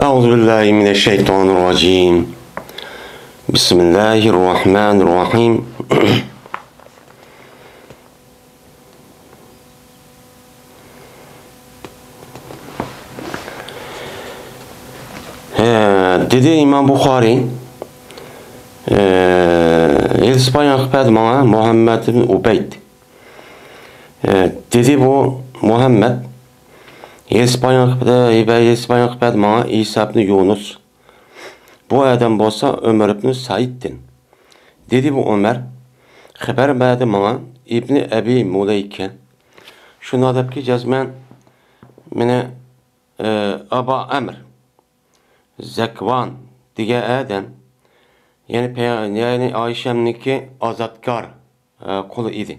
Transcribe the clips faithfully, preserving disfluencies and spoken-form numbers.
أعوذ بالله من الشيطان الرجيم. بسم الله الرحمن الرحيم. ھە، دېدى ئىمام بۇخارىي، ھە، ھېلىسى بايان قىلىپ بەردى ماڭا مۇھەممەد ئىبن ئۇبەيد. ھە، دېدى بۇ مۇھەممەد، ھېلىسى بايان قىلىپ بەردى، ھېلىسى بايان قىلىپ بەردى ماڭا ئىسا ئىبن يۇنۇس. بۇ ئادەم بولسا ئۆمەر ئىبن سەئىدتىن. دېدى بۇ ئۆمەر، خەۋەر بەردى ماڭا ئىبنى ئەبى مۇلەيكە. شۇنداق دەپكى جەزمەن مېنى، ئە، ئابا ئەمر زەكۋان دېگەن ئادەم، يەنى پەي-، يەنى ئائىشەمنىڭكى ئازادكار، ئە، قۇلى ئىدى.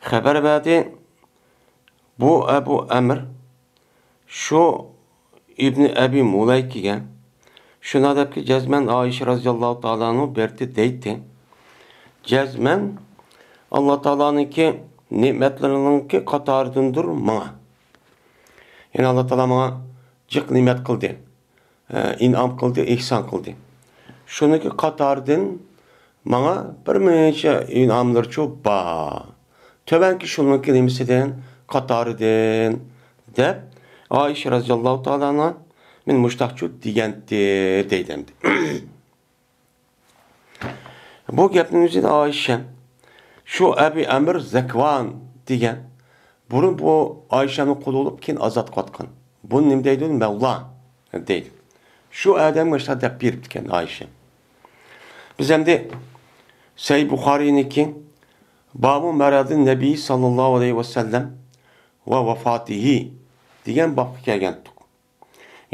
خەۋەر بەردى، بۇ ئەبۇ ئەمر شۇ ئىبنى ئەبى مۇلەيكىگە شۇنداق دەپكى، جەزمەن ئائىشە رەزىياللاھۇ تائالا ئەنھۇ بەردى دەيتتى. جەزمەن ئاللا تائالانىڭكى نېمەتلىرىنىڭكى قاتارىدىندۇر ماڭا. يەنى ئاللا تائالا ماڭا جىق نېمەت قىلدى، ئە، ئىنئام قىلدى، ئېھسان قىلدى. شۇنىڭكى قاتارىدىن ماڭا بىر نەچچە ئىنئاملىرىچۇ بار. تۆۋەنكى شۇنىڭكى نېمىسىدىن، قاتارىدىن، دەپ، ئائىشە رەزىياللاھۇ تائالا ئەنھا مېنى مۇشتاقچۇ دېگەنتى، دەيدۇ ئەمدى. بۇ گەپنىڭ ئۆزىدە ئائىشە شۇ ئەبى ئەمر زەكۋان دېگەن، بۇرۇن بۇ ئائىشەنىڭ قۇلى بولۇپ، كېيىن ئازاد قىلىۋاتقان. بۇنى نېمە دەيدۇ؟ مەۋلا دەيدۇ. شۇ ئادەمگە مۇشۇنداق دەپ بېرىپتىكەن ئائىشە. بىز ئەمدى سەھىھ بۇخارىينىڭكى بابۇ مەرەزىن نەبىي ساللاللاھۇ ئەلەيھى ۋەسەللەم ۋە ۋەفاتىھى دېگەن بابقا كەلگەنتۇق.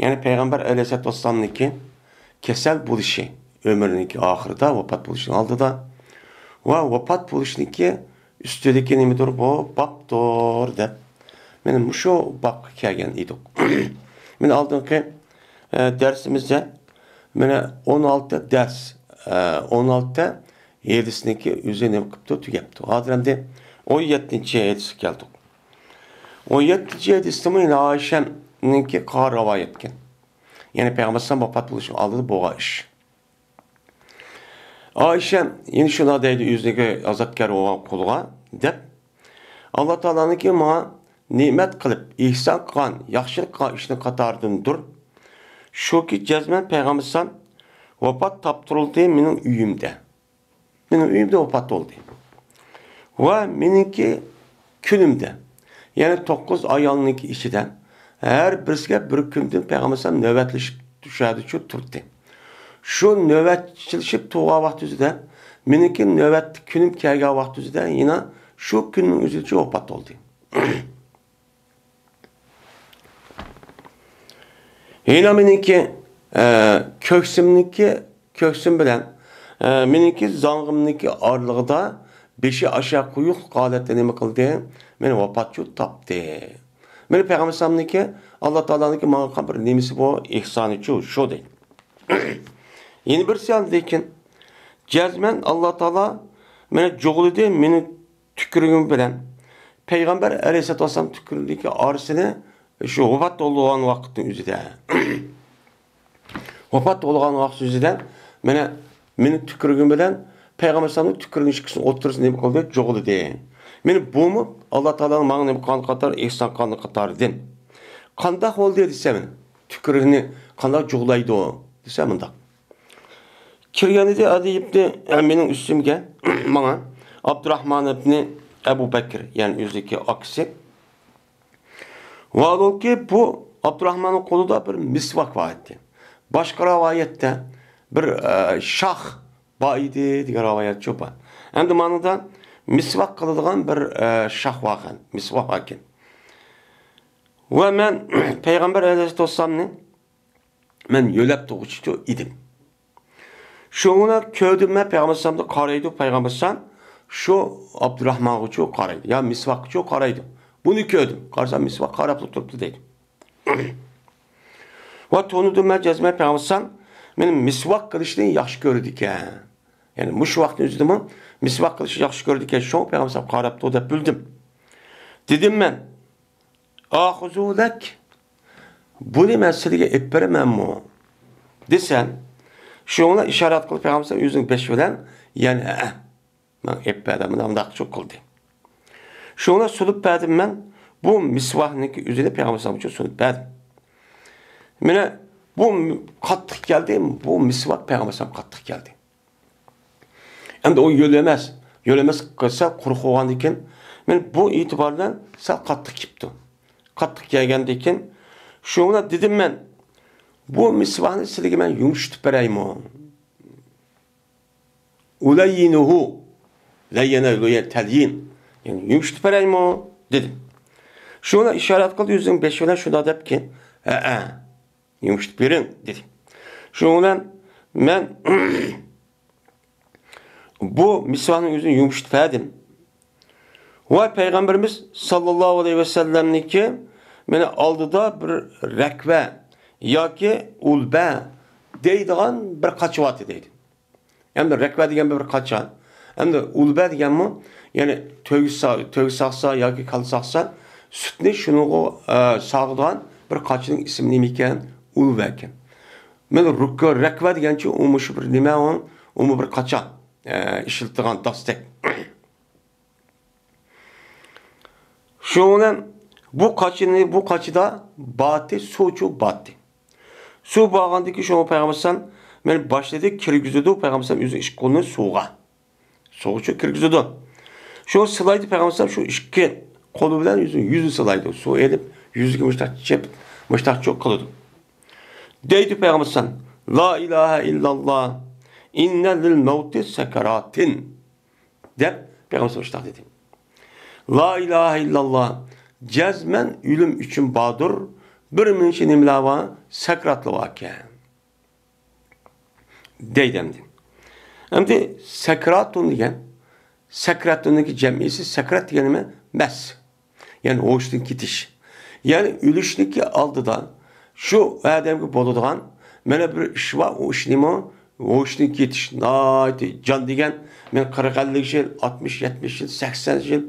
يەنى پەيغەمبەر ئەلەيھىسسالاتۇ ۋەسسالامنىڭكى كېسەل بولۇشى، ئۆمرىنىڭكى ئاخىرىدا، ۋاپات بولۇشىنىڭ ئالدىدا ۋە ۋاپات بولۇشىنىڭكى ئۈستىدىكى نېمىدۇر؟ بۇ بابتۇر دەپ، مانا مۇشۇ بابقا كەلگەن ئىدۇق. مانا ئالدىنقى، ئە، دەرسىمىزدە مانا ئون ئالتە دەرس، ئە، ئون ئالتە ھەدىسنىڭكى ئۆزى نېمە قىپتۇ؟ تۈگەپتۇ. ھازىر ئەمدى ئون يەتتىنچى ھەدىسكە كەلدۇق. ئون يەتتىنچى ھەدىستىمۇ يەنە ئائىشەنىڭكى قا-، رىۋايەتكەن. يەنى پەيغەمبەر ئەلەيھىسسالام ۋاپات بولۇشىنىڭ ئالدىدا بولغان ئىش. ئائىشە يەنە شۇنداق دەيدۇ ئۆزىنىڭكى ئازادكار بولغان قۇلىغا دەپ، ئاللا تائالانىڭكى ماڭا نېمەت قىلىپ، ئېھسان قىلغان، ياخشىلىق قىلغان ئىشىنىڭ قاتارىدىندۇر. شۇكى، جەزمەن پەيغەمبەر ئەلەيھىسسالام ۋاپات تاپتۇرۇلدى مېنىڭ ئۆيۈمدە. مېنىڭ ئۆيۈمدە ۋاپات بولدى. ۋە مېنىڭكى كۈنۈمدە، يەنى توققۇز ئايالنىڭكى ئىچىدە ھەر بىرسىگە بىر كۈندىن پەيغەمبەر ئەلەيھىسسالام نۆۋەتلىشىپ شۇ يەردىچۇ تۇردى. شۇ نۆۋەتچىلىشىپ تۇرغان ۋاقتى ئۆزىدە، مېنىڭكى نۆۋەتلىك كۈنۈم كەلگەن ۋاقتى ئۆزىدە يەنە شۇ كۈننىڭ ئۆزىدىچۇ ۋاپات بولدى. يەنە مېنىڭكى، ئە، كۆكسۈمنىڭكى، كۆكسۈم بىلەن، ئە، مېنىڭكى زاڭغىمنىڭكى ئارىلىقىدا بېشى ئاشا قويۇق ھالەتتە نېمە قىلدى؟ مېنى ۋاپاتچۇ تاپتى. مېنى پەيغەمبەر ئەلەيھىسسالامنىڭكى، ئاللا تائالانىڭكى ماڭا قىلغان بىر نېمىسى بۇ، ئېھسانىچۇ، شۇ دەيدۇ. يەنە بىرسى ئاندىن كېيىن، جەزمەن ئاللا تائالا مېنى جۇغلىدى، مېنى تۈكرۈگۈم بىلەن پەيغەمبەر ئەلەيھىسسالاتۇ ۋەسسالام تۈكرۈگىنىڭكى ئارىسىنى شۇ ۋاپات بولغان ۋاقىتنىڭ ئۆزىدە، ۋاپات بولغان ۋاقىت ئۆزىدە مانا مېنى تۈكرۈگۈم بىلەن پەيغەمبەر ئەلەيھىسسالامنىڭ تۈكرۈگىنىڭ ئىككىسىنىڭ ئوتتۇرىسىنى نېمە قىلدى؟ جۇغلىدى. مانا بۇمۇ ئاللا تائالانىڭ ماڭا نېمە قىلغان قاتار، ئېھسان قىلغان قاتارىدىن. قانداق بولدى دېسەم، تۈكرۈگنى قانداق جۇغلايدۇ دېسە مۇنداق. كىرگەن ئىدى ئەلى ئىبنى، ئە، مېنىڭ ئۈستۈمگە، ماڭا ئابدۇراخمان ئىبنى ئەبۇ بەكر، يەنى ئۆزىنىڭكى ئاكىسى. ۋاھالەنكى، بۇ ئابدۇراخماننىڭ قولىدا بىر مىسۋاك بار ئىدى. باشقا رىۋايەتتە بىر، ئە، شاخ بار ئىدى دېگەن رىۋايەتچۇ بار. ئەمدى مانىدا مىسۋاك قىلىدىغان بىر، ئە، شاخ باركەن، مىسۋاك باركەن. ۋە مەن پەيغەمبەر ئەلەيھىسسالاتۇ ۋەسسالامنى مەن يۆلەپ تۇرغۇچىچۇ ئىدىم. شۇڭا كۆردۈم مەن پەيغەمبەر ئەلەيھىسسالامنى قارايدۇ، پەيغەمبەر ئەلەيھىسسالام شۇ ئابدۇراخمانغىچۇ قارايدۇ، يا مىسۋاكقىچۇ قارايدۇ. بۇنى كۆردۈم. قارىسام مىسۋاك قاراپلا تۇرۇپتۇ دەيدۇ. ۋە تونۇدۇم مەن جەزمەن پەيغەمبەر ئەلەيھىسسالام مېنى مىسۋاك قىلىشنى ياخشى كۆرىدىكەن. يەنى مۇشۇ ۋاقىتنىڭ ئۆزىدىمۇ مىسۋاك قىلىشنى ياخشى كۆرىدىكەن، شۇڭا پەيغەمبەر ئەلەيھىسسالام قاراپتۇ دەپ بىلدىم. دېدىم مەن، ئاخۇزۇ لەك، بۇنى مەن سىلىگە ئېلىپ بېرىمەنمۇ؟ دېسەم، شۇنىڭ بىلەن ئىشارەت قىلىپ پەيغەمبەر ئۆزىنىڭ بېشى بىلەن، يەنى، ھەئە، مەن ئېلىپ بەردىم، مۇنداق، مۇنداق چوق قىلدى. شۇنىڭ بىلەن سۇنۇپ بەردىم مەن، بۇ مىسۋاكنىڭكى ئۆزىنى پەيغەمبەر ئۈچۈن سۇنۇپ بەردىم. مانا بۇ قاتتىق كەلدى، بۇ مىسۋاك پەيغەمبەر قاتتىق كەلدى. ئەمدى ئۇ يۆلەمەس، يۆلەمەس قىلسا قۇرۇق بولغاندىكىن، مانا بۇ ئېتىبار بىلەن سەل قاتتىق كېپتۇ. قاتتىق كەلگەندىكىن، شۇنىڭ بىلەن دېدىم مەن، بۇ مىسۋاكنى سىلىگە مەن يۇمشىتىپ بېرەيمۇ؟ ئۇلەييىنۇھۇ، لەييەنە، لۇيە، تەليىن. يەنى يۇمشىتىپ بېرەيمۇ؟ دېدىم. شۇنىڭ بىلەن ئىشارەت قىلدى، ئۆزىنىڭ بېشى بىلەن شۇنداق دەپكى، ھەئە، يۇمشىتىپ بېرىڭ، دېدى. شۇنىڭ بىلەن مەن بۇ مىسۋاكنىڭ ئۆزىنى يۇمشىتىپ بەردىم. ۋە پەيغەمبىرىمىز ساللاللاھۇ ئەلەيھى ۋەسەللەمنىڭكى مېنى ئالدىدا بىر رەكۋە ياكى ئۇلبە دەيدىغان بىر قاچا بار ئىدى دەيدۇ. ئەمدى رەكۋە دېگەن بىر قاچا. ئەمدى ئۇلبە دېگەنمۇ، يەنى تۆگە سا-، تۆگە ساقسا ياكى كالا ساقسا، سۈتنى شۇنىڭغا، ئە، ساغىدىغان بىر قاچىنىڭ ئىسمى نېمە ئىكەن؟ ئۇلبە ئىكەن. مانا رۇككا، رەكۋە دېگەنچە ئۇمۇ شۇ بىر نېمە ئۇ؟ ئۇمۇ بىر قاچا، ئە، ئىشلىتىدىغان داستەك. شۇنىڭ بىلەن بۇ قاچىنى، بۇ قاچىدا باتتى، سۇچۇ باتتى. سۇ بارغاندىكى شۇ پەيغەمبەر ئەلەيھىسسالام مانا باشلىدى، كىرگۈزىدۇ پەيغەمبەر ئەلەيھىسسالام ئۆزىنىڭ ئىككى قولىنى سۇغا. سۇغىچۇ كىرگۈزىدۇ. شۇ سىلايدۇ پەيغەمبەر ئەلەيھىسسالام شۇ ئىككى قولى بىلەن يۈزىنى، يۈزىنى سىلايدۇ. سۇ ئېلىپ يۈزىگە مۇشتاق چېپىپ، مۇشتاق چوق قىلىدۇ. دەيدۇ پەيغەمبەر ئەلەيھىسسالام، لا ئىلاھە ئىللاللا، ئىننە لىل مەۋتى سەكەراتىن. دەپ پەيغەمبەر مۇشتاق دېدى. لا ئىلاھە ئىللاللا، جەزمەن ئۆلۈم ئۈچۈن باردۇر بىر مۇنچە نېمىلەر بار، سەكراتلار باركەن. دەيدۇ ئەمدى. ئەمدى سەكراتۇن دېگەن، سەكراتۇننىڭكى جەمئىيسى، سەكرات دېگەن نېمە؟ مەس. يەنى ھوشتىن كېتىش. يەنى ئۆلۈشنىڭكى ئالدىدا شۇ ئادەمگە بولىدىغان مانا بىر ئىش بار، ئۇ ئىش نېمە؟ ھوشتىن كېتىش. ناھايىتى جان دېگەن، مەن قىرىق، ئەللىك يىل، ئاتمىش، يەتمىش يىل، سەكسەن يىل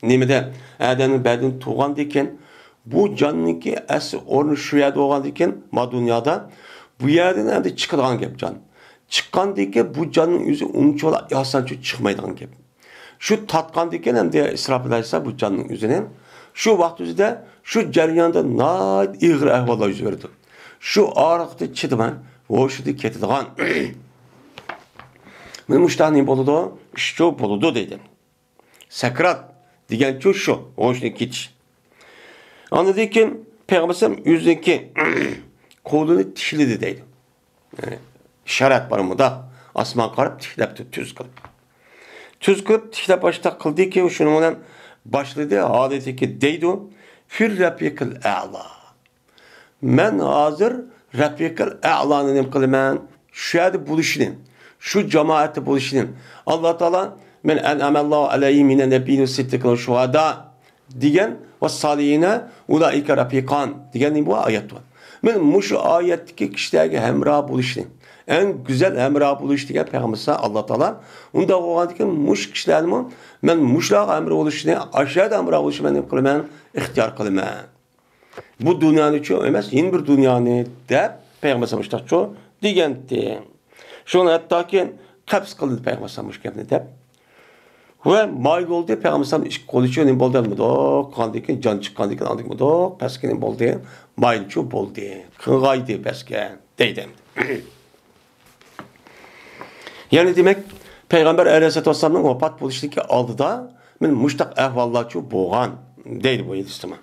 نېمىدە ئادەمنىڭ بەدىنى تۇغاندىكىن، بۇ جاننىڭكى ئەسلى ئورنى شۇ يەردە بولغاندىكىن، ما دۇنيادا بۇ يەردىن ئەمدى چىقىدىغان گەپ جان. چىققاندىكىن بۇ جاننىڭ ئۆزى ئۇنچىۋالا ئاسانچە چىقمايدىغان گەپ. شۇ تارتقاندىكىن ئەمدى ئىسراپىل ئەلەيھىسسالام بۇ جاننىڭ ئۆزىنى شۇ ۋاقىت ئۆزىدە شۇ جەرياندا ناھايىتى ئېغىر ئەھۋاللار يۈز بېرىدۇ. شۇ ئارىلىقتا چىدىماي ھوشىدىن كېتىدىغان. مانا مۇشۇنداق نېمە بولىدۇ؟ ئىشچۇ بولىدۇ دەيدۇ. سەكرات دېگەنچۇ شۇ، ھوشىدىن كېتىش. ئاندىن كېيىن پەيغەمبەر ئەلەيھىسسالام ئۆزىنىڭكى قولىنى تىكلىدى دەيدۇ. يەنى ئىشارەت بار مۇنداق، ئاسمانغا قاراپ تىكلەپتۇ، تۈز قىلىپ. تۈز قىلىپ تىكلەپ باشتا قىلدىكى، شۇنىڭ بىلەن باشلىدى ھالىتىكى دەيدۇ، فىر رەفىقىل ئەلا. مەن ھازىر رەفىقىل ئەلانى نېمە قىلىمەن؟ شۇ يەردە بولۇشنى، شۇ جامائەتتە بولۇشنى. ئاللا تائالا، مەن ئەنئەمەللاھۇ ئەلەيھىم مىنەن نەبىييىنە ۋەسسىددىقىنە ۋەششۇھەدا دېگەن، ۋەسسالىھىنە ئۇلائىكە رەفىقان دېگەن بۇ ئايەت بار. مەن مۇشۇ ئايەتتىكى كىشىلەرگە ھەمراھ بولۇشنى، ئەڭ گۈزەل ھەمراھ بولۇش دېگەن پەيغەمبەر ئاللا تائالا. ئۇنداق بولغاندىكىن مۇشۇ كىشىلەرنىمۇ مەن مۇشۇلارغا ھەمراھ بولۇشنى، ئاشۇ يەردە ھەمراھ بولۇشنى مەن نېمە قىلىمەن؟ ئىختىيار قىلىمەن. بۇ دۇنيانى ئۈچۈن ئەمەس، يەنە بىر دۇنيانى دەپ پەيغەمبەر ئەلەيھىسسالام مۇشۇنداقچۇ دېگەنتى. شۇڭا ھەتتاكى قەبز قىلدى پەيغەمبەر ئەلەيھىسسالام مۇشۇ گەپنى دەپ. ۋە مايىل بولدى پەيغەمبەر ئەلەيھىسسالام ئىككى قولى شۇ نېمە بولدى، مۇنداق قىلغاندىن كېيىن، جان چىققاندىن كېيىن ئاندىن مۇنداق پەسكە نېمە بولدى، مايىلچۇ بولدى، قىلغايدى پەسكە دەيدۇ. يەنى دېمەك، پەيغەمبەر ئەلەيھىسسالاتۇ ۋەسسالامنىڭ ۋاپات بولۇشىدىكى ئالدىدا مەن مۇشتاق ئەھۋاللارچۇ بولغان دەيدۇ بۇ ھەدىستىمۇ.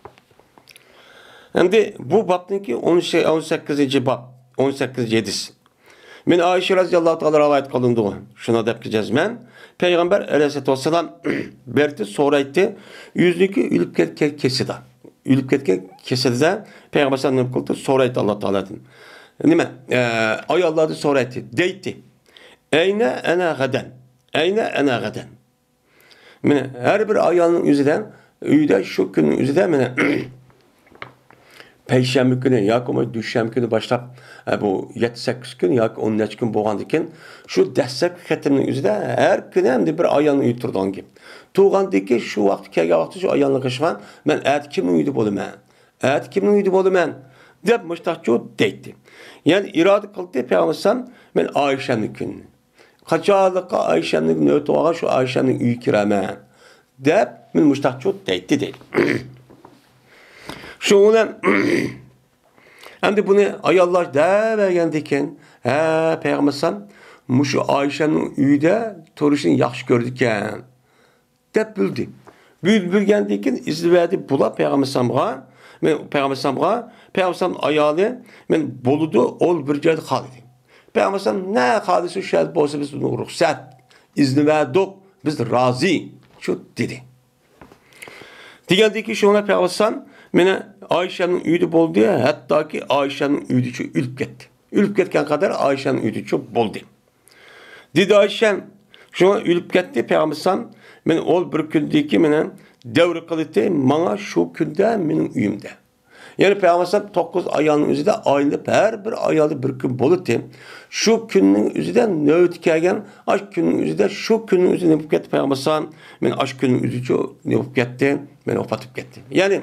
ئەمدى بۇ بابنىڭكى ئون، ئون سەككىزىنچى باب، ئون سەككىزىنچى ھەدىس. مەن ئائىشە رەزىياللاھۇ تائالا رىۋايەت قىلىنىدۇ. شۇنى دەپكى جەزمەن، پەيغەمبەر ئەلەيھىسسالاتۇ ۋەسسالام بىر رەتتە سورايتتى، ئۆزىنىڭكى ئۆلۈپ كەتكەن كېسىدە، ئۆلۈپ كەتكەن كېسىدە پەيغەمبەر ئەلەيھىسسالام نېمە قىلدى؟ سورايتتى ئاللا تائالادىن. نېمە؟ ئە، ئاياللاردىن سورايتتى. دەيتتى، ئەينە ئەنا غەدەن؟ ئەينە ئەنا غەدەن؟ مانا، ھەر بىر ئايالنىڭ ئۆزىدە، ئۆيدە شۇ كۈننىڭ ئۆزىدە، مانا، پەيشەنبە كۈنى ياكى بولمىسا دۈشەنبە كۈنى باشلاپ، ئە، بۇ يەتتە سەككىز كۈن ياكى ئون نەچچە كۈن بولغاندىكىن، شۇ دەسلەپكى قېتىمنىڭ ئۆزىدە ھەر كۈنى ئەمدى بىر ئايالنىڭ ئۆيىدە تۇرىدىغان گەپ. تۇرغاندىكىن شۇ ۋاقىت كەلگەن ۋاقىتتا شۇ ئايالنىڭ قېشىغا، مەن ئەتە كىمنىڭ ئۆيىدە بولىمەن؟ ئەتە كىمنىڭ ئۆيىدە بولىمەن؟ دەپ مۇشتاقچۇ دەيتتى. يەنى ئىرادە قىلدى پەيغەمبەر ئەلەيھىسسالام، مەن ئائىشەمنىڭ كۈنىنى. قاچانلىققا ئائىشەمنىڭ نۆۋىتى بولغان شۇ ئائىشەمنىڭ ئۆيىگە كىرەمەن. دەپ مەن مۇشتاقچۇ دەيتتى دەيدۇ. شۇنىڭ بىلەن ئەمدى بۇنى ئاياللار دەۋەرگەندىكىن، ھە، پەيغەمبەر ئەلەيھىسسالام مۇشۇ ئائىشەمنىڭ ئۆيىدە تۇرۇشىنى ياخشى كۆرىدىكەن. دەپ بىلدى. بىل-، بىلگەندىن كېيىن ئىزنى بەردى بۇلار پەيغەمبەر ئەلەيھىسسالامغا، مەن پەيغەمبەر ئەلەيھىسسالامغا، پەيغەمبەر ئەلەيھىسسالام ئايالى، مەن بولىدۇ، ئۇ بىر جايدا قالىدۇ. پەيغەمبەر ئەلەيھىسسالام نە خالىسا شۇ يەردە بولسا بىز ئۇنىڭغا رۇخسەت، ئىزنى بەردۇق، بىز رازى، شۇ دېدى. دېگەندىن كېيىن شۇڭا پەيغەمبەر ئەلەيھىسسالام مېنى ئائىشەمنىڭ ئۆيىدە بولدى، ھەتتاكى ئائىشەمنىڭ ئۆيىدىچۇ ئۆلۈپ كەتتى. ئۆلۈپ كەتكەن قەدەر ئائىشەمنىڭ ئۆيىدىچۇ بولدى. دېدى ئائىشەم، شۇڭا ئۆلۈپ كەتتى پەيغەمبەر ئەلەيھىسسالام. مېنى ئۇ بىر كۈندىكى مېنى دەۋر قىلىتتى، ماڭا شۇ كۈندە مېنىڭ ئۆيۈمدە. يەنى پەيغەمبەر ئەلەيھىسسالام توققۇز ئايالنىڭ ئۆزىدە ئايلىنىپ، ھەر بىر ئايالدا بىر كۈن بولاتتى. شۇ كۈننىڭ ئۆزىدە نۆۋىتى كەلگەن، ئاشۇ كۈننىڭ ئۆزىدە، شۇ كۈننىڭ ئۆزىدە نېمە بولۇپ كەتتى پەيغەمبەر ئەلەيھىسسالام؟ مېنى ئاشۇ كۈننىڭ ئۆزىچۇ نېمە بولۇپ كەتتى؟ مېنى ۋاپات بولۇپ كەتتى. يەنى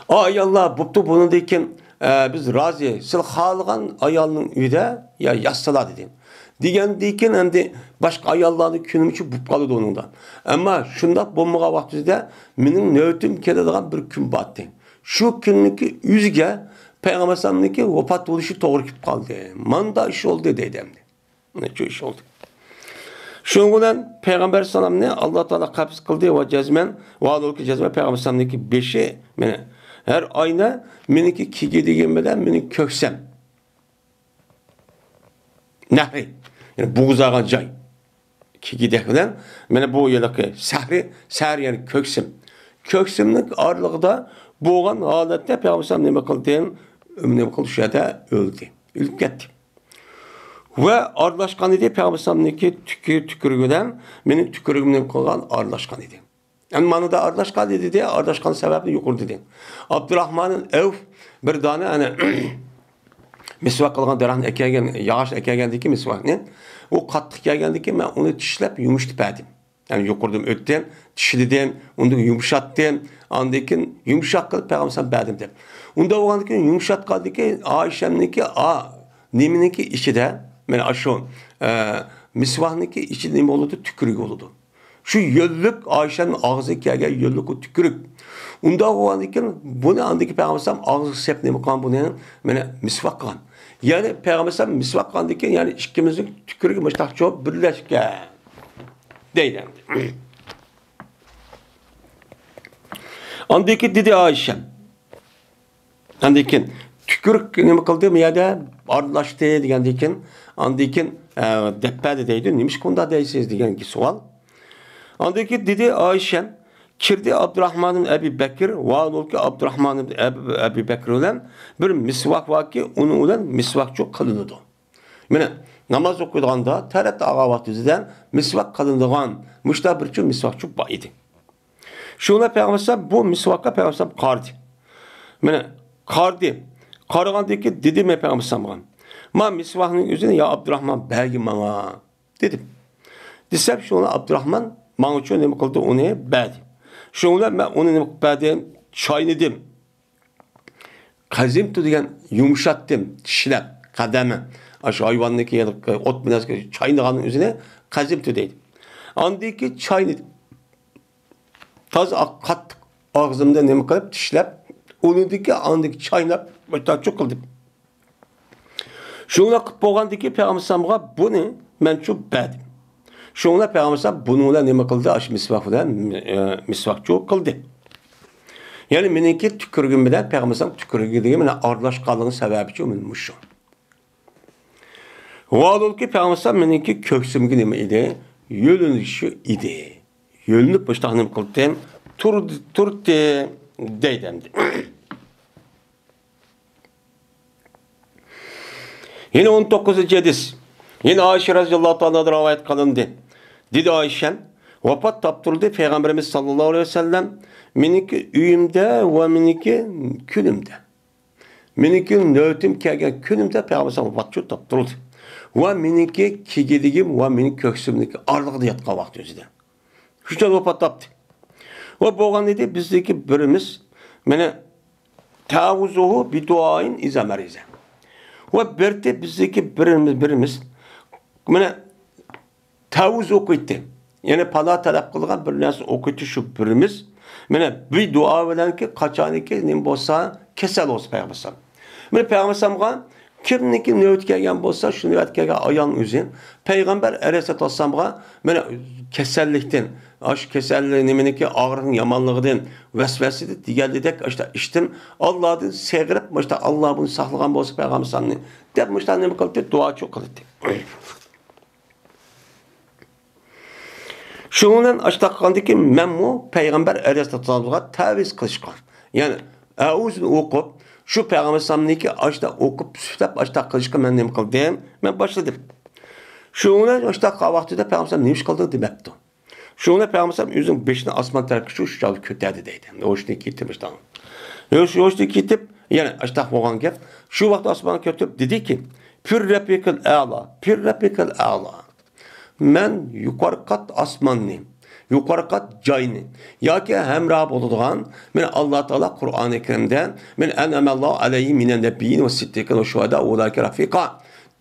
ئاياللار بوپتۇ، بۇنىڭدىن كېيىن، ئە، بىز رازى، سىز خالىغان ئايالنىڭ ئۆيىدە يا ياتسىلا دېدى. دېگەندىن كېيىن ئەمدى باشقا ئاياللارنىڭ كۈنىمۇچۇ بولۇپ قالىدۇ ئۇنىڭدا. ئەمما شۇنداق بولمىغان ۋاقتىمىزدا مېنىڭ نۆۋىتىم كېلىدىغان بىر كۈن بارتى. شۇ كۈننىڭكى ئۆزىگە پەيغەمبەر ئەلەيھىسسالامنىڭكى ۋاپات بولۇشى توغرا كېلىپ قالدى. مانداق ئىش بولدى دەيدۇ ئەمدى. مانا شۇ ئىش بولدى. شۇنىڭ بىلەن پەيغەمبەر ئەلەيھىسسالامنى ئاللا تائالا قەبز قىلدى ۋە جەزمەن، ۋە ھالبۇكى جەزمەن پەيغەمبەر ئەلەيھىسسالامنىڭكى بېشى، مانا، ھەر ئاينى مېنىڭكى كىگىدىكىم بىلەن مېنىڭ كۆكسەم. نەھرى، يەنى بوغۇزلانغان جاي. كىگىدەك بىلەن، مانا بۇ يىلقى سەھرى، سەھرى يەنى كۆكسۈم. كۆكسۈمنىڭ ئارىلىقىدا بولغان ھالەتتە پەيغەمبەر ئەلەيھىسسالام نېمە قىلدى؟ نېمە قىلدى؟ شۇ يەردە ئۆلدى. ئۆلۈپ كەتتى. ۋە ئارىلاشقان ئىدى پەيغەمبەر ئەلەيھىسسالامنىڭكى تۈكى-، تۈكرۈگى بىلەن مېنىڭ تۈكرۈگۈم نېمە قىلغان؟ ئارىلاشقان ئىدى. ئەمما مانا دا ئارىلاشقان دېدى، ئارىلاشقان سەۋەبىنى يۇقىرىدا دېدى. ئابدۇراخمان ئەۋف بىر دانە، ئەنە، مىسۋاك قىلغان دەرەخنى ئەكەلگەن، ياغاچنى ئەكەلگەندىكى مىسۋاكنى، ئۇ قاتتىق كەلگەندىكى مەن ئۇنى چىشلەپ يۇمشىتىپ بەردىم. يەنى يۇقىرىدىن ئۆتتۈم، چىشلىدىم، ئۇندىن يۇمشاتتىم، ئاندىن كېيىن يۇمشاق قىلىپ پەيغەمبەر بەردىم دەپ. ئۇنداق بولغاندىن كېيىن يۇمشاتقاندىن كېيىن ئائىشەمنىڭكى، ئا، نېمىنىڭكى ئىچىدە، مانا شۇ، ئە، مىسۋاكنىڭكى ئىچىدە نېمە بولىدۇ؟ تۈكرۈك بولىدۇ. شۇ يۆللۈك ئائىشەنىڭ ئاغزىغا كەلگەن يۆللۈك ئۇ تۈكرۈك. ئۇنداق بولغاندىن كېيىن بۇنى ئاندىن كېيىن پەيغەمبەر ئەلەيھىسسالام ئاغزىغا سېلىپ نېمە قىلغان بۇنى؟ مانا مىسۋاك قىلغان. يەنى پەيغەمبەر ئەلەيھىسسالام مىسۋاك قىلغاندىن كېيىن يەنى ئىككىمىزنىڭ تۈكرۈكى مۇشتاقچۇ بىرلەشكەن. دەيدۇ ئەمدى. ئاندىن كېيىن دېدى ئائىشەم. ئاندىن كېيىن تۈكرۈك نېمە قىلدى؟ بۇ يەردە ئارىلاشتى دېگەندىن كېيىن، ئاندىن كېيىن، ئە، دەپ بەردى دەيدۇ. نېمىشقا ئۇنداق دەيسىز دېگەن سوئال. ئاندىن كېيىن دېدى ئائىشەم، كىردى ئابدۇراخمان ئىبن ئەبى بەكىر، ۋاھالبۇكى ئابدۇراخمان ئىبن ئەبى، ئەبى بەكىر بىلەن بىر مىسۋاك باركى، ئۇنىڭ بىلەن مىسۋاكچۇ قىلىنىدۇ. مانا ناماز ئوقۇيدىغاندا تەرەت ئالغان ۋاقتىمىزدا مىسۋاك قىلىنىدىغان مۇشۇنداق بىرچۇ مىسۋاكچۇ بار ئىدى. شۇڭا پەيغەمبەر ئەلەيھىسسالام بۇ مىسۋاكقا پەيغەمبەر ئەلەيھىسسالام قارىدى. مانا قارىدى. قارىغاندىن كېيىن دېدى مەن پەيغەمبەر ئەلەيھىسسالامغا، ما مىسۋاكنىڭ ئۆزىنى يا ئابدۇراخمان بەرگىن ماڭا، دېدىم. دېسەم شۇڭا ئابدۇراخمان ماڭىچۇ نېمە قىلدى، ئۇنى بەردى. شۇنىڭ بىلەن مەن ئۇنى نېمە قىلىپ بەردىم؟ چاينىدىم. قەزىمتۇ دېگەن يۇمشاتتىم، چىشلەپ، قەدەمە. ئاشۇ ھايۋاننىڭكى يا ئوت بىلەن چاينىغاننىڭ ئۆزىنى قەزىمتۇ دەيدۇ. ئاندىن كېيىن چاينىدىم. تازا قاتتىق ئاغزىمدا نېمە قىلىپ چىشلەپ، ئۇنىڭدىن كېيىن ئاندىن كېيىن چايناپ، مۇشتاچۇ قىلدىم. شۇڭلار قىلىپ بولغاندىن كېيىن پەيغەمبەر ئەلەيھىسسالامغا بۇنى مەنچۇ بەردىم. شۇڭلار پەيغەمبەر ئەلەيھىسسالام بۇنىڭ بىلەن نېمە قىلدى؟ ئاشۇ مىسۋاك بىلەن، ئە، مىسۋاكچۇ قىلدى. يەنى مېنىڭكى تۈكرۈگۈم بىلەن پەيغەمبەر ئەلەيھىسسالام تۈكرۈگىدىكى مانا ئارىلاشقانلىقىنىڭ سەۋەبىچۇ مانا مۇشۇ. ۋاھالبۇكى پەيغەمبەر ئەلەيھىسسالام مېنىڭكى كۆكسۈمگە نېمە ئىدى؟ يۆلىنىشى ئىدى. يۆلىنىپ مۇشۇنداق نېمە قىلدى؟ تۇردى، تۇردى دەيدۇ ئەمدى. يەنە ئون توققۇزىنچى ھەدىس. يەنە ئائىشە رەزىياللاھۇ تائالا ئانھادىن رىۋايەت قىلىندى. دېدى ئائىشەم، ۋاپات تاپتۇردى پەيغەمبىرىمىز ساللاللاھۇ ئەلەيھى ۋەسەللەم مېنىڭكى ئۆيۈمدە ۋە مېنىڭكى كۈنۈمدە. مېنىڭكى نۆۋىتىم كەلگەن كۈنۈمدە پەيغەمبەر ئەلەيھىسسالام ۋاپات تاپتۇردى. ۋە مېنىڭكى كىگىدىكىم ۋە مېنىڭ كۆكسۈمدىكى ئارىلىقىدا ياتقان ۋاقتى ئۆزىدە. شۇنچە ۋاپات تاپتى. ۋە بولغان ئىدى، بىزدىكى بىرىمىز، مانا، تەئەۋۋۇزۇھۇ بىدۇئائىن ئىزا مەرىزە. ۋە بىرتى بىزدىكى بىرىمىز، بىرىمىز، مانا، تەئەۋۋۇز ئوقۇيتتى. يەنى پاناھ تەلەپ قىلغان بىر نەرسىنى ئوقۇيتتى شۇ بىرىمىز. مانا، بىر دۇئا بىلەنكى، قاچانكى نېمە بولسا، كېسەل بولسا پەيغەمبەر ئەلەيھىسسالام. مانا، پەيغەمبەر ئەلەيھىسسالامغا كىمنىڭكى نۆۋىتى كەلگەن بولسا، شۇ نۆۋەتكە كەلگەن ئايالنىڭ ئۆزى پەيغەمبەر ئەلەيھىسسالاتۇ ۋەسسالامغا، مانا، كېسەللىكتىن، ئاشۇ كېسەللىك نېمىنىڭكى، ئاغرىقنىڭ يامانلىقىدىن، ۋەسۋەسىدىن دېگەندەك، ئاشۇ ئىشتىن ئاللادىن سېغىنىپ، مۇشۇنداق ئاللا بۇنى ساقلىغان بولسا پەيغەمبەر ئەلەيھىسسالامنى، دەپ مۇشۇنداق نېمە قىلدى، دۇئاچۇ قىلدى. شۇنىڭ بىلەن ئاشۇنداق قىلغاندىكىن مەنمۇ پەيغەمبەر ئەلەيھىسسالامغا تەۋىز قىلىشقا، يەنى ئەئۇزۇنى ئوقۇپ، شۇ پەيغەمبەر ئەلەيھىسسالامنىڭكى ئاشۇنداق ئوقۇپ، سۈپەتلەپ ئاشۇنداق قىلىشقا مەن نېمە قىلدىم؟ مەن باشلىدىم. شۇنىڭ بىلەن ئاشۇنداق قىلغان ۋاقتىدا پەيغەمبەر ئەلەيھىسسالام نېمە ئىش قىلدىڭ دېمەپتۇ. شۇنىڭ بىلەن پەيغەمبەر ئەلەيھىسسالام ئۆزىنىڭ بېشىنى ئاسمان تەرەپكە شۇ، شۇ چاغدا كۆتەردى دەيدۇ. ھوشىنى كېتىپ، ھوشىنى كېتىپ، يەنە ئاشۇنداق بولغان گەپ. شۇ ۋاقىتتا ئاسمانغا كۆتۈرۈپ دېدىكى، پىر رەببىكەل ئەلا، پىر رەببىكەل ئەلا. مەن يۇقىرىقى قات ئاسماننى، يۇقىرىقى قات جاينى ياكى ھەمراھ بولىدىغان، مانا، ئاللا تائالا قۇرئانى كەرىمدە، مانا، ئەنئەمەللاھۇ ئەلەيھىم مىنەن نەبىييىنە ۋە سىددىقىنە ۋە شۇھەدائە ۋە ئۇلائىكە رەفىقا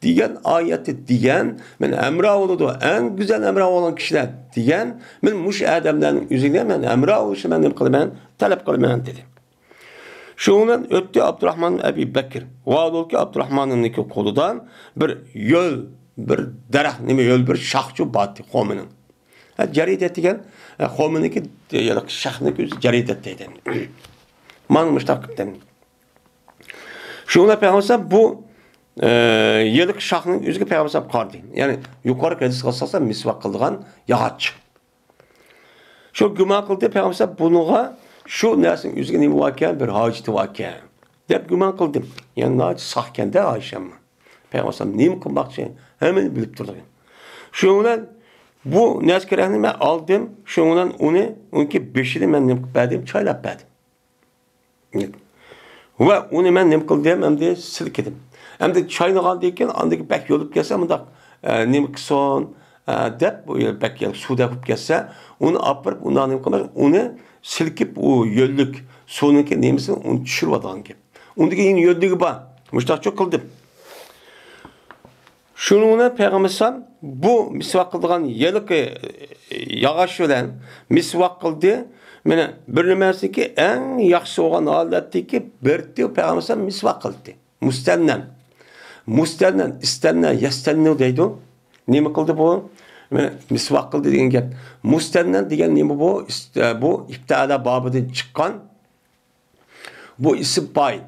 دېگەن ئايەتتە دېگەن، مانا، ھەمراھ بولىدۇ، ئەڭ گۈزەل ھەمراھ بولغان كىشىلەر دېگەن، مانا، مۇشۇ ئادەملەرنىڭ ئۆزىگە مەن ھەمراھ بولۇشنى مەن نېمە قىلىمەن؟ تەلەپ قىلىمەن، دېدى. شۇنىڭ بىلەن ئۆتتى ئابدۇراخمان ئەبى بەكىر. ۋاھالۇكى ئابدۇراخماننىڭكى قولىدا بىر يۆل، بىر دەرەخ، نېمە يۆل، بىر شاخچۇ بارتى قومىنىڭ. ھە، جەرىدە دېگەن، ھە، قومىنىڭكى، يەنى شاخنىڭكى ئۆزى جەرىدە دەيدۇ. مانا مۇشۇنداق قىلىپ. شۇنىڭ بىلەن پەيغەمبەر بۇ، ئە، يىلقى شاخنىڭ ئۆزىگە پەيغەمبەر قارىدى. يەنى يۇقىرىقى ھەدىسكە قارىساق، مىسۋاك قىلىدىغان ياغاچ. شۇ گۇمان قىلدى، پەيغەمبەر بۇنىڭغا شۇ نەرسىنىڭ ئۆزىگە نېمە باركەن، بىر ھاجىتى باركەن دەپ گۇمان قىلدىم. يەنى ناھايىتى ساقكەن-دە ئايشەممۇ. پەيغەمبەر نېمە قىلماقچى؟ ھەممىنى بىلىپ تۇرىدىغان. شۇنىڭ بىلەن بۇ نەرسە كېرەكنى مەن ئالدىم، شۇنىڭ بىلەن ئۇنى، ئۇنىڭكى بېشىنى مەن نېمە قىلىپ بەردىم؟ چايلاپ بەردىم. ۋە ئۇنى مەن نېمە قىلدىم؟ ئەمدى سىلكىدىم. ئەمدى چاينىغاندىن كېيىن ئاندىن كېيىن بەك يۆلۈپ كەتسە، مۇنداق، ئە، نېمە قىلسۇن، ئە، دەپ، بۇ بەك سۇدەك بولۇپ كەتسە، ئۇنى ئاپىرىپ، ئۇنداق نېمە قىلماي، ئۇنى سىلكىپ، ئۇ يۆللۈك سۇنىڭكى نېمىسىنى ئۇنى چۈشۈرۈۋالىدىغان گەپ. ئۇندىن كېيىن يۆللۈكى بار. مۇشۇنداقچۇ قىلدىم. شۇنىڭ بىلەن پەيغەمبەر ئەلەيھىسسالام بۇ مىسۋاك قىلىدىغان ھېلىقى ياغاچ بىلەن مىسۋاك قىلدى. مانا بىر نېمىسىنىڭكى ئەڭ ياخشى بولغان ھالەتتىكى بىرتى پەيغەمبەر ئەلەيھىسسالام مىسۋاك قىلدى. مۇستەننەن. مۇستەننەن، ئىستەننە، يەستەننۇ دەيدۇ. نېمە قىلدى بۇ؟ مانا مىسۋاك قىلدى دېگەن گەپ. مۇستەننەن دېگەن نېمە بۇ؟ ئىست-، بۇ ئىپتىئەلە بابىدىن چىققان. بۇ ئىسىم پائىل.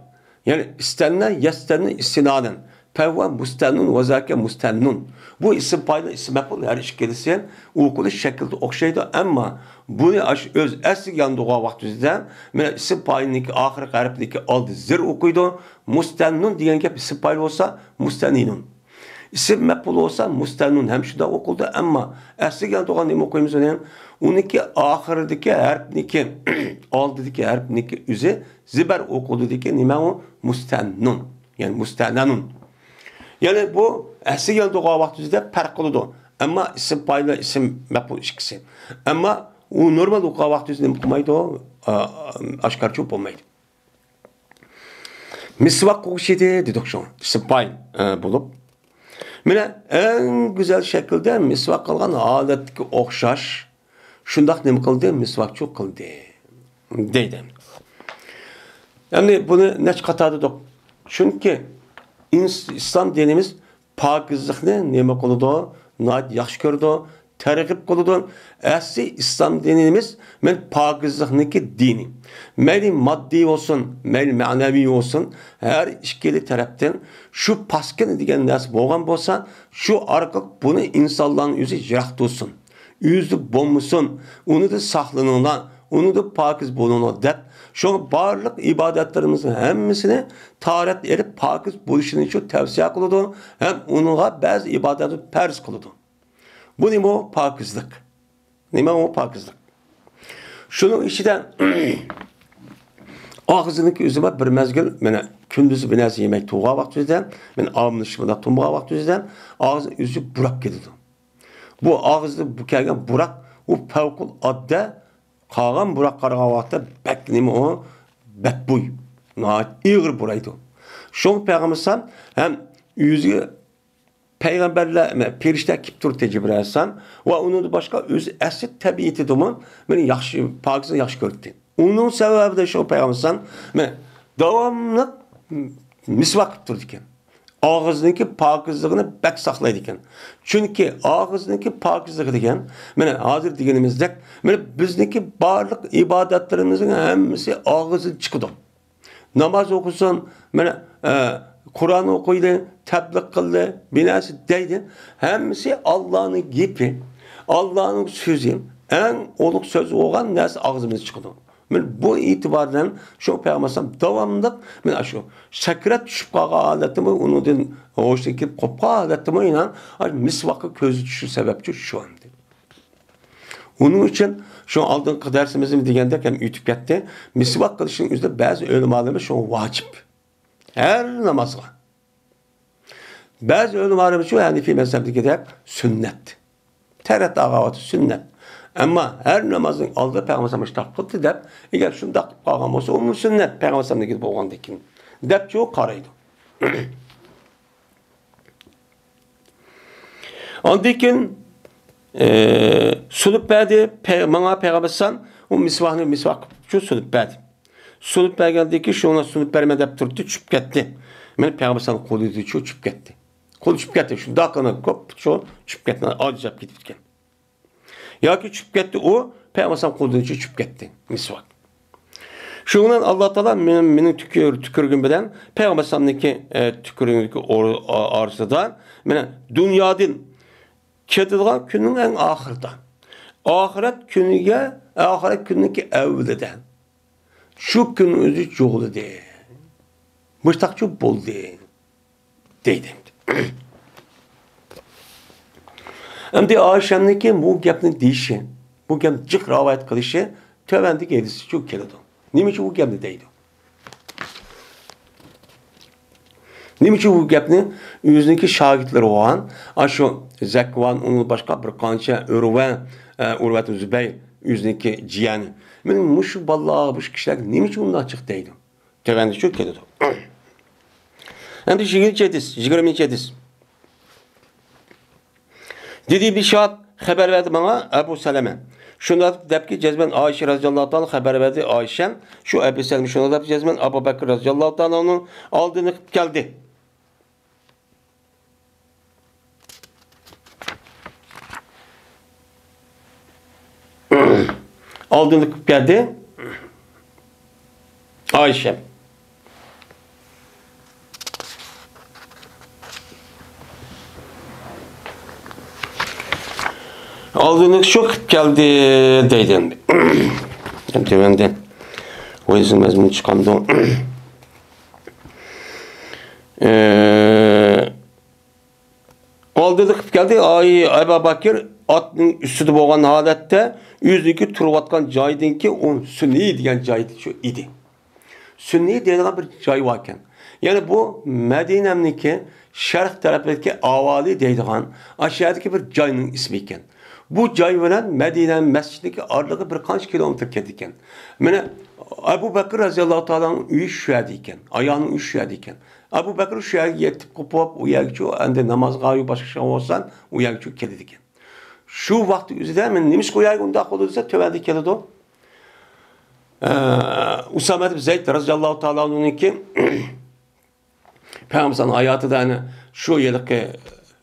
يەنى ئىستەننە، يەستەننى، ئىستىنانەن. پەھۇۋە مۇستەننۇن، ۋە زاكە مۇستەننۇن. بۇ ئىسىم پائىل، ئىسىم مەپئۇل ھەر ئىككىلىسى ئوقۇلۇش شەكلىدە ئوخشايدۇ، ئەمما بۇنى ئاشۇ ئۆز ئەسلىگە ياندۇرغان ۋاقتىمىزدا، مانا ئىسىم پائىلنىڭكى ئاخىرقى ھەرپنىڭكى ئالدى زىر ئوقۇيدۇ. مۇستەننۇن دېگەن گەپ ئىسىم پائىل بولسا، مۇستەنىنۇن. ئىسىم مەپئۇل بولسا مۇستەنۇن ھەم شۇنداق ئوقۇلىدۇ، ئەمما ئەسلىگە كەلتۈرگەن نېمە ئوقۇيمىز ئۇنى؟ ئۇنىڭكى ئاخىرىدىكى ھەرپنىكى، ئالدىدىكى ھەرپنىكى ئۆزى زىبەر ئوقۇلىدىكى نېمە ئۇ؟ مۇستەننۇن. يەنى مۇستەنەنۇن. يەنى بۇ ئەسلىگە كەلتۈرگەن ۋاقتىدا پەرق قىلىدۇ. ئەمما ئىسىم پائىل ۋە ئىسىم مەپئۇل ئىككىسى. ئەمما ئۇ نورمال ئوقۇغان ۋاقتىدا نېمە قىلمايدۇ؟ ئا، ئاشكارىچە بولمايدۇ. مىسۋاك قىلغۇچى ئىدى دېدۇق شۇ. ئىسىم پائىل، ئە، بولۇپ. مانا ئەڭ گۈزەل شەكىلدە مىسۋاك قىلغان ھالەتتىكى ئوخشاش. شۇنداق نېمە قىلدى؟ مىسۋاكچۇ قىلدى. دەيدۇ. ئەمدى بۇنى نەچچە قاتار دېدۇق. چۈنكى ئىنس-، ئىسلام دىنىمىز پاكىزلىقنى نېمە قىلىدۇ؟ ناھايىتى ياخشى كۆرىدۇ، تەرغىب قىلىدۇ. ئەسلى ئىسلام دىنىمىز مەن پاكىزلىقنىڭكى دىنى. مەيلى ماددىي بولسۇن، مەيلى مەنەۋىي بولسۇن، ھەر ئىككىلا تەرەپتىن شۇ پاسكىنا دېگەن نەرسە بولغان بولسا، شۇ ئارقىلىق بۇنى ئىنسانلارنىڭ ئۆزى يىراق تۇرسۇن. ئۆزىدە بولمىسۇن، ئۇنىدا ساقلىنىڭلار، ئۇنىدا پاكىز بولۇڭلار دەپ، شۇڭا بارلىق ئىبادەتلىرىمىزنىڭ ھەممىسىنى تاھارەت ئېلىپ پاكىز بولۇشىنى شۇ تەۋسىيە قىلىدۇ ھەم ئۇنىڭغا بەزى ئىبادەتنى پەرز قىلىدۇ. بۇ نېمە ئۇ پاكىزلىق؟ نېمە ئۇ پاكىزلىق؟ شۇنىڭ ئىچىدە ئاغزىنىڭكى ئۆزى بار، بىر مەزگىل، مانا، كۈندۈزى بىر نەرسە يېمەي تۇرغان ۋاقتىمىزدا، مانا، ئالمىنى شۇنداق تۇرمىغان ۋاقتىمىزدا، ئاغزىنىڭ ئۆزى بۇراپ كېتىدۇ. بۇ ئاغزىدا بۇ كەلگەن بۇراق، ئۇ پەۋقۇلئاددە قالغان بۇراققا قارىغان ۋاقىتتا بەك نېمە ئۇ؟ بەكبۇي. ناھايىتى ئېغىر بۇرايدۇ. شۇڭا پەيغەمبەر ئەلەيھىسسالام ھەم ئۆزىگە پەيغەمبەرلەر، پەرىشتە كېلىپ تۇردى، جەبرائىل ئەلەيھىسسالام، ۋە ئۇنىڭدىن باشقا ئۆزى ئەسلى تەبىئىتىدىمۇ مېنى ياخشى، پاكىزنى ياخشى كۆرەتتى. ئۇنىڭ سەۋەبىدىن شۇ پەيغەمبەر ئەلەيھىسسالام مېنى داۋاملىق مىسۋاك قىلىپ تۇرىدىكەن. ئاغزىنىڭكى پاكىزلىقىنى بەك ساقلايدىكەن. چۈنكى ئاغزىنىڭكى پاكىزلىقى دېگەن، مانا ھازىر دېگىنىمىزدەك، مانا بىزنىڭكى بارلىق ئىبادەتلىرىمىزنىڭ ھەممىسى ئاغزىدىن چىقىدۇ. ناماز ئوقۇسۇن، مانا، ئە، قۇرئان ئوقۇيدۇ، تەبلىغ قىلدى، بىر نەرسە دەيدۇ. ھەممىسى ئاللانىڭ گېپى، ئاللانىڭ سۆزى، ئەڭ ئۇلۇغ سۆز بولغان نەرسە ئاغزىمىزدىن چىقىدۇ. مانا بۇ ئېتىبار بىلەن شۇ پەيغەمبەر ئەلەيھىسسالام داۋاملىق، مانا شۇ سەكرات چۈشۈپ قالغان ھالەتتىمۇ، ئۇنىڭدىن ھوشىدىن كېلىپ قوپۇپ قالغان ھالەتتىمۇ، يەنە مىسۋاكقا كۆزى چۈشۈش سەۋەبچۇ شۇ ئەمدى. ئۇنىڭ ئۈچۈن شۇ ئالدىنقى دەرسىمىزدە دېگەندەك ھەم ئۆتۈپ كەتتى. مىسۋاك قىلىشنىڭ ئۆزىدە بەزى ئۆلىمالىرىمىز شۇ ۋاجىپ. ھەر نامازغا. بەزى ئۆلىمالىرىمىز شۇ ھەنىفىي مەزھەپتىكىدەك سۈننەت. تەرەت ئاغاۋاتى سۈننەت. ئەمما ھەر نامازنىڭ ئالدىدا پەيغەمبەر ئەلەيھىسسالام مۇشۇنداق قىلدى دەپ، ئەگەر شۇنداق قىلىپ قالغان بولسا، ئۇمۇ سۈننەت پەيغەمبەر ئەلەيھىسسالامنىڭكى بولغاندىكىن دەپچۇ قارايدۇ. ئاندىن كېيىن، ئى، سۇنۇپ بەردى، پەي-، ماڭا پەيغەمبەر ئەلەيھىسسالام ئۇ مىسۋاكنى مىسۋاك قىلىپچۇ سۇنۇپ بەردى. سۇنۇپ بەرگەندىن كېيىن، شۇڭا سۇنۇپ بەرمەن دەپ تۇردى، چۈشۈپ كەتتى. مانا پەيغەمبەر ئەلەيھىسسالام قولىدىچۇ چۈشۈپ كەتتى. قولى چۈشۈپ كەتتى، شۇنداق قىلىپ چۈشۈپ كەتتى، ئاجىزلاپ كېتىپتىكەن. ياكى چۈشۈپ كەتتى ئۇ، پەيغەمبەر ئەلەيھىسسالام قولىدىچۇ چۈشۈپ كەتتى، مىسۋاك. شۇنىڭ بىلەن ئاللا تائالا مېنىڭ، مېنىڭ تۈكۈر-، تۈكۈرۈكۈم بىلەن پەيغەمبەر ئەلەيھىسسالامنىڭكى، ئە، تۈكۈرۈكىنىڭكى ئور-، ئا-، ئارىسىدا، مانا، دۇنيادىن كېتىدىغان كۈننىڭ ئەڭ ئاخىرىدا، ئاخىرەت كۈنىگە، ئاخىرەت كۈنىنىڭكى ئەۋۋىلىدە، شۇ كۈن ئۆزى جۇغلىدى. مۇشتاقچۇ بولدى. دەيدۇ. ئەمدى ئائىشەمنىڭكى بۇ گەپنى دېيىشى، بۇ گەپنى جىق رىۋايەت قىلىشى تۆۋەندىكى ھەدىستىچۇ كېلىدۇ. نېمە ئۈچۈن بۇ گەپنى دەيدۇ؟ نېمە ئۈچۈن بۇ گەپنى ئۆزىنىڭكى شاگىرتلىرى بولغان، ئاشۇ زەكۋان، ئۇنىڭدىن باشقا بىر قانچە ئۆرۋە، ئە، ئۇرۋەتۇ زۇبەير، ئۆزىنىڭكى جىيەنى. مانا مۇشۇ بالىلار، مۇشۇ كىشىلەرگە نېمە ئۈچۈن ئۇنداق جىق دەيدۇ؟ تۆۋەندە شۇ كېلىدۇ. ئەمدى يىگىرمىنچى ھەدىس، يىگىرمىنچى ھەدىس. دېدى ئىبن شىھاب خەۋەر بەردى ماڭا ئەبۇ سەلەمە. شۇنداق دەپكى جەزمەن ئائىشە رەزىياللاھۇ تائالا خەۋەر بەردى ئائىشەم. شۇ ئەبۇ سەلەمە شۇنداق دەپ جەزمەن ئەبۇ بەكرى رەزىياللاھۇ تائالا ئانھۇنىڭ ئالدىنى قىلىپ كەلدى. ئالدىنى قىلىپ كەلدى. ئائىشە. ئالدىنى شۇ قىلىپ كەلدى دەيدۇ ئەمدى. تۆۋەندە ۋەزىن مەزمۇن چىقامدۇ؟ ئە، ئالدىدا قىلىپ كەلدى. ئاي، ئەبۇ بەكىر ئاتنىڭ ئۈستىدە بولغان ھالەتتە ئۆزىنىڭكى تۇرۇۋاتقان جايدىنكى ئۇ سۈننىي دېگەن جايدا شۇ ئىدى. سۈننىي دەيدىغان بىر جاي باركەن. يەنى بۇ مەدىنەمنىڭكى شەرق تەرەپىدىكى ئاۋالى دەيدىغان ئاشۇ يەردىكى بىر جاينىڭ ئىسمى ئىكەن. بۇ جاي بىلەن مەدىنە مەسچىتىنىڭكى ئارىلىقى بىر قانچە كىلومېتىر كېتىدىكەن. مانا ئەبۇ بەكىر رەزىياللاھۇ تائالانىڭ ئۆيى شۇ يەردە ئىكەن. ئايالىنىڭ ئۆيى شۇ يەردە ئىكەن. ئەبۇ بەكرى شۇ يەرگە يېتىپ قوپۇپ، ئۇ يەرگىچۇ ئەمدى نامازغا يا باشقا ئىشقا بولسا، ئۇ يەرگىچۇ كېلىدىكەن. شۇ ۋاقىت ئۆزىدە مەن نېمىشقا ئۇ يەرگە ئۇنداق قىلدى دېسە، تۆۋەندە كېلىدۇ. ئە، ئۇسامە ئىبن زەيد رەزىياللاھۇ تائالا ئەنھۇنىڭكى پەيغەمبەر ھاياتىدا، يەنى شۇ ھېلىقى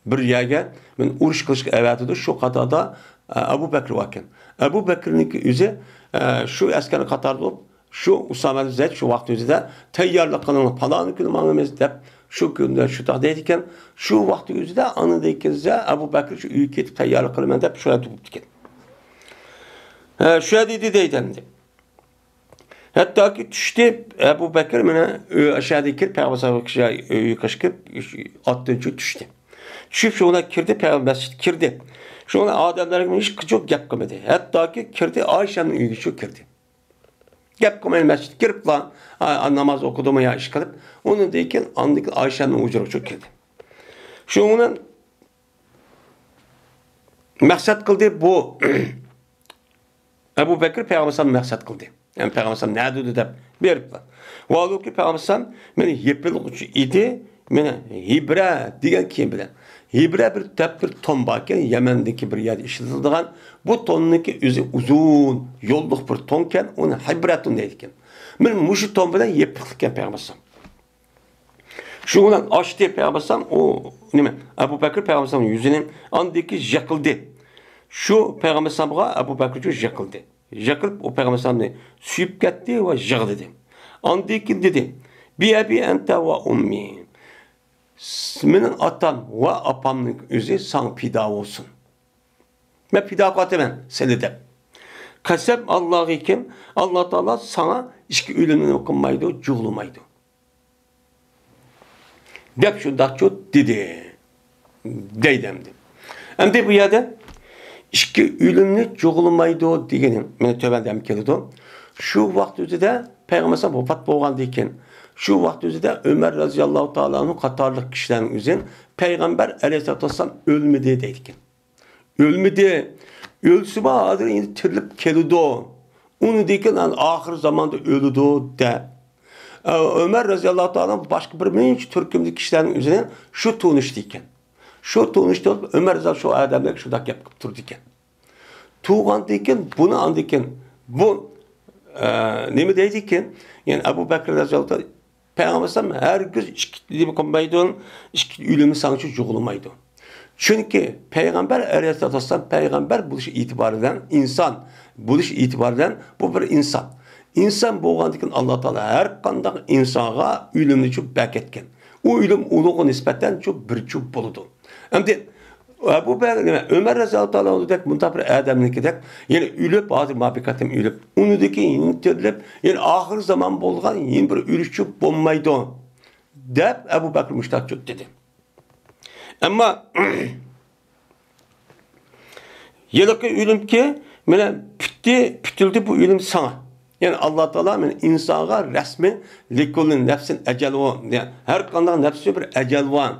بىر يەرگە مەن ئۇرۇش قىلىشقا ئەۋەتىدۇ. شۇ قاتاردا، ئە، ئەبۇ بەكرى باركەن. ئەبۇ بەكرىنىڭكى ئۆزى، ئە، شۇ ئەسكەر قاتارىدا بولۇپ، شۇ ئۇسامە بىن زەيد شۇ ۋاقىت ئۆزىدە، «تەييارلىق قىلىڭلار، پالانى كۈنى ماڭىمىز» دەپ، شۇ كۈندە شۇنداق دەيدىكەن. شۇ ۋاقىت ئۆزىدە ئاندىن كېيىن ئەبۇ بەكرى شۇ ئۆيگە كېتىپ تەييارلىق قىلىمەن دەپ شۇ يەردە بوپتىكەن. ھە، شۇ يەردە ئىدى دەيدۇ ئەمدى. ھەتتاكى چۈشتى، ئەبۇ بەكرى مانا ئۆ-، ئاشۇ يەردىن كىرىپ، پەيغەمبەر ساللاللاھۇ ئەلەيھى ۋەسەللەم ئۆيگە كىرىپ، ئاتتىن چۈشۈپ چۈشتى. چۈشۈپ، شۇ بىلەن كىردى، پەيغەمبەر مەسچىتكە كىردى. شۇ بىلەن ئادەملەرگە ھېچقاچان گەپ قىلمىدى. ھەتتاكى كىردى، ئائىشەمنىڭ ئۆيىگىچۇ كىردى. گەپ قىلماي مەسچىتكە كىرىپلا، ئا، ئا، ناماز ئوقۇدىمۇ يا ئىش قىلىپ، ئۇنىڭدىن كېيىن ئاندىن كېيىن ئائىشەمنىڭ ھۇجرىغىچۇ كىردى. شۇنىڭ بىلەن مەقسەت قىلدى بۇ ئەبۇ بەكرى پەيغەمبەر ئەلەيھىسسالامنى مەقسەت قىلدى. يەنى پەيغەمبەر ئەلەيھىسسالام نەدە ئىدى دەپ بېرىپلا. ۋاھالبۇكى، پەيغەمبەر ئەلەيھىسسالام مېنى يېپىلغۇچى ئىدى، مېنى ھىبرە دېگەن كىيىم بىلەن. ھىبرە بىر تەپتىر تون باركەن، يەمەندىكى بىر يەردە ئىشلىتىلىدىغان. بۇ توننىڭكى ئۆزى ئۇزۇن، يوللۇق بىر تونكەن، ئۇنى ھىبرەتۇن دەيدىكەن. مېنى مۇشۇ تون بىلەن يېپىقلىقكەن پەيغەمبەر ئەلەيھىسسالام. شۇ بىلەن ئاچتى پەيغەمبەر ئەلەيھىسسالام، ئۇ نېمە، ئەبۇ بەكرى پەيغەمبەر ئەلەيھىسسالامنىڭ يۈزىنى، ئاندىن كېيىن يىقىلدى. شۇ پەيغەمبەر ئەلەيھىسسالامغا ئەبۇ بەكرى يىقىلدى. يىقىلىپ، ئۇ پەيغەمبەر ئەلەيھىسسالامنى سۆيۈپ كەتتى ۋە يىغلىدى. ئاندىن كېيىن دېدى، بىئەبى ئەنتە ۋە ئۇممى، مېنىڭ ئاتام ۋە ئاپامنىڭ ئۆزى ساڭا پىدا بولسۇن. مەن پىدا قىلىۋاتىمەن سېنى دەپ. قەسەم ئاللاھىكىم، ئاللا تائالا ساڭا ئىككى ئۆلۈمنى قىلمايدۇ، جۇغلىمايدۇ. دەپ شۇنداقچۇ دېدى. دەيدۇ ئەمدى. ئەمدى بۇ يەردە ئىككى ئۆلۈمنى جۇغلىمايدۇ دېگىنى مانا تۆۋەندە ھەم كېلىدۇ. شۇ ۋاقىت ئۆزىدە پەيغەمبەر ئەلەيھىسسالام ۋاپات بولغاندىن كېيىن، شۇ ۋاقىت ئۆزىدە ئۆمەر رەزىياللاھۇ تائالا ئەنھۇ قاتارلىق كىشىلەرنىڭ ئۆزى پەيغەمبەر ئەلەيھىسسالاتۇ ۋەسسالام ئۆلمىدى دەيدىكەن. ئۆلمىدى. ئۆلسىمۇ ھازىر ئەمدى تىرىلىپ كېلىدۇ. ئۇنىڭدىن كېيىن ئاخىر زاماندا ئۆلىدۇ دەپ. ئە، ئۆمەر رەزىياللاھۇ تائالا باشقا بىر مۇنچە تۈركۈمدىكى كىشىلەرنىڭ ئۆزىنى شۇ تونۇشتى ئىكەن. شۇ تونۇشتى، ئۆمەر رەزىياللاھۇ شۇ ئادەملەرگە شۇنداق گەپ قىلىپ تۇرىدىكەن. تۇرغاندىن كېيىن بۇنى ئاندىن كېيىن بۇ، ئە، نېمە دەيدىكەن؟ يەنى ئەبۇ بەكرى رەزىياللاھۇ تائالا پەيغەمبەر ئەلەيھىسسالام ھەرگىز ئىككى نېمە قىلمايدۇ، ئىككى ئۆلۈمنى ساڭىچە جۇغلىمايدۇ. چۈنكى پەيغەمبەر ئەلەيھىسسالاتۇ ۋەسسالام پەيغەمبەر بولۇش ئېتىبارى بىلەن، ئىنسان بولۇش ئېتىبارى بىلەن بۇ بىر ئىنسان. ئىنسان بولغاندىكىن ئاللا تائالا ھەر قانداق ئىنسانغا ئۆلۈمنى شۇ بەكەتكەن. ئۇ ئۆلۈم ئۇلۇغا نىسبەتەن شۇ بىر چۇ بولىدۇ. ئەمدى ئەبۇ بەكىر، نېمە، ئۆمەر رەزىياللاھۇ تائالا ئەنھۇدەك مۇنداق بىر ئادەمنىڭكىدەك، يەنە ئۆلۈپ، ھازىر مابىكاتىم ئۆلۈپ، ئۇنىڭدىن كېيىن يەنە تىرىلىپ، يەنە ئاخىر زامان بولغان يەنە بىر ئۆلۈشچە بولمايدۇ، دەپ ئەبۇ بەكرى مۇشتاق دېدى. ئەمما ھېلىقى ئۆلۈمكى، مانا، پۈتتى، پۈتۈلدى بۇ ئۆلۈم ساڭا. يەنى ئاللا تائالا مانا ئىنسانغا رەسمىي، لىكۇللى نەفسىن ئەجەلۇ، يەنى ھەر قانداق نەپسكە بىر ئەجەل بار.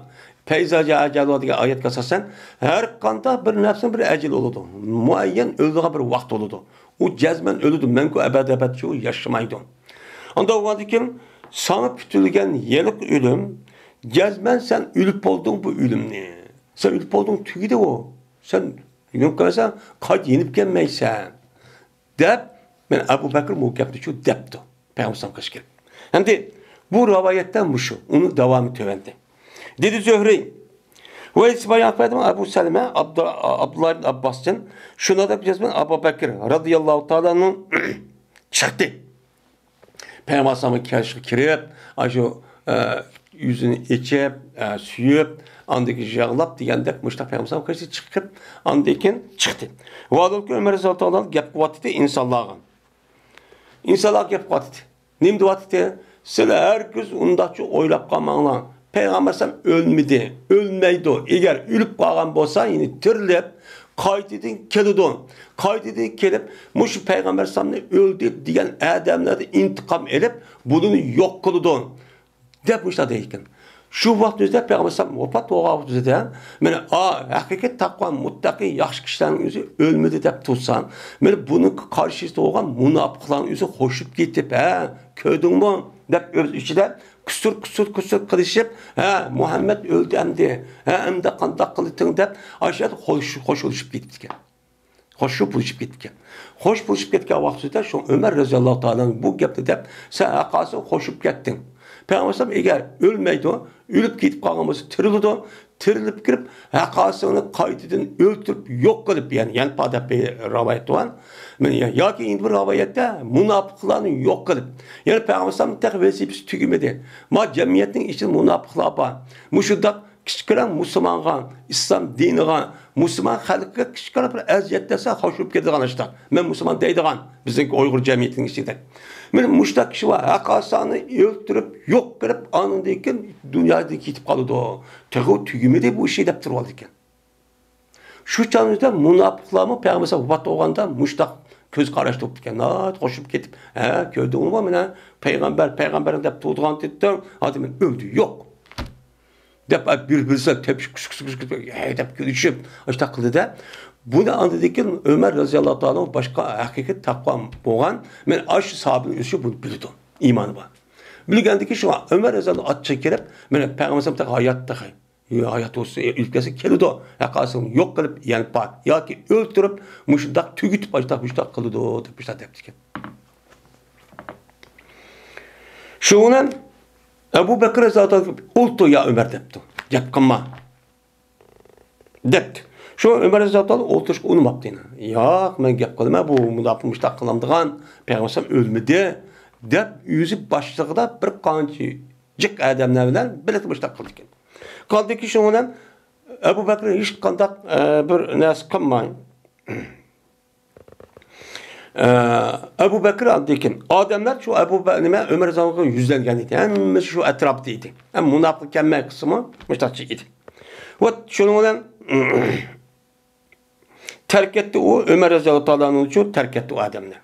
فەيزا جاء ئەجەلۇھا دېگەن ئايەتكە ئاساسەن، ھەر قانداق بىر نەپسنىڭ بىر ئەجىلى بولىدۇ. مۇئەييەن ئۆلىدىغان بىر ۋاقتى بولىدۇ. ئۇ جەزمەن ئۆلىدۇ، مەڭگۈ ئەبەدىي ئەبەدچە ئۇ ياشىمايدۇ. ئانداق بولغاندىكىن ساڭا پۈتۈلگەن ھېلىقى ئۆلۈم، جەزمەن سەن ئۆلۈپ بولدۇڭ بۇ ئۆلۈمنى. سەن ئۆلۈپ بولدۇڭ، تۈگىدى ئۇ. سەن يېنىپ كەلسەڭ، قايتا يېنىپ كەلمەيسەن. دەپ، مانا ئەبۇ بەكرى بۇ گەپنى شۇ دەپتۇ. پەيغەمبەر ئەلەيھىسسالامغا قارشى كېلىپ. ئەمدى بۇ رىۋايەتتە مۇشۇ، ئۇنىڭ داۋامى تۆۋەندە. دېدى زۆھرى، ۋە ئىسمائىل ئەخبەردىمۇ ئەبۇ سەلمە، ئابدۇ-، ئابدۇللا ئىبن ئابباستىن، شۇنىڭ دەپ يازمىدى، ئەبۇ بەكرى رەزىياللاھۇ تائالا ئەنھۇ چىقتى. پەيغەمبەر ئەلەيھىسسالامغا كەلىشكە كىرىپ، ئاشۇ، ئە، يۈزىنى ئېچىپ، ئە، سۆيۈپ، ئاندىن كېيىن يىغلاپ دېگەندەك مۇشۇنداق پەيغەمبەر ئەلەيھىسسالام قېشىغا چىقىپ، ئاندىن كېيىن چىقتى. ۋاھالبۇكى ئۆمەر رەزىياللاھۇ تائالا گەپ قىلىۋاتىدۇ ئىنسانلارغا. ئىنسانلارغا گەپ قىلىۋاتىدۇ. نېمە دەۋاتىدۇ؟ سىلەر ھەرگىز ئۇنداقچە ئويلاپ قالماڭلار. پەيغەمبەر ئەلەيھىسسالام ئۆلمىدى، ئۆلمەيدۇ. ئەگەر ئۆلۈپ قالغان بولسا، يەنە تىرىلىپ، قايتىدىن كېلىدۇ. قايتىدىن كېلىپ، مۇشۇ پەيغەمبەر ئەلەيھىسسالامنى ئۆلدى دېگەن ئادەملەردىن ئىنتىقام ئېلىپ، بۇنى يوق قىلىدۇ. دەپ مۇشۇنداق دەيدىكەن. شۇ ۋاقىت ئۆزىدە پەيغەمبەر ئەلەيھىسسالام ۋاپات بولغان ۋاقىت ئۆزىدە، مانا، ئا، ھەقىقىي تەقۋا، مۇتتەقىي، ياخشى كىشىلەرنىڭ ئۆزى ئۆلمىدى دەپ تۇرسا، مانا بۇنىڭ قارشىسىدا بولغان مۇناپىقلارنىڭ ئۆزى خوشلىشىپ كېتىپ، ھە، كۆردۈڭمۇ؟ دەپ ئۆز ئىچىدە كۇسۇر، كۇسۇر، كۇسۇر قىلىشىپ، ھە، مۇھەممەد ئۆلدى ئەمدى، ھە، ئەمدى قانداق قىلىتىڭ دەپ، ئاشۇ يەردە خوش-، خوشلىشىپ كېتىپتىكەن. خوش بولۇشۇپ كەتكەن. خوش بولۇشۇپ كەتكەن ۋاقتىدا شۇ ئۆمەر رەزىياللاھۇ تائالا بۇ گەپنى دەپ، سەن ھەققاسىغا خوشۇپ كەتتىڭ. پەيغەمبەر ئەلەيھىسسالام ئەگەر ئۆلمەيدۇ، ئۆلۈپ كېتىپ قالغان بولسا تىرىلىدۇ، تىرىلىپ كىرىپ ھەققاسىڭنى قايتىدىن ئۆلتۈرۈپ يوق قىلىپ، يەنى يەنپا دەپ بىر رىۋايەت بار. مانا يا-، ياكى ئەنە بىر رىۋايەتتە مۇناپىقلارنى يوق قىلىپ، يەنى پەيغەمبەر ئەلەيھىسسالام تېخى ۋەزىپىسى تۈگىمىدى. ما جەمئىيەتنىڭ ئىچىدە مۇناپىقلار بار. مۇشۇنداق كىچىككىنە مۇسۇلمانغا، ئىسلام دىنىغا، مۇسۇلمان خەلقىگە كىچىككىنە بىر ئەزىيەت دەسە خوشلىنىپ كېتىدىغان ئىشتا. مەن مۇسۇلمان دەيدىغان، بىزنىڭكى ئۇيغۇر جەمئىيىتىنىڭ ئىچىدە. مانا مۇشۇنداق كىشى بار، ھەققاسىنى ئۆلتۈرۈپ، يوق قىلىپ، ئاندىن كېيىن دۇنيادىن كېتىپ قالىدۇ. تېخى تۈگىمىدى بۇ ئىشى دەپ تۇرۇۋالىدىكەن. شۇ چاغدا مۇناپىقلارمۇ پەيغەمبەر ۋاپات بولغاندا مۇشۇنداق كۆز قاراشتا تۇرۇپتىكەن. ناھايىتى خوشلىنىپ كېتىپ، ھە، كۆردۈڭمۇ مانا پەيغەمبەر، پەيغەمبەر دەپ تۇرىدىغان دېدىڭ، ھازىر مانا ئۆلدى، يوق. دەپ، بىر-بىرسىگە تېپىشىپ، كۈس-، كۈس-، كۈس-، كۈس-، ھەي دەپ كۈلۈشۈپ، ئاشۇنداق قىلدى-دە. بۇنى ئاڭلىغاندىن كېيىن ئۆمەر رەزىياللاھۇ تائالا باشقا ھەقىقىي تەقۋا بولغان، مەن ئاشۇ ساھابىنىڭ ئۆزى بۇنى بىلىدۇ، ئىمانى بار. بىلگەندىن كېيىن شۇڭا ئۆمەر رەزىياللاھۇ ئاتچىقى كىرىپ، مانا پەيغەمبەر ئەلەيھىسسالام تېخى ھايات، تېخى ھايات بولسا ئۆلۈپ كەتسە كېلىدۇ، ھەققاسىنى يوق قىلىپ يەنە بار ياكى ئۆلتۈرۈپ مۇشۇنداق تۈگىتىپ ئاشۇنداق مۇشۇنداق قىلىدۇ دەپ مۇشۇنداق دەپتىكەن. شۇنىڭ بىلەن ئەبۇ بەكرى رەزىياللاھۇ تائالا ئولتۇر يا ئۆمەر دەپتۇ، گەپ قىلما. دەپتۇ. شۇ ئۆمەر رەزىياللاھۇ تائالا ئولتۇرۇشقا ئۇنىماپتۇ يەنە. ياق، مەن گەپ قىلىمەن، بۇ مۇنداق مۇشتاق قىلامدىغان، پەيغەمبەر ئۆلمىدى دەپ ئۆزى باشلىقىدا بىر قانچە جىق ئادەملەر بىلەن بىرلىكتە مۇشتاق قىلدىكەن. قالدىكى شۇنىڭ بىلەن ئەبۇ بەكرى ھېچقانداق، ئە، بىر نەرسە قىلماي. ئە، ئەبۇ بەكرى ئاندىن كېيىن ئادەملەر شۇ ئەبۇ بە-، نېمە، ئۆمەر رەزىياللاھۇ ئۆيىگە يۈزلەنگەن ئىدى. ھەممىسى شۇ ئەتراپتا ئىدى. ھەم مۇناپىق كەلمەي قىسمى مۇشتاقچە ئىدى. ۋە شۇنىڭ بىلەن تەرك ئەتتى ئۇ، ئۆمەر رەزىياللاھۇ تائالا ئەنھۇ ئۈچۈن تەرك ئەتتى ئۇ ئادەمنى.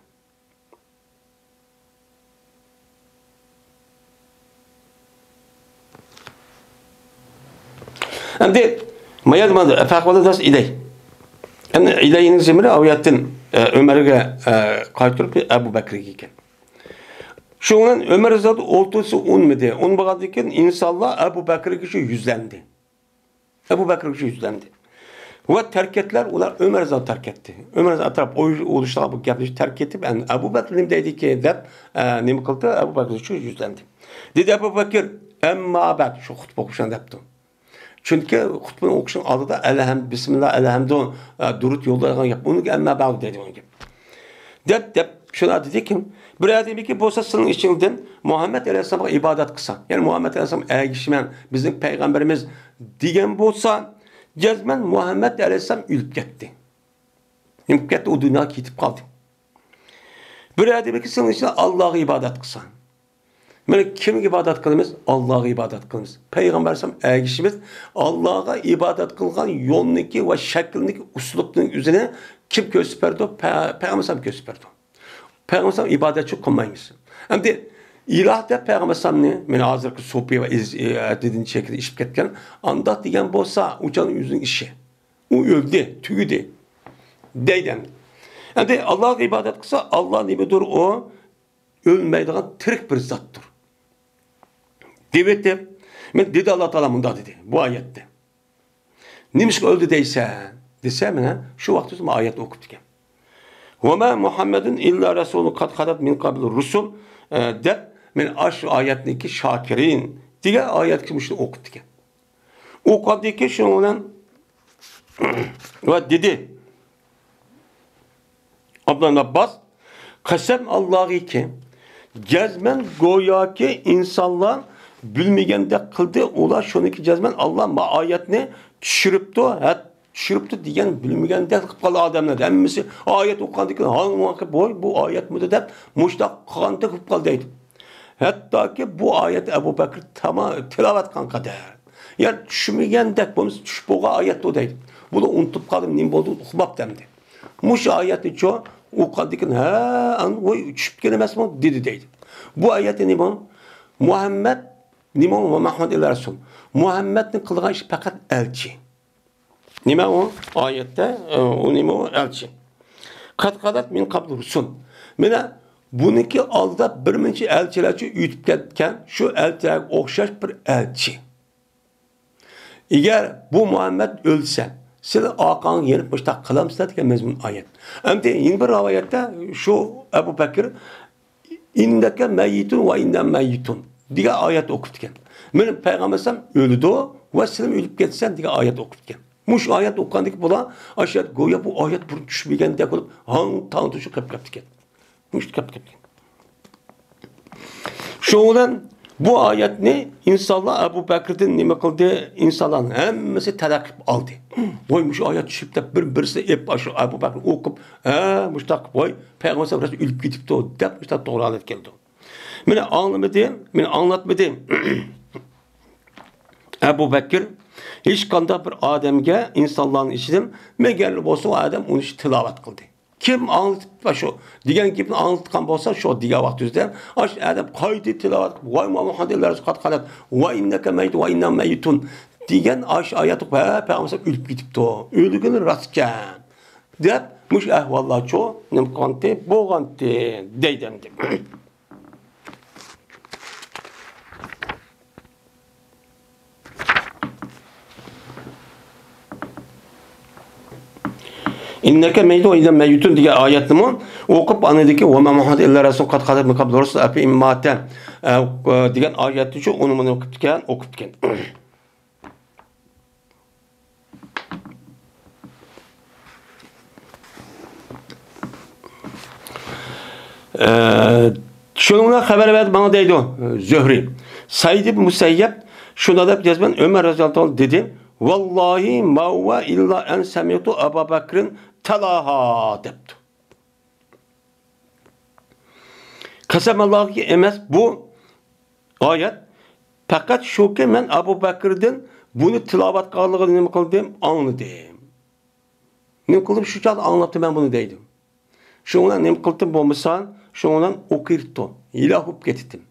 ئەمدى مايا مانا فەقۋەدە دەس ئىلەي. ئەمدى ئىلەينىڭ زېمىرى ئاۋۇ يەردىن، ئە، ئۆمەرگە، ئە، قايتۇرۇپ ئەبۇ بەكرىگە ئىكەن. شۇنىڭ بىلەن ئۆمەر رەزىياللاھۇ ئولتۇرسا ئۇنىمىدى. ئۇنىمىغاندىن كېيىن ئىنسانلار ئەبۇ بەكرىگە شۇ يۈزلەندى. ئەبۇ بەكرىگە شۇ يۈزلەندى. ۋە تەركەتلەر ئۇلار ئۆمەر رەزىياللاھۇ تەركەتتى. ئۆمەر رەزىياللاھۇ ئەتراپ ئوي-، ئويلىشىدىغان بۇ گەپنى تەرك ئېتىپ، ئەن-، ئەبۇ بەكرى نېمە دەيدىكى دەپ، ئە، نېمە قىلدى؟ ئەبۇ بەكرى شۇ يۈزلەندى. دېدى ئەبۇ بەكرى، ئەمما بەد، شۇ خۇتبە ئوقۇشنى دەپتۇ. چۈنكى خۇتبىنى ئوقۇشنىڭ ئالدىدا ئەلھەم-، بىسمىللا، ئەلھەمدۇ، ئە، دۇرۇت يوللايدىغان گەپ. ئۇنىڭ ئەمما بەد دەيدىغان گەپ. دەپ، دەپ، شۇنى دېدىكى، بىر ئادەمكى بولسا سېنىڭ ئىچىڭدىن مۇھەممەد ئەلەيھىسسالامغا ئىبادەت قىلسا، يەنى مۇھەممەد ئەلەيھىسسالامغا ئەگىشىمەن، بىزنىڭ پەيغەمبىرىمىز دېگەن بولسا، جەزمەن مۇھەممەد ئەلەيھىسسالام ئۆلۈپ كەتتى. نېمە بولۇپ كەتتى؟ ئۇ دۇنياغا كېتىپ قالدى. بىر ئادەمكى سېنىڭ ئىچىڭدە ئاللاغا ئىبادەت قىلسا، مانا كىمگە ئىبادەت قىلىمىز؟ ئاللاغا ئىبادەت قىلىمىز. پەيغەمبەر ئەلەيھىسسالام ئەگىشىمىز. ئاللاغا ئىبادەت قىلغان يولنىكى ۋە شەكلىنىكى، ئۇسلۇبنىڭ ئۆزىنى كىم كۆرسىتىپ بەردى؟ پە-، پەيغەمبەر ئەلەيھىسسالام كۆرسىتىپ بەردى. پەيغەمبەر ئەلەيھىسسالام ئىبادەتچى قىلمايمىز. ئەمدى ئىلاھ دەپ پەيغەمبەر ئەلەيھىسسالامنى، مانا ھازىرقى سوپى ۋە ئىز-، ئە، دىنىي شەكىلدە ئېشىپ كەتكەن، ئانداق دېگەن بولسا، ئۇ چاغنىڭ ئۆزىنىڭ ئىشى. ئۇ ئۆلدى، تۈگىدى. دەيدۇ ئەمدى. ئەمدى ئاللاغا ئىبادەت قىلسا، ئاللا نېمىدۇر ئۇ؟ ئۆلمەيدىغان تىرىك بىر زاتتۇر. دېۋېتىپ، مەن دېدى، ئاللا تائالا مۇنداق دېدى بۇ ئايەتتە. نېمىشقا ئۆلدى دەيسەن؟ دېسە، مانا شۇ ۋاقىتتا مانا ئايەت ئوقۇپتىكەن. ۋەما مۇھەممەدۇن ئىللا رەسۇلۇن قەد خەلەت مىن قەبلىھىر رۇسۇل، ئە، دەپ، مانا ئاشۇ ئايەتنىڭكى شاكىرىن دېگەن ئايەتكە مۇشۇنى ئوقۇپتىكەن. ئوقۇغاندىن كېيىن شۇنىڭ بىلەن ۋە دېدى، ئابدۇللا ئابباس، قەسەم ئاللاغىكى، جەزمەن گوياكى ئىنسانلار بىلمىگەندەك قىلدى، ئۇلار شۇنىڭكى جەزمەن ئاللا ما ئايەتنى چۈشۈرۈپتۇ، ھە، چۈشۈرۈپتۇ دېگەن بىلمىگەندەك قىلىپ قالدى ئادەملەر. ھەممىسى ئايەت ئوقۇغاندىن كېيىن، ھاڭ ۋاقىت، ۋوي، بۇ ئايەتمىدۇ دەپ، مۇشۇنداق قىلغاندەك قىلىپ قالدى دەيدۇ. ھەتتاكى بۇ ئايەتنى ئەبۇ بەكرى تاما-، تىلاۋەت قىلغان قەدەر. يا چۈشمىگەندەك، بولمىسا چۈشۈپ بولغان ئايەتتۇ دەيدۇ. بۇنى ئۇنتۇپ قالدىم، نېمە بولدى، ئۇقماپتۇ ئەمدى. مۇشۇ ئايەتنىچۇ ئوقۇغاندىن كېيىن، ھە، ئان-، ۋوي، چۈشۈپتىكەن ئەمەسمۇ؟ دېدى دەيدۇ. بۇ ئايەتتە نېمە؟ مۇھەممەد، نېمە؟ ۋە مەھمۇد ئىللا رەسۇل. مۇھەممەدنىڭ قىلغان ئىشى پەقەت ئەلچى. نېمە ئۇ؟ ئايەتتە، ئۇ نېمە ئۇ؟ ئەلچى. قەد خەلەت مىن قەبلىھىر رۇسۇل. مانا بۇنىڭكى ئالدىدا بىر مۇنچە ئەلچىلەرچۇ ئۆتۈپ كەتكەن، شۇ ئەلچىلەرگە ئوخشاش بىر ئەلچى. ئەگەر بۇ مۇھەممەد ئۆلسە، سىلەر ئارقاڭغا يېنىپ مۇشۇنداق قىلامسىلەر دېگەن مەزمۇن ئايەت. ئەمدى يەنە بىر رىۋايەتتە شۇ ئەبۇ بەكرى، ئىننەكە مەييىتۇن ۋە ئىننا مەييىتۇن دېگەن ئايەت ئوقۇپتىكەن. مانا پەيغەمبەر ئەلەيھىسسالام ئۆلىدۇ ۋە سىلەرمۇ ئۆلۈپ كېتىسەن دېگەن ئايەت ئوقۇپتىكەن. مۇشۇ ئايەت ئوقۇغاندىكىن بۇلار ئاشۇ يەردە گويا بۇ ئايەت بۇرۇن چۈشمىگەندەك بولۇپ، ھاڭ تاڭ تۇشۇپ قېلىپ كەپتىكەن. مۇشۇ كەپتىكەن. شۇنىڭ بىلەن بۇ ئايەتنى ئىنسانلار ئەبۇ بەكرىدىن نېمە قىلدى؟ ئىنسانلارنىڭ ھەممىسى تەلەققى قىلىپ ئالدى. ۋاي، مۇشۇ ئايەت چۈشۈپ دەپ بىر بىرسى ئېپ، ئاشۇ ئەبۇ بەكرى ئوقۇپ، ھە، مۇشۇنداق، ۋاي، پەيغەمبەر ئەلەيھىسسالام راست ئۆلۈپ كېتىپتۇ دەپ مۇشۇنداق توغرا ئايەت كەلدى. مانا ئاڭلىمىدى، مانا ئاڭلاتمىدى. ئەبۇ بەكرى ھېچقانداق بىر ئادەمگە ئىنسانلارنىڭ ئىچىدىن مەگەر بولسا ئۇ ئادەم ئۇنى تىلاۋەت قىلدى. كىم ئاڭلىتىپ شۇ دېگەن گېپىنى ئاڭلىتقان بولسا، شۇ دېگەن ۋاقىت ئۆزىدە ئاشۇ ئادەم قايتا تىلاۋەت قىلىپ، ۋاي مۇھەممەد ئەلەيھىسسالام قەد خەلەت، ۋە ئىننەكە مەييىت، ۋە ئىننا مەييىتۇن دېگەن ئاشۇ ئايەت ئوقۇپ، ھە، پەيغەمبەر ئۆلۈپ كېتىپتۇ. ئۆلگىنى راستكەن. دەپ، مۇشۇ ئەھۋاللارچۇ نېمە قىلغانتى، بولغانتى دەيدۇ ئەمدى. «ئىننەكە مەيتۇن ۋە ئىننەھۇم مەيتۇن» دېگەن ئايەتنىمۇ ئوقۇپ، ئاندىن كېيىن «ۋە مە مۇھەممەدۇن ئىللا رەسۇلۇن قەد خەلەت مىن قەبلىھیر رۇسۇل ئەفەئىن ماتە» دېگەن ئايەتنىچۇ ئۇنى مۇنى ئوقۇپتىكەن، ئوقۇپتىكەن. ئە، شۇنىڭ بىلەن خەۋەر بەردى ماڭا دەيدۇ زۆھرى. سەئىد ئىبن مۇسەييەب شۇنداق دەپ يازىمەن، ئۆمەر رەزىياللاھۇ تائالا دېدى، «ۋاللاھى ما ھۇۋە ئىللا ئەن سەمىئتۇ ئەبا بەكرىن تەلاھا» دەپتۇ. قەسەم ئاللاھكى ئەمەس بۇ ئايەت، پەقەت شۇكى، مەن ئەبۇ بەكىردىن بۇنى تىلاۋەت قىلغانلىقىنى نېمە قىلدىم؟ ئاڭلىدىم. نېمە قىلدىم؟ شۇ چاغدا ئاڭلاپتىمەن بۇنى دەيدۇ. شۇنىڭ بىلەن نېمە قىلدىم بولمىسا، شۇنىڭ بىلەن ئوقۇرتۇ، ھىلاك بولۇپ كېتىتتىم.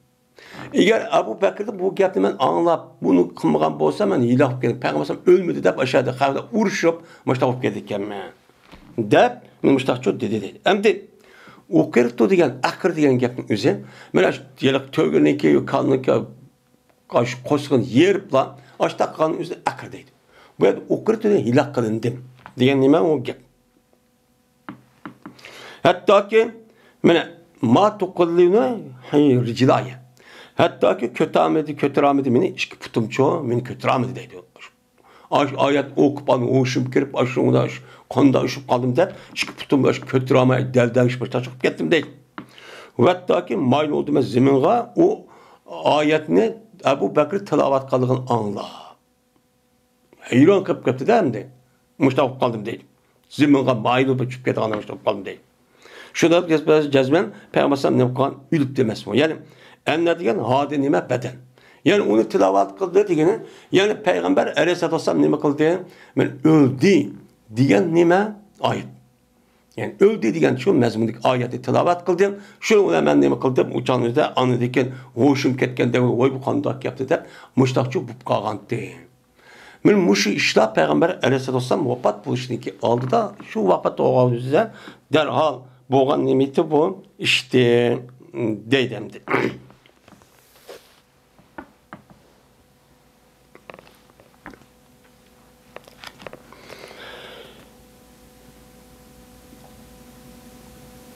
ئەگەر ئەبۇ بەكىردىن بۇ گەپنى مەن ئاڭلاپ، بۇنى قىلمىغان بولسام، مەن ھىلاك بولۇپ كېتىم. پەيغەمبەر ئەلەيھىسسالام ئۆلمىدى دەپ ئاشۇ يەردە خەۋەردە ئۇرۇشۇپ، مۇشۇنداق بولۇپ كېتىدىكەنمەن. دەپ، مانا مۇشۇنداقچۇ دېدى دەيدۇ. ئەمدى ئۇقىرتۇ دېگەن، ئەقىر دېگەن گەپنىڭ ئۆزى، مانا شۇ ھېلىقى تۆگىنىڭكى، كالىنىڭكى، ئاشۇ قورسىقىنى يېرىپلا، ئاشۇنداق قىلغاننىڭ ئۆزىنى ئەقىر دەيدۇ. بۇ يەردە ئۇقىرتۇ دېگەن ھىلاك قىلىندىم دېگەن نېمە ئۇ گەپ؟ ھەتتاكى، مانا، ما تۇقىللىنى رىجلايە. ھەتتاكى كۆتەرمىدى، كۆتۈرەلمىدى مېنى ئىككى پۇتۇمچۇ، مېنى كۆتۈرەلمىدى دەيدۇ. ئاشۇ ئايەت ئوقۇپ، ئاندىن ھوشۇم كىرىپ، ئاشۇ شۇڭدا قانداق ئۇشۇپ قالدىم دەپ، ئىككى پۇتۇمدا ئاشۇ كۆتۈرەلمەي، دەلدەڭشىپ، مۇشۇنداق چىقىپ كەتتىم دەيدۇ. ۋەتتاكى مايىل بولدۇم مەن زېمىنغا، ئۇ ئايەتنى ئەبۇ بەكرى تىلاۋەت قىلغىنىنى ئاڭلاپ. ھەيران قېلىپ كەتتى-دە ئەمدى. مۇشۇنداق بولۇپ قالدىم دەيدۇ. زېمىنغا مايىل بولۇپ چۈشۈپ كەتكەندەك مۇشۇنداق بولۇپ قالدىم دەيدۇ. شۇنداق جەزمەن پەيغەمبەر ئەلەيھىسسالام نېمە قىلغان؟ ئۆلۈپتۇ ئەمەسمۇ؟ يەنى ئەننە دېگەن ھادى نېمە؟ بەدەن. يەنى ئۇنى تىلاۋەت قىلدى دېگىنى، يەنى پەيغەمبەر ئەلەيھىسسالاتۇ ۋەسسالام نېمە قىلدى؟ مەن ئۆلدى دېگەن نېمە؟ ئايەت. يەنى ئۆلدى دېگەن شۇ مەزمۇندىكى ئايەتنى تىلاۋەت قىلدىم. شۇنىڭ بىلەن مەن نېمە قىلدىم؟ ئۇ چاغنىڭ ئۆزىدە ئاندىن كېيىن ھوشۇم كەتكەندەك، ۋاي بۇ قانداق گەپتى دەپ مۇشۇنداقچۇ بولۇپ قالغانتى. مانا مۇشۇ ئىشلار پەيغەمبەر ئەلەيھىسسالاتۇ ۋەسسالام ۋاپات بولۇشىدىكى ئالدىدا، شۇ ۋاپات بولغان ئۆزىدە دەرھال بولغان نېمىتى بۇ ئىشتى دەيدۇ ئەمدى.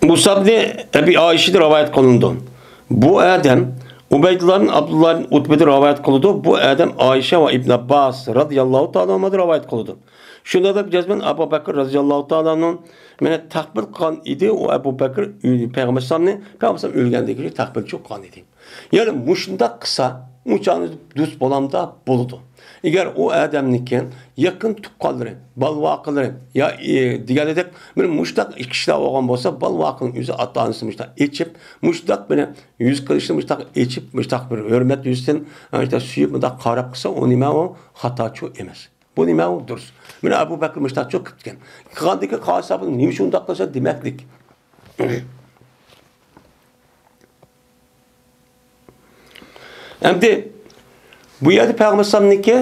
مۇسئەبنى ئەبى ئائىشىدىن رىۋايەت قىلىنىدۇ. بۇ ئادەم ئۇبەيدۇللادىن، ئابدۇللادىن، ئۇتبىدىن رىۋايەت قىلىدۇ. بۇ ئادەم ئائىشە ۋە ئىبن ئابباس رازىياللاھۇ تائالا ئانھۇدىن رىۋايەت قىلىدۇ. شۇنداق دەپ جەزمەن ئەبۇ بەكىر رازىياللاھۇ تائالا ئانھۇ مېنى تەقبىل قىلغان ئىدى. ئۇ ئەبۇ بەكىر ئۆ-، پەيغەمبەر ئەلەيھىسسالامنى، پەيغەمبەر ئەلەيھىسسالام ئۆلگەندىن كېيىن تەقبىلچى قىلغان ئىدى. يەنى مۇشۇنداق قىلسا، ئۇ چاغنى دوست بولامدا؟ بولىدۇ. ئەگەر ئۇ ئادەمنىڭكى يېقىن تۇغقانلىرى، بالىۋاقىلىرى يا، ئى، دېگەندەك، مانا مۇشۇنداق ئىككى كىشىلەر بولغان بولسا، بالىۋاقىنىڭ ئۆزى ئاتا-ئانىسىنى مۇشۇنداق ئېچىپ، مۇشۇنداق مانا يۈز قىلىشنى مۇشۇنداق ئېچىپ، مۇشۇنداق بىر ھۆرمەت يۈزىسىدىن، مۇشۇنداق سۆيۈپ، مۇنداق قاراپ قىلسا، ئۇ نېمە ئۇ؟ خاتاچۇ ئەمەس. بۇ نېمە ئۇ؟ دۇرۇس. مانا ئەبۇ بەكرى مۇشۇنداقچۇ قىپتىكەن. قىلغاندىكى قاسابىنى نېمە ئۈچۈن ئۇنداق قىلسا دېمەكلىك. ئەمدى بۇ يەردە پەيغەمبەر ئەلەيھىسسالامنىڭكى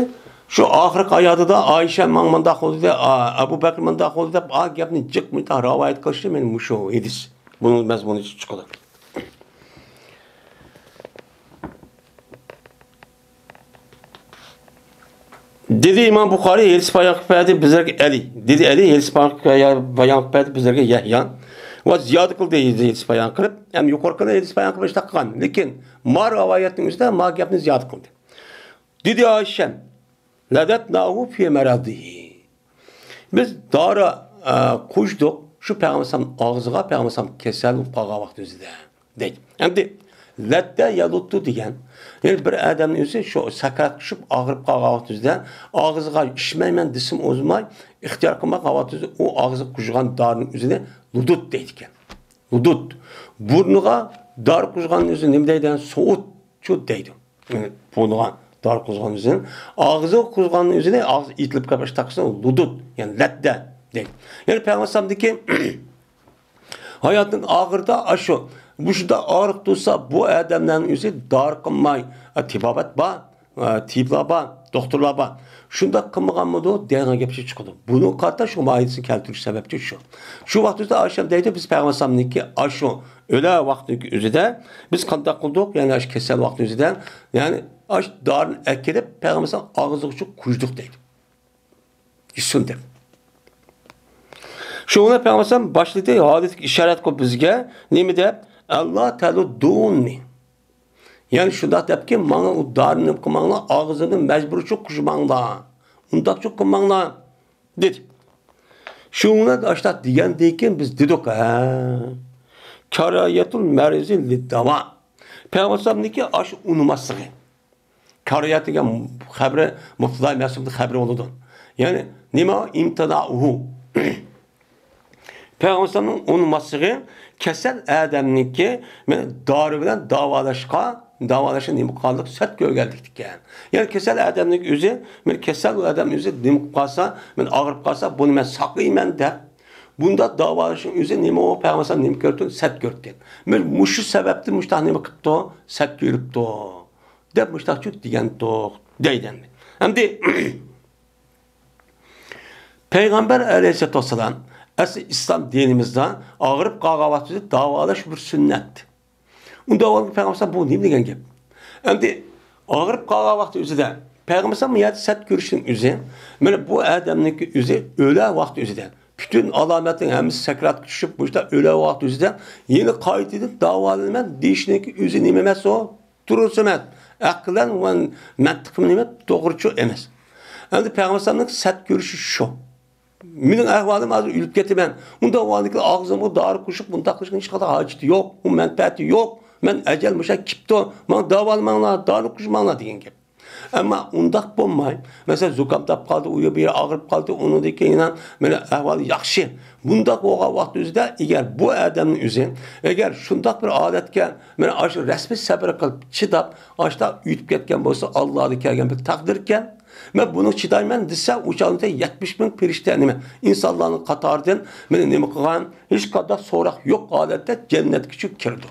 شۇ ئاخىرقى ھاياتىدا ئائىشە ماڭا مۇنداق بولدى، ئا، ئەبۇ بەكرى مۇنداق بولدى دەپ، ئا گەپنى جىق مۇنداق رىۋايەت قىلىشى مانا مۇشۇ ھەدىس. بۇنىڭ مەزمۇنى چىقىدۇ. دېدى ئىمام بۇخارىي، ھەدىس بايان قىلىپ بەردى بىزلەرگە ئەلى. دېدى ئەلى، ھەدىس بايان بايان قىلىپ بەردى بىزلەرگە يەھيا. ۋە زىيادە قىلدى، ھەدىس بايان قىلىپ. ھەم يۇقىرىقىنى ھەدىس بايان قىلىپ ئىشتاق قىلغان. لېكىن ما رىۋايەتنىڭ ئۆزىدە ما گەپنى زىيادە قىلدى. دېدى ئائىشەم، لەدەتناھۇ فى مەرەزىھى. بىز دارا، ئە، قۇيدۇق شۇ پەيغەمبەر ئەلەيھىسسالام ئاغزىغا، پەيغەمبەر ئەلەيھىسسالام كېسەل بولۇپ قالغان ۋاقتىمىزدا. دەيدۇ. ئەمدى لەتتە يەلۇتتۇ دېگەن، يەنى بىر ئادەمنىڭ ئۆزى شۇ سەكرات چۈشۈپ ئاغرىپ قالغان ۋاقتىدا ئاغزىغا ئىچمەيمەن دېسىمۇ ئۇزىماي، ئىختىيار قىلماي قالغان ۋاقتىدا ئۇ ئاغزىغا قۇيغان دارىنىڭ ئۆزىنى لۇدۇت دەيدىكەن. لۇدۇت. بۇرنىغا دارى قۇيغاننىڭ ئۆزىنى نېمە دەيدۇ؟ سوئۇتچۇ دەيدۇ. يەنى بۇرنىغا دارى قۇيغان ئۆزىنى، ئاغزىغا قۇيغاننىڭ ئۆزىنى، ئاغزى ئېتىلىپ قېلىپ ئىشتاقسىنى لۇدۇت، يەنى لەتتە دەيدۇ. يەنى پەيغەمبەر ئەلەيھىسسالامدىكى ھاياتنىڭ ئاخىرىدا ئاشۇ، مۇشۇنداق ئاغرىق تۇرسا، بۇ ئادەملەرنىڭ ئۆزى دارى قىلماي، ئە، تېبابەت بار. ئە، تېبىبلار بار، دوختۇرلار بار. شۇنداق قىلمىغانمىدۇ دېگەن گەپ چىقىدۇ. بۇنىڭغا قارىتا شۇ ماھىيەتنى كەلتۈرۈش سەۋەبچى شۇ. شۇ ۋاقىت ئۆزىدە ئايشەم دەيدۇ، بىز پەيغەمبەر ئەلەيھىسسالامنىڭكى ئاشۇ ئۆلە ۋاقتىنىڭكى ئۆزىدە بىز قانداق قىلدۇق؟ يەنى ئاشۇ كېسەل ۋاقتى ئۆزىدە، يەنى ئاشۇ دارىنى ئەكىرىپ پەيغەمبەر ئەلەيھىسسالام ئاغزىغا قۇيدۇق دەيدۇ. ئىچسۇن دەپ. شۇڭا پەيغەمبەر باشلىدى، ھادىسىگە ئىشارەت قىلىپ بىزگە نېمە دەپ؟ «ئەللا تەلۇددۇنى.» يەنى شۇنداق دەپكى، ماڭا ئۇ دارىنى نېمە قىلماڭلار، ئاغزىمنى مەجبۇرچۇ قۇيماڭلار. ئۇنداقچۇ قىلماڭلار، دېدى. شۇڭا ئاشۇنداق دېگەندىن كېيىن بىز دېدۇق، ھە، كارايەتۇل مەرىزى لىدداۋا. پەيغەمبەرنىڭكى ئاشۇ ئۇنىماسلىقى. كارىيەت دېگەن خەبىرى مۇبتىدا مەھسۇبىدىن خەبىرى بولىدۇ. يەنى نېمە؟ ئىمتىنائۇھۇ. پەيغەمبەرنىڭ ئۇنىماسلىقى كېسەل ئادەمنىڭكى مەن دارى بىلەن داۋالاشقا، داۋالاشقا نېمە قىلغانلىق، سەت كۆرگەنلىكتىكەن. يەنى كېسەل ئادەمنىڭ ئۆزى، مەن كېسەل ئۇ ئادەم ئۆزى نېمە قىلىپ قالسا، مەن ئاغرىپ قالسا، بۇنى مەن ساقلايمەن دەپ، بۇنداق داۋالاشنىڭ ئۆزى نېمە؟ ئۇ پەيغەمبەر نېمە كۆرگەن؟ سەت كۆرگەن. مەن مۇشۇ سەۋەبتىن مۇشۇنداق نېمە قىپتۇ؟ سەت كۆرۈپتۇ. دەپ مۇشتاقچۇ دېگەنتۇق دەيدۇ ئەمدى. ئەمدى پەيغەمبەر ئەلەيھىسسالاتۇ ۋەسسالام، ئەسلى ئىسلام دىنىمىزدا ئاغرىپ قالغان ۋاقتىدا داۋالاش بىر سۈننەت. ئۇندا پەيغەمبەر بۇ نېمە دېگەن گەپ؟ ئەمدى ئاغرىپ قالغان ۋاقتى ئۆزىدە پەيغەمبەر بۇ يەردە سەت كۆرۈشنىڭ ئۆزى، مانا بۇ ئادەمنىڭكى ئۆزى ئۆلە ۋاقتى ئۆزىدە. پۈتۈن ئالامەتنىڭ ھەممىسى سەكراتقا چۈشۈپ، مۇشۇنداق ئۆلە ۋاقتى ئۆزىدە يەنە قايتىدىن داۋالىنىمەن دېيىشنىڭكى ئۆزى نېمە ئەمەس ئۇ؟ دۇرۇس ئەمەس. ئەقلەن ۋە مەنتىقىم نېمە؟ توغرىچۇ ئەمەس. ئەمدى پەيغەمبەر ئەلەيھىسسالامنىڭ سەت كۆرۈشى شۇ. مېنىڭ ئەھۋالىم ھازىر ئۆلۈپ كېتىمەن. ئۇنداق ۋاقىتتا ئاغزىمغا دارى قوشۇپ، بۇنداق قىلىشنىڭ ھېچقانداق ھاجىتى يوق. ئۇ مەنپەئەتى يوق. مەن ئەجەل مۇشۇ كېلىپتۇ. ماڭا داۋالىماڭلار، دارى قوشماڭلار دېگەن گەپ. ئەمما ئۇنداق بولماي، مەسىلەن، زۇكام تاپ قالدى، ئۇ يەر بۇ يەر ئاغرىپ قالدى، ئۇنىڭدىن كېيىن يەنە مانا ئەھۋالى ياخشى. بۇنداق بولغان ۋاقىت ئۆزىدە، ئەگەر بۇ ئادەمنىڭ ئۆزى، ئەگەر شۇنداق بىر ھالەتكە، مانا ئاشۇ رەسمىي سەۋر قىلىپ چىداپ، ئاشۇنداق ئۆتۈپ كەتكەن بولسا، ئاللادىن كەلگەن بىر تەقدىركەن، مەن بۇنىڭغا چىدايمەن دېسە، ئۇ چاغدا يەتمىش مىڭ پەرىشتە نېمە، ئىنسانلارنىڭ قاتارىدىن مېنى نېمە قىلغان، ھېچقانداق سوراق يوق ھالەتتە جەننەتكىچۇ كىرىدۇ.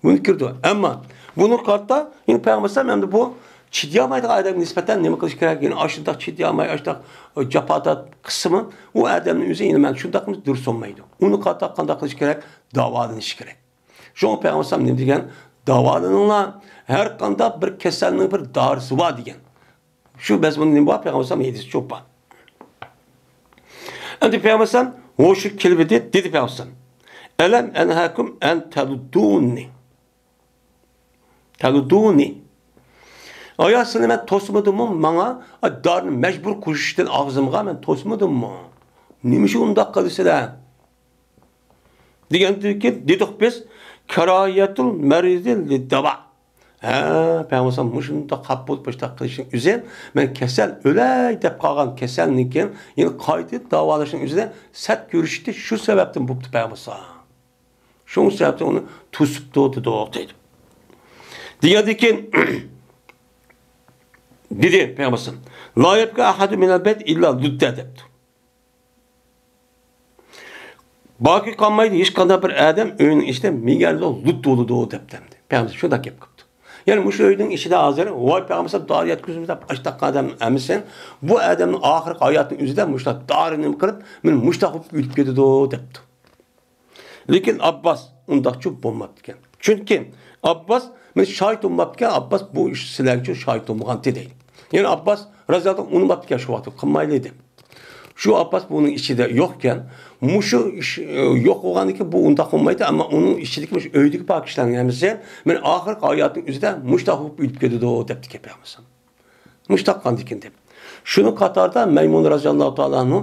بۇنى كىرىدۇ. ئەمما بۇنى قارىتا، يەنە پەيغەمبەر ئەلەيھىسسالام ئەمدى بۇ چىدىيالمايدىغان ئادەمگە نىسبەتەن نېمە قىلىش كېرەك؟ يەنە ئاشۇنداق چىدىيالماي، ئاشۇنداق جاپا تارتىپ قىسىمى، ئۇ ئادەمنىڭ ئۆزى يەنە مەن شۇنداق قىلمىسا دۇرۇس بولمايدۇ. ئۇنى قارىتا قانداق قىلىش كېرەك؟ داۋالىنىش كېرەك. شۇڭا پەيغەمبەر ئەلەيھىسسالام نېمە دېگەن؟ داۋالىنىڭلار، ھەر قانداق بىر كېسەلنىڭ بىر دارىسى بار دېگەن. شۇ مەزمۇندا نېمە بار؟ پەيغەمبەر ئەلەيھىسسالام ھەدىسى چوپ بار. ئەمدى پەيغەمبەر ئەلەيھىسسالام ھوشى كېلىۋىدى، دېدى پەيغەمبەر ئەلەيھىسسالام، «ئەلەم ئەنھەكۇم ئەن تەلۇددۇنى؟ تەلۇددۇنى؟ ئايا سىلەرنى مەن توسمىدىممۇ؟ ماڭا دارىنى مەجبۇر قوشۇشتىن ئاغزىمغا مەن توسمىدىممۇ؟ نېمە ئۈچۈن ئۇنداق قىلىسىلەر؟» دېگەندىن كېيىن دېدۇق بىز، «كارايەتۇل مەرىزى لىدداۋا.» ھە، پەيغەمبەر مۇشۇنداق خاپا بولۇپ مۇشۇنداق قىلىشنىڭ ئۆزى، مەن كېسەل ئۆلەي دەپ قالغان كېسەلنىڭكى يەنە قايتا داۋالاشنىڭ ئۆزىدە سەت كۆرۈشتى، شۇ سەۋەبتىن بوپتۇ پەيغەمبەر. شۇ سەۋەبتىن ئۇنى توسۇپتۇ دېدۇق دەيدۇ. دېگەندىن كېيىن دېدى پەيغەمبەر، «لا يەبقا ئەھەدۇ مىنەل بەيت ئىللا لۇددە» دەپتۇ. باقىي قالمايدۇ ھېچقانداق بىر ئادەم ئۆينىڭ ئىچىدە مىگەرلىك لۇت بولىدۇ دەپتۇ ئەمدى. پەيغەمبەر شۇنداق گەپ قىپتۇ. يەنى مۇشۇ ئۆينىڭ ئىچىدە ھازىر، ۋاي پەيغەمبەر دارى يەتكۈزمىسە دەپ ئاشتاق ئادەم ئەمىسە، بۇ ئادەمنىڭ ئاخىرقى ھاياتىنىڭ ئۆزىدە مۇشۇنداق دارى نېمە قىلىپ، مەن مۇشۇنداق بولۇپ ئۆلۈپ كېتىدۇ دەپتۇ. لېكىن ئابباس ئۇنداقچۇ بولماپتىكەن. چۈنكى ئابباس مەن شاھىت بولماپتىكەن، ئابباس بۇ ئىش سىلەرگىچۇ شاھىت بولمىغانتى دەيدۇ. يەنى ئابباس رازىياللاھۇ ئەنھۇ ئۇنىماپتىكەن شۇ ۋاقىتتا، قىلمايلى دەپ. شۇ ئابباس بۇنىڭ ئىچىدە يوقكەن، مۇشۇ ئىش، ئە، يوق بولغاندىكىن بۇ ئۇنداق بولمايدۇ، ئەمما ئۇنىڭ ئىچىدىكى مۇشۇ ئۆيدىكى بار كىشىلەرنىڭ ھەممىسى مەن ئاخىرقى ھاياتىنىڭ ئۆزىدە مۇشۇنداق بولۇپ ئۆلۈپ كېتىدۇ دەپتىكەن پەيغەمبەر. مۇشۇنداق قىلغاندىكىن دەپ. شۇنىڭ قاتارىدا مەيمۇن رازىياللاھۇ تائالا ئەنھۇ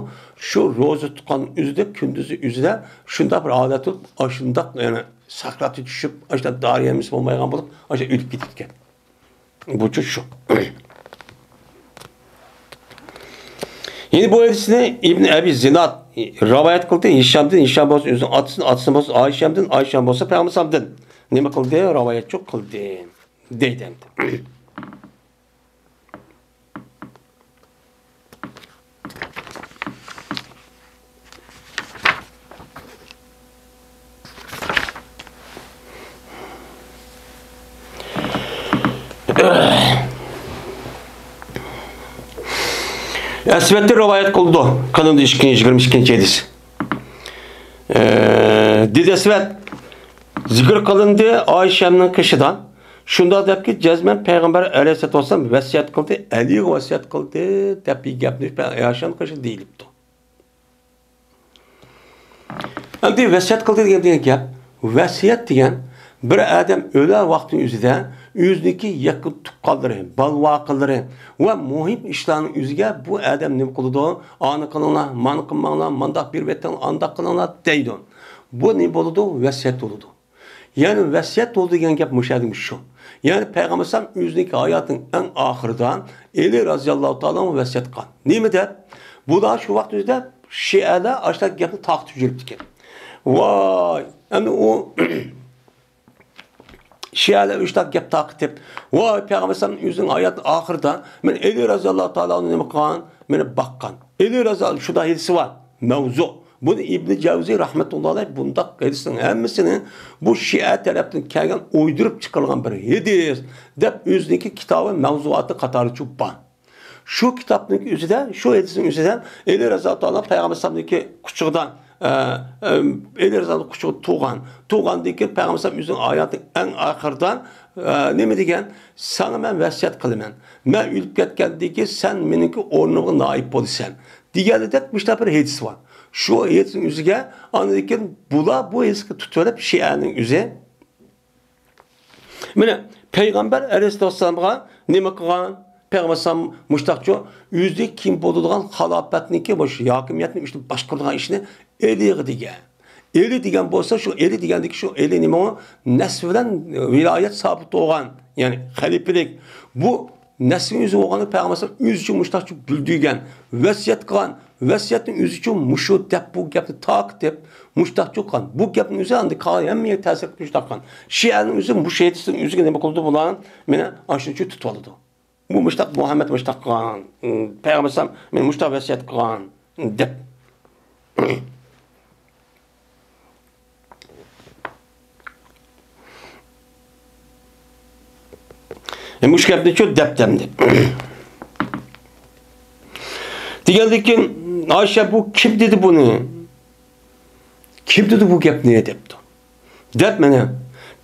شۇ روزا تۇتقان ئۆزىدە، كۈندۈزى ئۆزىدە شۇنداق بىر ھالەت بولۇپ، ئاشۇنداق، يەنى سەكراتى چۈشۈپ، ئاشۇنداق دارى يەمىسى بولمايدىغان بولۇپ، ئاشۇ ئۆلۈپ كېتىدىكەن. بۇچۇ شۇ. يەنە بۇ ھەدىسنى ئىبن ئەبى زىناد رىۋايەت قىلدى، ھىشامدىن، ھىشام بولسا ئۆزىنىڭ ئاتىسىدىن، ئاتىسىدىن بولسا ئايشەمدىن، ئايشەم بولسا پەيغەمبەر ئەلەيھىسسالامدىن نېمە قىلدى؟ رىۋايەتچۇ قىلدى. دەيدۇ ئەمدى. ئەسۋەدتىن رىۋايەت قىلىدۇ، قىلىندى ئىككى يۈز يىگىرمە ئىككىنچى ھەدىس. ئە، دېدى ئەسۋەد، زىكىر قىلىندى ئائىشەمنىڭ قېشىدا. شۇنداق دەپكى، جەزمەن پەيغەمبەر ئەلەيھىسسالاتۇ ۋەسسالام ۋەسىيەت قىلدى، ئەلىگە ۋەسىيەت قىلدى دەپ بىر گەپنى ئائىشەنىڭ قېشىدا دېيىلىپتۇ. ئەمدى ۋەسىيەت قىلدى دېگەن، دېگەن گەپ، ۋەسىيەت دېگەن بىر ئادەم ئۆلەر ۋاقتىنىڭ ئۆزىدە ئۆزىنىڭكى يېقىن تۇغقانلىرى، بالىۋاقىلىرى ۋە مۇھىم ئىشلارنىڭ ئۆزىگە بۇ ئادەم نېمە قىلىدۇ؟ ئانى قىلىڭلار، مانى قىلماڭلار، مانداق بېرىۋېتىڭ، ئانداق قىلىڭلار دەيدۇ. بۇ نېمە بولىدۇ؟ ۋەسىيەت بولىدۇ. يەنى ۋەسىيەت بولىدۇ دېگەن گەپ مۇشۇ يەردە شۇ. يەنى پەيغەمبەر ئەلەيھىسسالام ئۆزىنىڭكى ھاياتىنىڭ ئەڭ ئاخىرىدا ئەلى رەزىياللاھۇ تائالا ئانھۇ ۋەسىيەت قىلغان. نېمە دەپ؟ بۇلار شۇ ۋاقىت ئۆزىدە شىئەلەر ئاشۇنداق گەپنى تارقىتىپ يۈرۈپتىكەن. ۋاي، ئەمدى ئۇ شىئەلەر ئاشۇنداق گەپ تارقىتىپ، ۋاي، پەيغەمبەر ئەلەيھىسسالام ئۆزىنىڭ ھاياتىنىڭ ئاخىرىدا مەن ئەلى رەزىياللاھۇ تائالا ئانھۇ نېمە قىلغان؟ مېنى باققان. ئەلى رەزىياللاھۇ، شۇنداق ھەدىسى بار. مەۋزۇ. بۇنى ئىبنى جەۋزى رەھمەتۇللاھى ئەلەيھ بۇنداق ھەدىسنىڭ ھەممىسىنى بۇ شىئە تەرەپتىن كەلگەن ئويدۇرۇپ چىقىرىلغان بىر ھەدىس دەپ ئۆزىنىڭكى كىتابى مەۋزۇئاتى قاتارىچۇ بار. شۇ كىتابنىڭ ئۆزىدە، شۇ ھەدىسنىڭ ئۆزىدە ئەلى رەزىياللاھۇ تائالا پەيغەمبەر ئەلەيھىسسالامنىڭكى قۇچىقىدا، ئە، ئە، ئەلى رەزىياللاھۇ قۇچىقىدا تۇغان. تۇغاندىن كېيىن پەيغەمبەر ئەلەيھىسسالام ئۆزىنىڭ ھاياتىنىڭ ئەڭ ئاخىرىدا، ئە، نېمە دېگەن؟ ساڭا مەن ۋەسىيەت قىلىمەن. مەن ئۆلۈپ كەتكەندىن كېيىن سەن مېنىڭكى ئورنۇمغا نائىب بولىسەن. دېگەندەك مۇشۇنداق بىر ھەدىس بار. شۇ ھەدىسنىڭ ئۆزىگە ئاندىن كېيىن بۇلار بۇ ھەدىسكە تۇتۇۋېلىپ شىئەنىڭ ئۆزى. مانا، پەيغەمبەر ئەلەيھىسسالامغا نېمە قىلغان؟ پەيغەمبەر ئەلەيھىسسالام مۇشتاقچۇ، ئۆزى كېيىن بولىدىغان خىلاپەتنىڭكى مۇشۇ ھاكىمىيەتنى ئىشنى باشقۇرىدىغان ئىشنى ئەلىگە دېگەن. ئەلى دېگەن بولسا، شۇ ئەلى دېگەندىكى شۇ ئەلى نېمە ئۇ؟ نەسىب بىلەن ۋىلايەت سابىت بولغان، يەنى خەلىپىلىك. بۇ نەسىبىنىڭ ئۆزى بولغاندا پەيغەمبەر ئەلەيھىسسالام ئۆزى ئۈچۈن مۇشتاقچۇ بىلدۈرگەن، ۋەسىيەت قىلغان، ۋەسىيەتنىڭ ئۆزى ئۈچۈن مۇشۇ دەپ بۇ گەپنى تارقىتىپ، مۇشتاقچۇ قىلغان. بۇ گەپنىڭ ئۆزى ئاندىن قالغان ھەممىگە تەسىر قىلىپ مۇشتاق قىلغان. شىئەنىڭ ئۆزى مۇشۇ ھەدىسنىڭ ئۆزىگە نېمە قىلىدۇ بۇلار؟ مانا ئاشۇنى تۇتۇۋالىدۇ. بۇ مۇشتاق مۇھەممەد مۇشتاق قىلغان، پەيغەمبەر ئەلەيھىسسالام مانا مۇشتاق ۋەسىيەت قىلغان دەپ. ئە، مۇشۇ گەپنىچۇ دەپ دەمدى. دېگەندىن كېيىن، ئائىشە، بۇ كىم دېدى بۇنى؟ كىم دېدى بۇ گەپنى؟ دەپتۇ. دەپ مانا،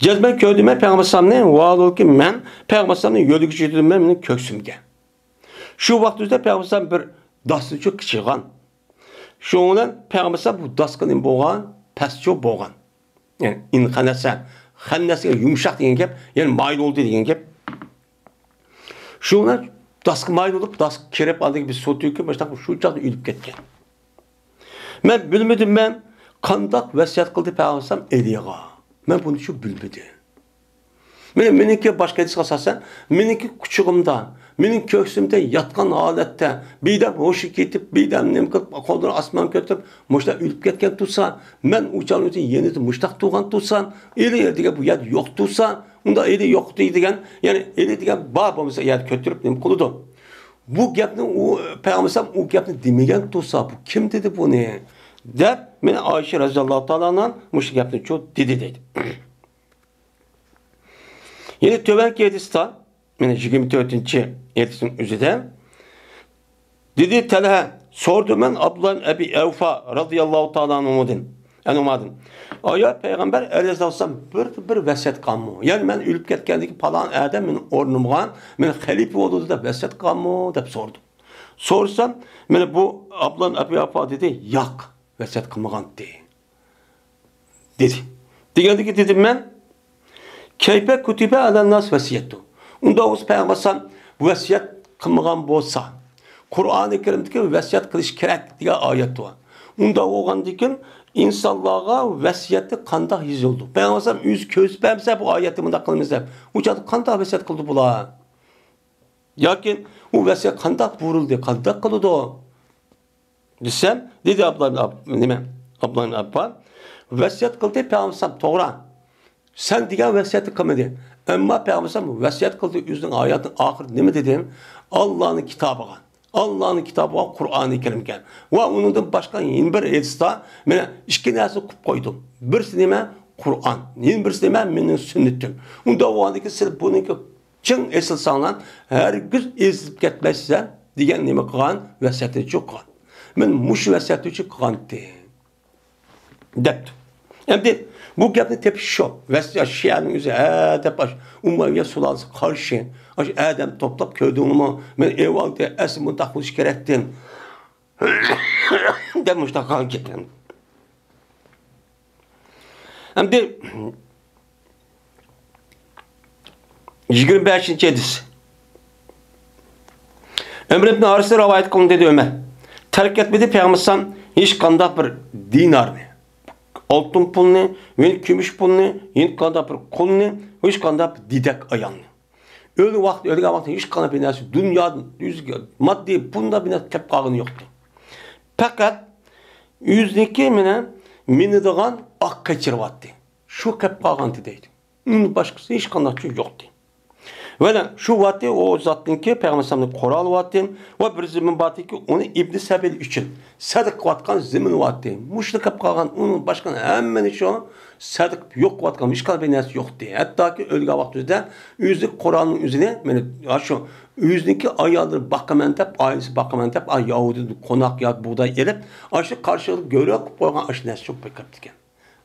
جەزمەن كۆردۈم مەن پەيغەمبەر ئەلەيھىسسالامنى، ۋاھالۇكى مەن پەيغەمبەر ئەلەيھىسسالامنى يۆلىگۈچى دېدىم مەن مېنىڭ كۆكسۈمگە. شۇ ۋاقىت ئۆزىدە پەيغەمبەر ئەلەيھىسسالام بىر داسنىچۇ قىچىغان. شۇنىڭ بىلەن پەيغەمبەر ئەلەيھىسسالام بۇ داسقا نېمە بولغان؟ پەسچۇ بولغان. يەنى ئىنخەنەسە، خەننەسە يۇمشاق دېگەن گەپ، يەنى مايىل بولدى دېگەن گەپ. شۇنىڭ بىلەن داسقا مايىل بولۇپ، داسقا كىرىپ، ئاندىن بىر سۇ تۆكۈپ، مۇشۇنداق شۇ چاغدا ئۆلۈپ كەتكەن. مەن بىلمىدىم، مەن قانداق ۋەسىيەت قىلدى پەيغەمبەر ئەلەيھىسسالام ئەلىگە. مەن بۇنى شۇ بىلمىدىم. مانا مېنىڭكى باشقا ھەدىسكە ئاساسەن، مېنىڭكى قۇچىقىمدا، مېنىڭ كۆكسۈمدە ياتقان ھالەتتە، بىردەم ھوشى كېتىپ، بىردەم نېمە قىلىپ، قوللىرىنى ئاسمانغا كۆتۈرۈپ، مۇشۇنداق ئۆلۈپ كەتكەن تۇرسا، مەن ئۇ چاغنىڭ ئۆزىدە يېنىدا مۇشۇنداق تۇرغان تۇرسام، ئەلى دېگەن بۇ يەردە يوق تۇرسا، ئۇنداق ئەلى يوق دېگەن، يەنى ئەلى دېگەن بار بولمىسا يەردە كۆتۈرۈپ نېمە قىلىدۇ؟ بۇ گەپنى ئۇ پەيغەمبەر ئەلەيھىسسالام ئۇ گەپنى دېمىگەن تۇرسا، بۇ كىم دېدى بۇنى؟ دەپ، مانا ئائىشە رەزىياللاھۇ تائالا ئانھا مۇشۇ گەپنى شۇ دېدى دەيدۇ. يەنە تۆۋەنكى ھەدىستە، مانا يىگىرمە تۆتىنچى ھەدىسنىڭ ئۆزىدە، دېدى تەلھە، سورىدىم مەن ئابدۇللا ئىبن ئەبى ئەۋفا رەزىياللاھۇ تائالا ئەنھۇدىن، ئەنھۇمادىن. ئايا پەيغەمبەر ئەلەيھىسسالام بىر، بىر ۋەسىيەت قىلغانمۇ؟ يەنى مەن ئۆلۈپ كەتكەندىكى پالان ئادەم مېنىڭ ئورنۇمغا، مېنىڭ خەلىپە بولىدۇ دەپ ۋەسىيەت قىلغانمۇ؟ دەپ سورىدىم. سورىسام، مانا بۇ ئابدۇللا ئىبن ئەبى ئەۋفا دېدى، ياق، ۋەسىيەت قىلمىغانتى. دېدى. دېگەندىكىن دېدىم مەن، كەيپە كۇتىبە ئەلەنناس ۋەسىيەتتۇ. ئۇنداق بولسا پەيغەمبەر ئەلەيھىسسالام ۋەسىيەت قىلمىغان بولسا، قۇرئانى كەرىمدىكى ۋەسىيەت قىلىش كېرەك دېگەن ئايەت بار. ئۇنداق بولغاندىكىن ئىنسانلارغا ۋەسىيەتتە قانداق يېزىلىدۇ؟ پەيغەمبەر ئەلەيھىسسالام ئۆزى كۆرسىتىپ بەرمىسە بۇ ئايەتتە مۇنداق قىلىمىز دەپ، ئۇ چاغدا قانداق ۋەسىيەت قىلدى بۇلار؟ ياكى ئۇ ۋەسىيەت قانداق بۇرۇلدى، قانداق قىلىدۇ؟ دېسەم، دېدى ئابدۇللا ئىبن ئاب-، نېمە؟ ئابدۇللا ئىبن ئابباس، ۋەسىيەت قىلدى پەيغەمبەر ئەلەيھىسسالام، توغرا. سەن دېگەن ۋەسىيەتنى قىلمىدى. ئەمما پەيغەمبەر ئەلەيھىسسالام ۋەسىيەت قىلدى، ئۆزىنىڭ ھاياتىنىڭ ئاخىرىدا نېمە دېدى؟ ئاللانىڭ كىتابىغا. ئاللانىڭ كىتابىغا، قۇرئانى كەرىمگە. ۋە ئۇنىڭدىن باشقا يەنە بىر ھەدىستە مانا ئىككى نەرسىنى قىلىپ قويدۇم. بىرسى نېمە؟ قۇرئان. يەنە بىرسى نېمە؟ مېنىڭ سۈننىتىم. ئۇنداق بولغاندىكىن سىلەر بۇنىڭكى چىڭ ئېسىلساڭلار، ھەرگىز ئېزىلىپ كەتمەيسىلەر دېگەن نېمە قىلغان؟ ۋەسىيەتنى قىلغان. مەن مۇشۇ ۋەسىيەتنى قىلغانتى. دەپتۇ. ئەمدى بۇ گەپنى تېپىش شۇ. ۋەسىيەت شىئەنىڭ ئۆزى، ھە، دەپ ئاش ئۇمەۋىيە سۇلالىسىغا قارشى ئاش ئادەم توپلاپ كۆردۈڭمۇ؟ مەن ئېۋالدى ئەسلى مۇنداق بولۇشى كېرەكتى. دەپ مۇشۇنداق قىلغان گەپلەرنى. ئەمدى يىگىرمە بەشىنچى ھەدىس. ئۆمەر ئىبن ھارىستىن رىۋايەت قىلىندى، دېدى ئۆمەر. تەرك ئەتمىدى پەيغەمبەر ئەلەيھىسسالام ھېچقانداق بىر دىنارنى، ئالتۇن پۇلنى، يەنى كۈمۈش پۇلنى، يەنى قانداق بىر قۇلنى، ھېچقانداق بىر دېدەك ئايالنى. ئۆلگەن ۋاقىت، ئۆلگەن ۋاقىتتا ھېچقانداق بىر نەرسە، دۇنيادىن يۈز، ماددىي پۇلدا بىر نەرسە كەپ قالغىنى يوقتى. پەقەت ئۆزىنىڭكى مېنى مىنىدىغان ئات قېچىرىۋاتتى. شۇ كەپ قالغانتى دەيدۇ. ئۇنىڭ باشقىسى ھېچقانداق چۈش يوقتى. ۋەلە شۇ ۋاتى ئۇ زاتنىڭكى پەيغەمبەر ئەلەيھىسسالامنىڭ قورالى ۋاتى ۋە بىر زېمىن بارتىكى ئۇنى ئىبنى سەبىل ئۈچۈن سەدىقە قىلىۋاتقان زېمىن ۋاتى. مۇشۇلا كەپ قالغان، ئۇنىڭ باشقا ھەممىنى شۇ سەدىقە يوق قىلىۋاتقان، ھېچقانداق بىر نەرسە يوقتى. ھەتتاكى ئۆلگەن ۋاقتىدا ئۆزى قورالنىڭ ئۆزىنى، مانا شۇ ئۆزىنىڭكى ئاياللىرى باقىمەن دەپ، ئائىلىسى باقىمەن دەپ، ئا، يەھۇدىدىن قوناق ياكى بۇغداي ئېلىپ، ئاشۇ قارشىلىقتا گۆرۈك قىلىپ قويغان ئاشۇ نەرسە شۇ بېقىپتىكەن.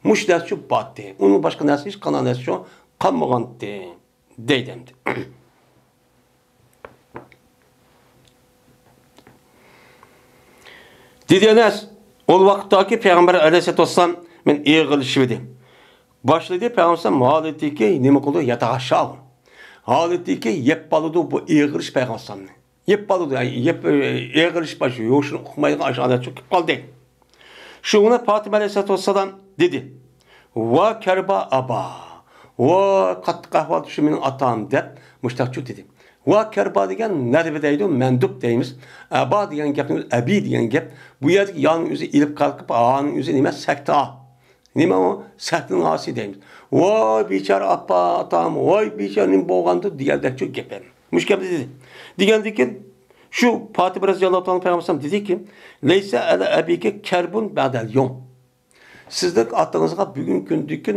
مۇشۇ نەرسە شۇ باتتى. ئۇنىڭ باشقا نەرسە ھېچقانداق نەرسە شۇ قالمىغانتى. دەيدۇ ئەمدى. دېدى ئەنەس، ئۇ ۋاقىتتاكى پەيغەمبەر ئەلەيھىسسالاتۇ ۋەسسالام مەن ئېغىرلىشىۋىدى. باشلىدى پەيغەمبەر ھالىتىكى نېمە قىلدى؟ ياتاغا شاۋ. ھالىتىكى يەپ بالىدۇ بۇ ئېغىرلىش پەيغەمبەرنى. يەپ بالىدۇ، يەپ، ئېغىرلىش باش، يوشۇنى ئۇقمايدىغان ئاشۇ ھالەت چىقىپ قالدى. شۇڭا پاتىمە ئەلەيھىسسالاتۇ ۋەسسالام دېدى، ۋا كەربا ئابا، ۋا قاتتىق ئەھۋال چۈشتى مېنىڭ ئاتام دەپ مۇشتاقچۇ دېدى. ۋا كەربا دېگەن نەدىبە دەيدۇ، مەندۇب دەيمىز. ئەبا دېگەن گەپنىڭ ئۆزى ئەبى دېگەن گەپ. بۇ يەردىكى يانىڭ ئۆزى ئېلىپ قالقىپ، ھانىڭ ئۆزى نېمە؟ سەكتە. نېمە ئۇ؟ سەكتىنىڭ ئاسى دەيمىز. ۋاي بىچارە ئاپا، ئاتام، ۋاي بىچارە نېمە بولغاندۇ دېگەندەكچۇ گەپ. مۇشۇ گەپنى دېدى. دېگەندىن كېيىن شۇ پاتىمە رەزىياللاھۇ تائالا پەيغەمبەر دېدىكى، لەيسە ئەلە ئەبىكە كەربۇن بەدەل يوم. سىزنىڭ ئاتىڭىزغا بۈگۈن كۈندىكى،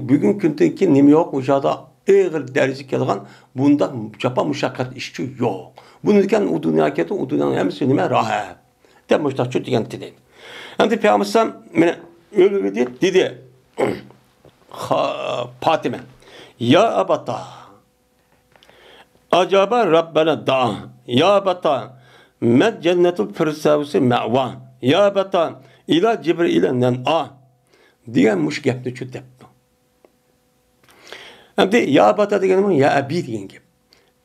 بۈگۈن كۈندىكى نېمە يوق، ئۇ چاغدا ئېغىر دەرىجىگە كەلگەن بۇنداق جاپا مۇشەققەت ئىشچۇ يوق. بۇنىڭدىن كېيىن ئۇ دۇنياغا كەتتى، ئۇ دۇنيانىڭ ھەممىسى نېمە؟ راھەت. دەپ مۇشتاقچۇ دېگەن دېدى. ئەمدى پەيغەمبەر ئەلەيھىسسالام مېنى ئۆلۈۋىدى دېدى. خا-، پاتىمە. يا ئەباتا. ئاجابە رەببەنە دائا. يا ئەباتا. مەن جەننەتۇل فىردەۋسى مەۋا. يا ئەباتا. ئىلا جىبرىئىلە نەنئا. دېگەن مۇشۇ گەپنىچۇ دەپتۇ. ئەمدى يا ئەباتا دېگەنمۇ يا ئەبى دېگەن گەپ.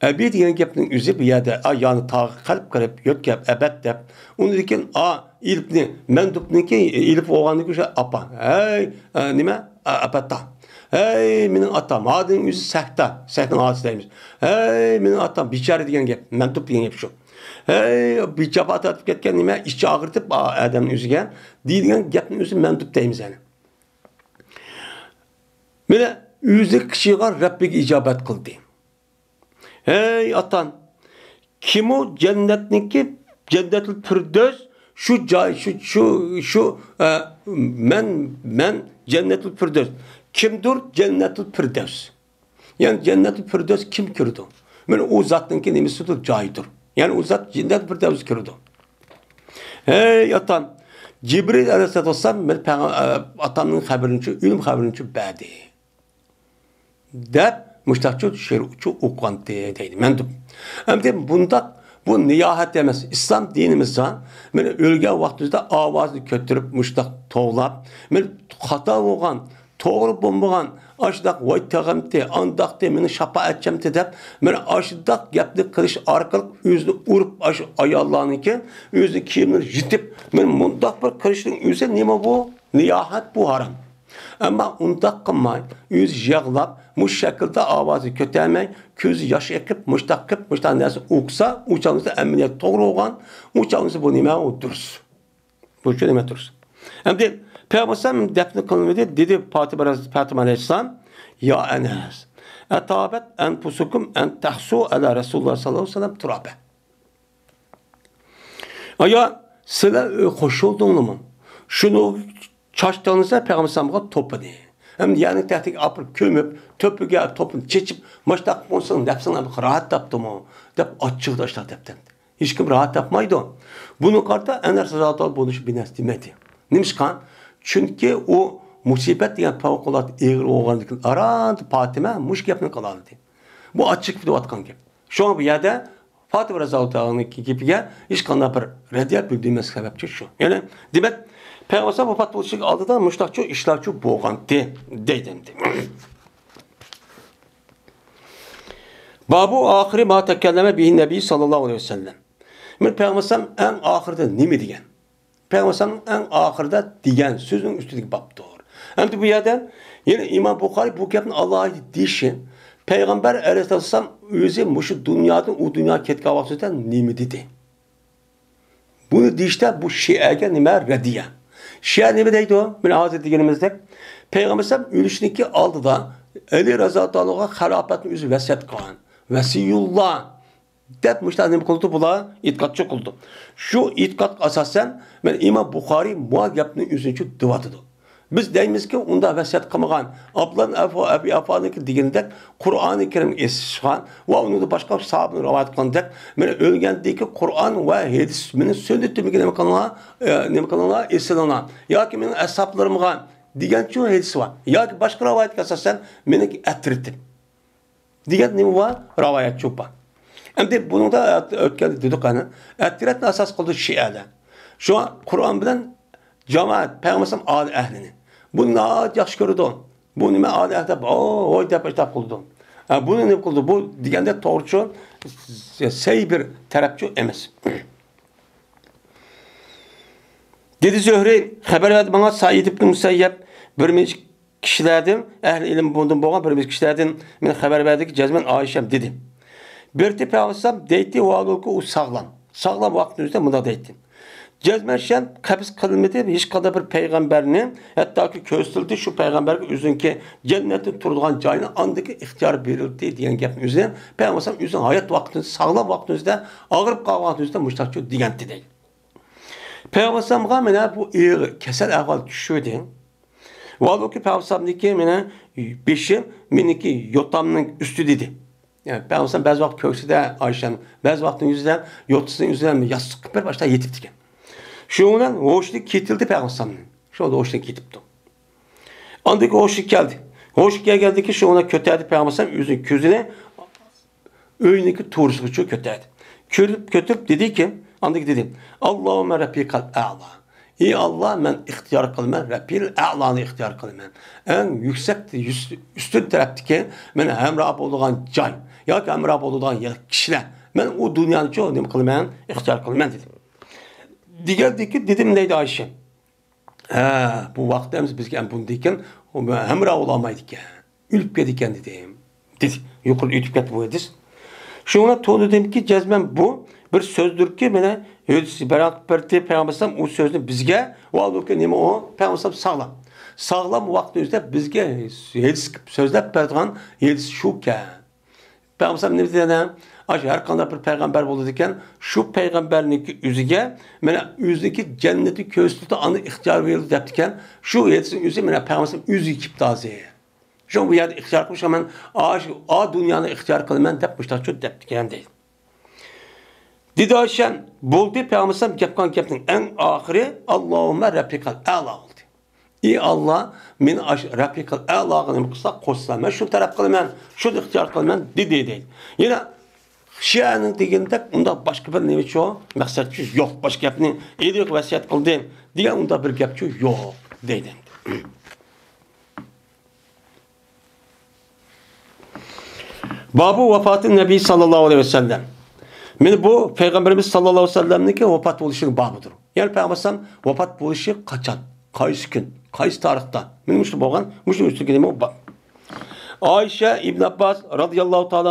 ئەبى دېگەن گەپنىڭ ئۆزى بۇ يەردە، ئا، يانى تاغا قەلب قىلىپ يۆتكەپ، ئەبەت دەپ. ئۇندىن كېيىن ئا، ئېلىپنى، مەندۇبنىڭكى ئېلىپ بولغاندىن كېيىن ئاپا. ھەي، ئا، نېمە؟ ئا، ئەپەتا. ھەي، مېنىڭ ئاتام. ھادىنىڭ ئۆزى سەھتا. سەھتىنىڭ ئاسى دەيمىز. ھەي، مېنىڭ ئاتام. بىچارە دېگەن گەپ. مەندۇب دېگەن گەپ شۇ. ھەي، بىچاپا تارتىپ كەتكەن نېمە؟ ئىچى ئاغرىتىپ، ئا، ئادەمنىڭ ئۆزىگە دېيىلگەن گەپنىڭ ئۆزى مەندۇب دەيمىز يەنى. مانا ئۆزى قىچىغان رەببىگە ئىجابەت قىلدى. ھەي ئاتام، كىمۇ جەننەتنىڭكى، جەننەتۇل پىردەۋس، شۇ جاي، شۇ، شۇ، شۇ، ئە، مەن، مەن جەننەتۇل پىردەۋس. كىمدۇر جەننەتۇل پىردەۋس؟ يەنى جەننەتۇل پىردەۋس كىم كىرىدۇ؟ مانا ئۇ زاتنىڭكى نېمىسىدۇر، جايىدۇر. يەنى ئۇ زات جەننەتۇل پىردەۋسكە كىرىدۇ. ھەي ئاتام، جىبرىئىل ئەلەيھىسسالاتۇ ۋەسسالام مانا پەيغەم-، ئە، ئاتامنىڭ خەۋىرىنى، ئۆلۈم خەۋىرىنى بەردى. دەپ مۇشتاقچۇ شېئىرچۇ ئوقۇغانتى دەيدۇ مەندۇب. ئەمدى بۇنداق، بۇ نىياھەت ئەمەس. ئىسلام دىنىمىزدا مانا ئۆلگەن ۋاقتىمىزدا ئاۋازنى كۆتۈرۈپ مۇشتاق توۋلاپ، مانا خاتا بولغان، توغرا بولمىغان، ئاشۇنداق ۋاي تېغىمتى، ئانداقتى، مېنىڭ شاپائەتچىمتى دەپ، مانا ئاشۇنداق گەپنى قىلىش ئارقىلىق ئۆزىنى ئۇرۇپ، ئاشۇ ئاياللارنىڭكى ئۆزىنىڭ كىيىملىرىنى يىرتىپ، مانا مۇنداق بىر قىلىشنىڭ ئۆزى نېمە بۇ؟ نىياھەت بۇ ھارام. ئەمما ئۇنداق قىلماي، ئۆزى يىغلاپ، مۇشۇ شەكىلدە ئاۋازى كۆتەرمەي، كۆزى ياش ئېقىپ، مۇشتاق قىلىپ، مۇشتاق نەرسە ئوقۇسا، ئۇ چاغدا ئەمەلىيەت توغرا بولغان، ئۇ چاغدا بۇ نېمە؟ ئۇ دۇرۇس. بۇ شۇ نېمە دۇرۇس. ئەمدى پەيغەمبەر دەپنە قىلىنمىدى، دېدى پاتىمە، پاتىمە ئەلەيھىسسالام، يا ئەنەس، ئەتابەت ئەنفۇسۇكۇم ئەن تەخسۇ ئەلا رەسۇلىللا ساللاللاھۇ ئەلەيھى ۋەسەللەم تۇرابە. ئايا، سىلەر قوشۇلدۇڭلىمۇ؟ شۇنى چاچتىڭلىسا پەيغەمبەر ئەلەيھىسسالامغا توپىنى. ھەم يەرنىڭ تەھتىگە ئاپىرىپ كۆمۈپ، تۆپىگە توپىنى چېچىپ، ماشتاق قىلسىڭ نەپسىڭ راھەت تاپتىمۇ؟ دەپ ئاچچىقىدا ئاشتاق دەپتۇ. ھېچكىم راھەت تاپمايدۇ. بۇنىڭغا قارىتا ئەنەس رازىياللاھۇ تائالا بۇنىڭ ئۈچۈن بىر نەرسە دېمەيدى. نېمىشقا؟ چۈنكى ئۇ مۇسىبەت دېگەن پەۋقۇلئاددە ئېغىر بولغاندىكىن ئاراندا پاتىمە مۇشۇ گەپنى قىلالىدى. بۇ ئاچچىق كېتىۋاتقان گەپ. شۇڭا بۇ يەردە پاتىمە رازىياللاھۇ تائالانىڭ گېپىگە ھېچقانداق بىر رەددىيە بىلدۈرمەسلىك سەۋەبچى شۇ. يەنى، دېمەك، پەيغەمبەر ۋاپات بولۇشىنىڭ ئالدىدا مۇشۇنداقچۇ ئىشلارچۇ بولغانتى، دەيدۇ ئەمدى. بابۇ ئاخىرى ما تەكەللەمە بىھى نەبىي ساللاللاھۇ ئەلەيھى ۋەسەللەم. مانا پەيغەمبەر ئەڭ ئاخىرىدا نېمە دېگەن؟ پەيغەمبەر ئەڭ ئاخىرىدا دېگەن سۆزنىڭ ئۈستىدىكى بابتۇر. ئەمدى بۇ يەردە يەنە ئىمام بۇخارىي بۇ گەپنى ئالاھىدە دېيىشى، پەيغەمبەر ئەلەيھىسسالام ئۆزى مۇشۇ دۇنيادىن ئۇ دۇنياغا كەتكەن ۋاقتىدا نېمە دېدى؟ بۇنى دېيىشتە بۇ شىئەگە نېمە رەددىيە؟ شىئە نېمە دەيدۇ؟ مانا ھازىر دېگىنىمىزدەك، پەيغەمبەر ئەلەيھىسسالام ئۆلۈشىنىڭكى ئالدىدا ئەلى رازىياللاھۇ تائالا خىلاپەتنى ئۆزى ۋەسىيەت قىلغان. ۋەسىيۇللا دەپ مۇشۇنداق نېمە قىلىدۇ؟ بۇلار ئېتىقادچى قىلىدۇ. شۇ ئېتىقادقا ئاساسەن، مانا ئىمام بۇخارىي مۇ گەپنى ئۆزىنىڭچە دېۋاتىدۇ. بىز دەيمىزكى، ئۇنداق ۋەسىيەت قىلمىغان. ئابدۇللا ئەفۇ-، ئەبى ئەفۇنىڭكى دېگىنىدەك قۇرئانى كەرىمگە ئېسىشقان ۋە ئۇنىڭدا باشقا ساھابىنىڭ رىۋايەت قىلغىنىدەك، مانا ئۆلگەندىن كېيىن قۇرئان ۋە ھەدىس مېنىڭ سۈننىتىمگە نېمە قىلىڭلار، ئە، نېمە قىلىڭلار، ئېسىلىڭلار. ياكى مېنىڭ ئەسھابلىرىمغا دېگەنچۇ ھەدىس بار. ياكى باشقا رىۋايەتكە ئاساسەن مېنىڭكى ئەترىتىم. دېگەن نېمە بار؟ رىۋايەتچۇ بار. ئەمدى بۇنىڭدا ئۆتكەندە دېدۇق قانا، ئەترەتنى ئاساس قىلىدۇ شىئەلەر. شۇڭا قۇرئان بىلەن جامائەت، پەيغەمبەر ئالىي ئەھلىنى. بۇنى ناھايىتى ياخشى كۆرىدۇ. بۇ نېمە ئالىي ئەھلى دەپ، ھوي دەپ ئېتىراپ قىلىدۇ. ھە، بۇنى نېمە قىلىدۇ؟ بۇ دېگەندە توغرىچۇ، سەي بىر تەرەپچۇ ئەمەس. دېدى زۆھرى، خەۋەر بەردى ماڭا سەئىد ئىبن مۇسەييەب، بىر مىنچە كىشىلەردىن، ئەھلى ئىلىم بۇندىن بولغان بىر مىنچە كىشىلەردىن مېنى خەۋەر بەردىكى، جەزمەن ئائىشەم دېدى. بىرتى پەيغەمبەر دەيتتى، ۋاھالۇكى ئۇ ساغلام. ساغلام ۋاقىتنىڭ ئۆزىدە مۇنداق دەيتتى. جەزمەن شەن قەبز قىلمىدى ھېچقانداق بىر پەيغەمبەرنى، ھەتتاكى كۆرسىتىلدى شۇ پەيغەمبەرگە ئۆزىنىڭكى جەننەتتە تۇرىدىغان جايىنى، ئاندىكى ئىختىيار بېرىلدى دېگەن گەپنىڭ ئۆزى پەيغەمبەر ئۆزىنىڭ ھايات ۋاقتىدا، ساغلام ۋاقتىنىڭ ئۆزىدە، ئاغرىپ قالغان ۋاقتىنىڭ ئۆزىدە مۇشۇنداقچۇ دېگەنتى دەيدۇ. پەيغەمبەر ئەلەيھىسسالامغا مانا بۇ ئېغىر كېسەل ئەھۋال چۈشۈۋىدى. ۋاھالۇكى پەيغەمبەر ئەلەيھىسسالامنىڭكى مانا بېشى مېنىڭكى يوتامنىڭ ئۈستىدە ئىدى. يەنى پەيغەمبەر ئەلەيھىسسالام بەزى ۋاقىت كۆكسىدە ئائىشەم، بەزى ۋاقىتنىڭ ئۆزىدە يوتىسىنىڭ ئۆزىدە ياستۇق قىلىپ بېرىپ ئاشۇنداق يېتىپتىكەن. شۇنىڭ بىلەن ھوشىدىن كېتىلدى پەيغەمبەر ئەلەيھىسسالامنىڭ. شۇ ھوشىدىن كېتىپتۇ. ئاندىن كېيىن ھوشىغا كەلدى. ھوشىغا كەلگەندىن كېيىن شۇ ئۇنى كۆتەردى پەيغەمبەر ئەلەيھىسسالام ئۆزىنىڭ كۆزىنى ئۆينىڭكى تورۇسىغىچۇ كۆتەردى. كۆرۈپ، كۆتۈرۈپ دېدىكى، ئاندىن دېدى، ئاللاھۇممە رەفىقەل ئەلا. ئى ئاللا، مەن ئىختىيار قىلىمەن، رەپىل ئەلانى ئىختىيار قىلىمەن. ئەڭ يۈكسەك، يۈس-، ئۈستۈن تەرەپتىكى مەن ھەمراھ بولىدىغان جاي ياكى ھەمراھ بولىدىغان يە-، كىشىلەر. مەن ئۇ دۇنيانىچۇ نېمە قىلىمەن؟ ئىختىيار قىلىمەن دېدى. دېگەندىكى دېدىم دەيدۇ ئائىشە. ھە، بۇ ۋاقىتتا ئەمىسە بىزگە ئەم بۇندىن كېيىن ھەمراھ بولالمايدىكەن. ئۆلۈپ كېتىدىكەن دېدىم. دېدى. يۇقىرىدا ئۆتۈپ كەتتى بۇ ھەدىس. شۇڭا تونۇدۇمكى جەزمەن بۇ بىر سۆزدۇركى، مانا ھەدىس بەيان قىلىپ بەردى پەيغەمبەر ئەلەيھىسسالام ئۇ سۆزنى بىزگە. ۋە ھالبۇكى نېمە ئۇ؟ پەيغەمبەر ئەلەيھىسسالام ساغلام. ساغلام ۋاقىتنىڭ ئۆزىدە بىزگە ھەدىس قىلىپ سۆزلەپ بەرىدىغان ھەدىس شۇكەن. پەيغەمبەر ئەلەيھىسسالام نېمە دېدى يەنە؟ ئاشۇ ھەر قانداق بىر پەيغەمبەر بولىدىكەن، شۇ پەيغەمبەرنىڭكى ئۆزىگە، مانا ئۆزىنىڭكى جەننىتى كۆرسىتىلدى، ئاندىن ئىختىيار بېرىلدى دەپتىكەن. شۇ ھەدىسنىڭ ئۆزى مانا پەيغەمبەر ئەلەيھىسسالام ئۆزىگە كېلىپتۇ ھازىر. شۇڭا بۇ يەردە ئىختىيار قىلىپ، مەن ئاشۇ ئا دۇنيانى ئىختىيار قىلىمەن دەپ مۇشتاقچۇ دەپتىكەن دەيدۇ. دېدى ئائىشەم، بولدى پەيغەمبەر ئەلەيھىسسالام گەپ قىلغان گەپنىڭ ئەڭ ئاخىرى، ئاللاھۇممە رەفىقەل ئەلا بولدى. ئى ئاللا، مېنى ئاشۇ رەپىقەل ئەلاغا نېمە قىلسا قوشسا، مەن شۇنى تەلەپ قىلىمەن، شۇنى ئىختىيار قىلىمەن، دېدى، دەيدۇ. يەنە شىئەنىڭ دېگىنىدەك ئۇنداق باشقا بىر نېمىچۇ، مەقسەتچۇ يوق، باشقا گەپنى ئېلىپ ۋەسىيەت قىلدى دېگەن ئۇنداق بىر گەپچۇ يوق، دەيدۇ. بابۇ ۋاپاتى نەبىي ساللاللاھۇ ئەلەيھى ۋەسەللەم. مانا بۇ پەيغەمبىرىمىز ساللاللاھۇ ئەلەيھى ۋەسەللەمنىڭكى ۋاپات بولۇشىنىڭ بابىدۇر. يەنى پەيغەمبەر ئەلەيھىسسالام ۋاپات بولۇشى قاچان؟ قايسى كۈن؟ قايسى تارىختا؟ مانا مۇشۇ بولغان، مۇشۇ ئۈستىدىكى نېمە بار؟ ئائىشە، ئىبن ئابباس رازىياللاھۇ تائالا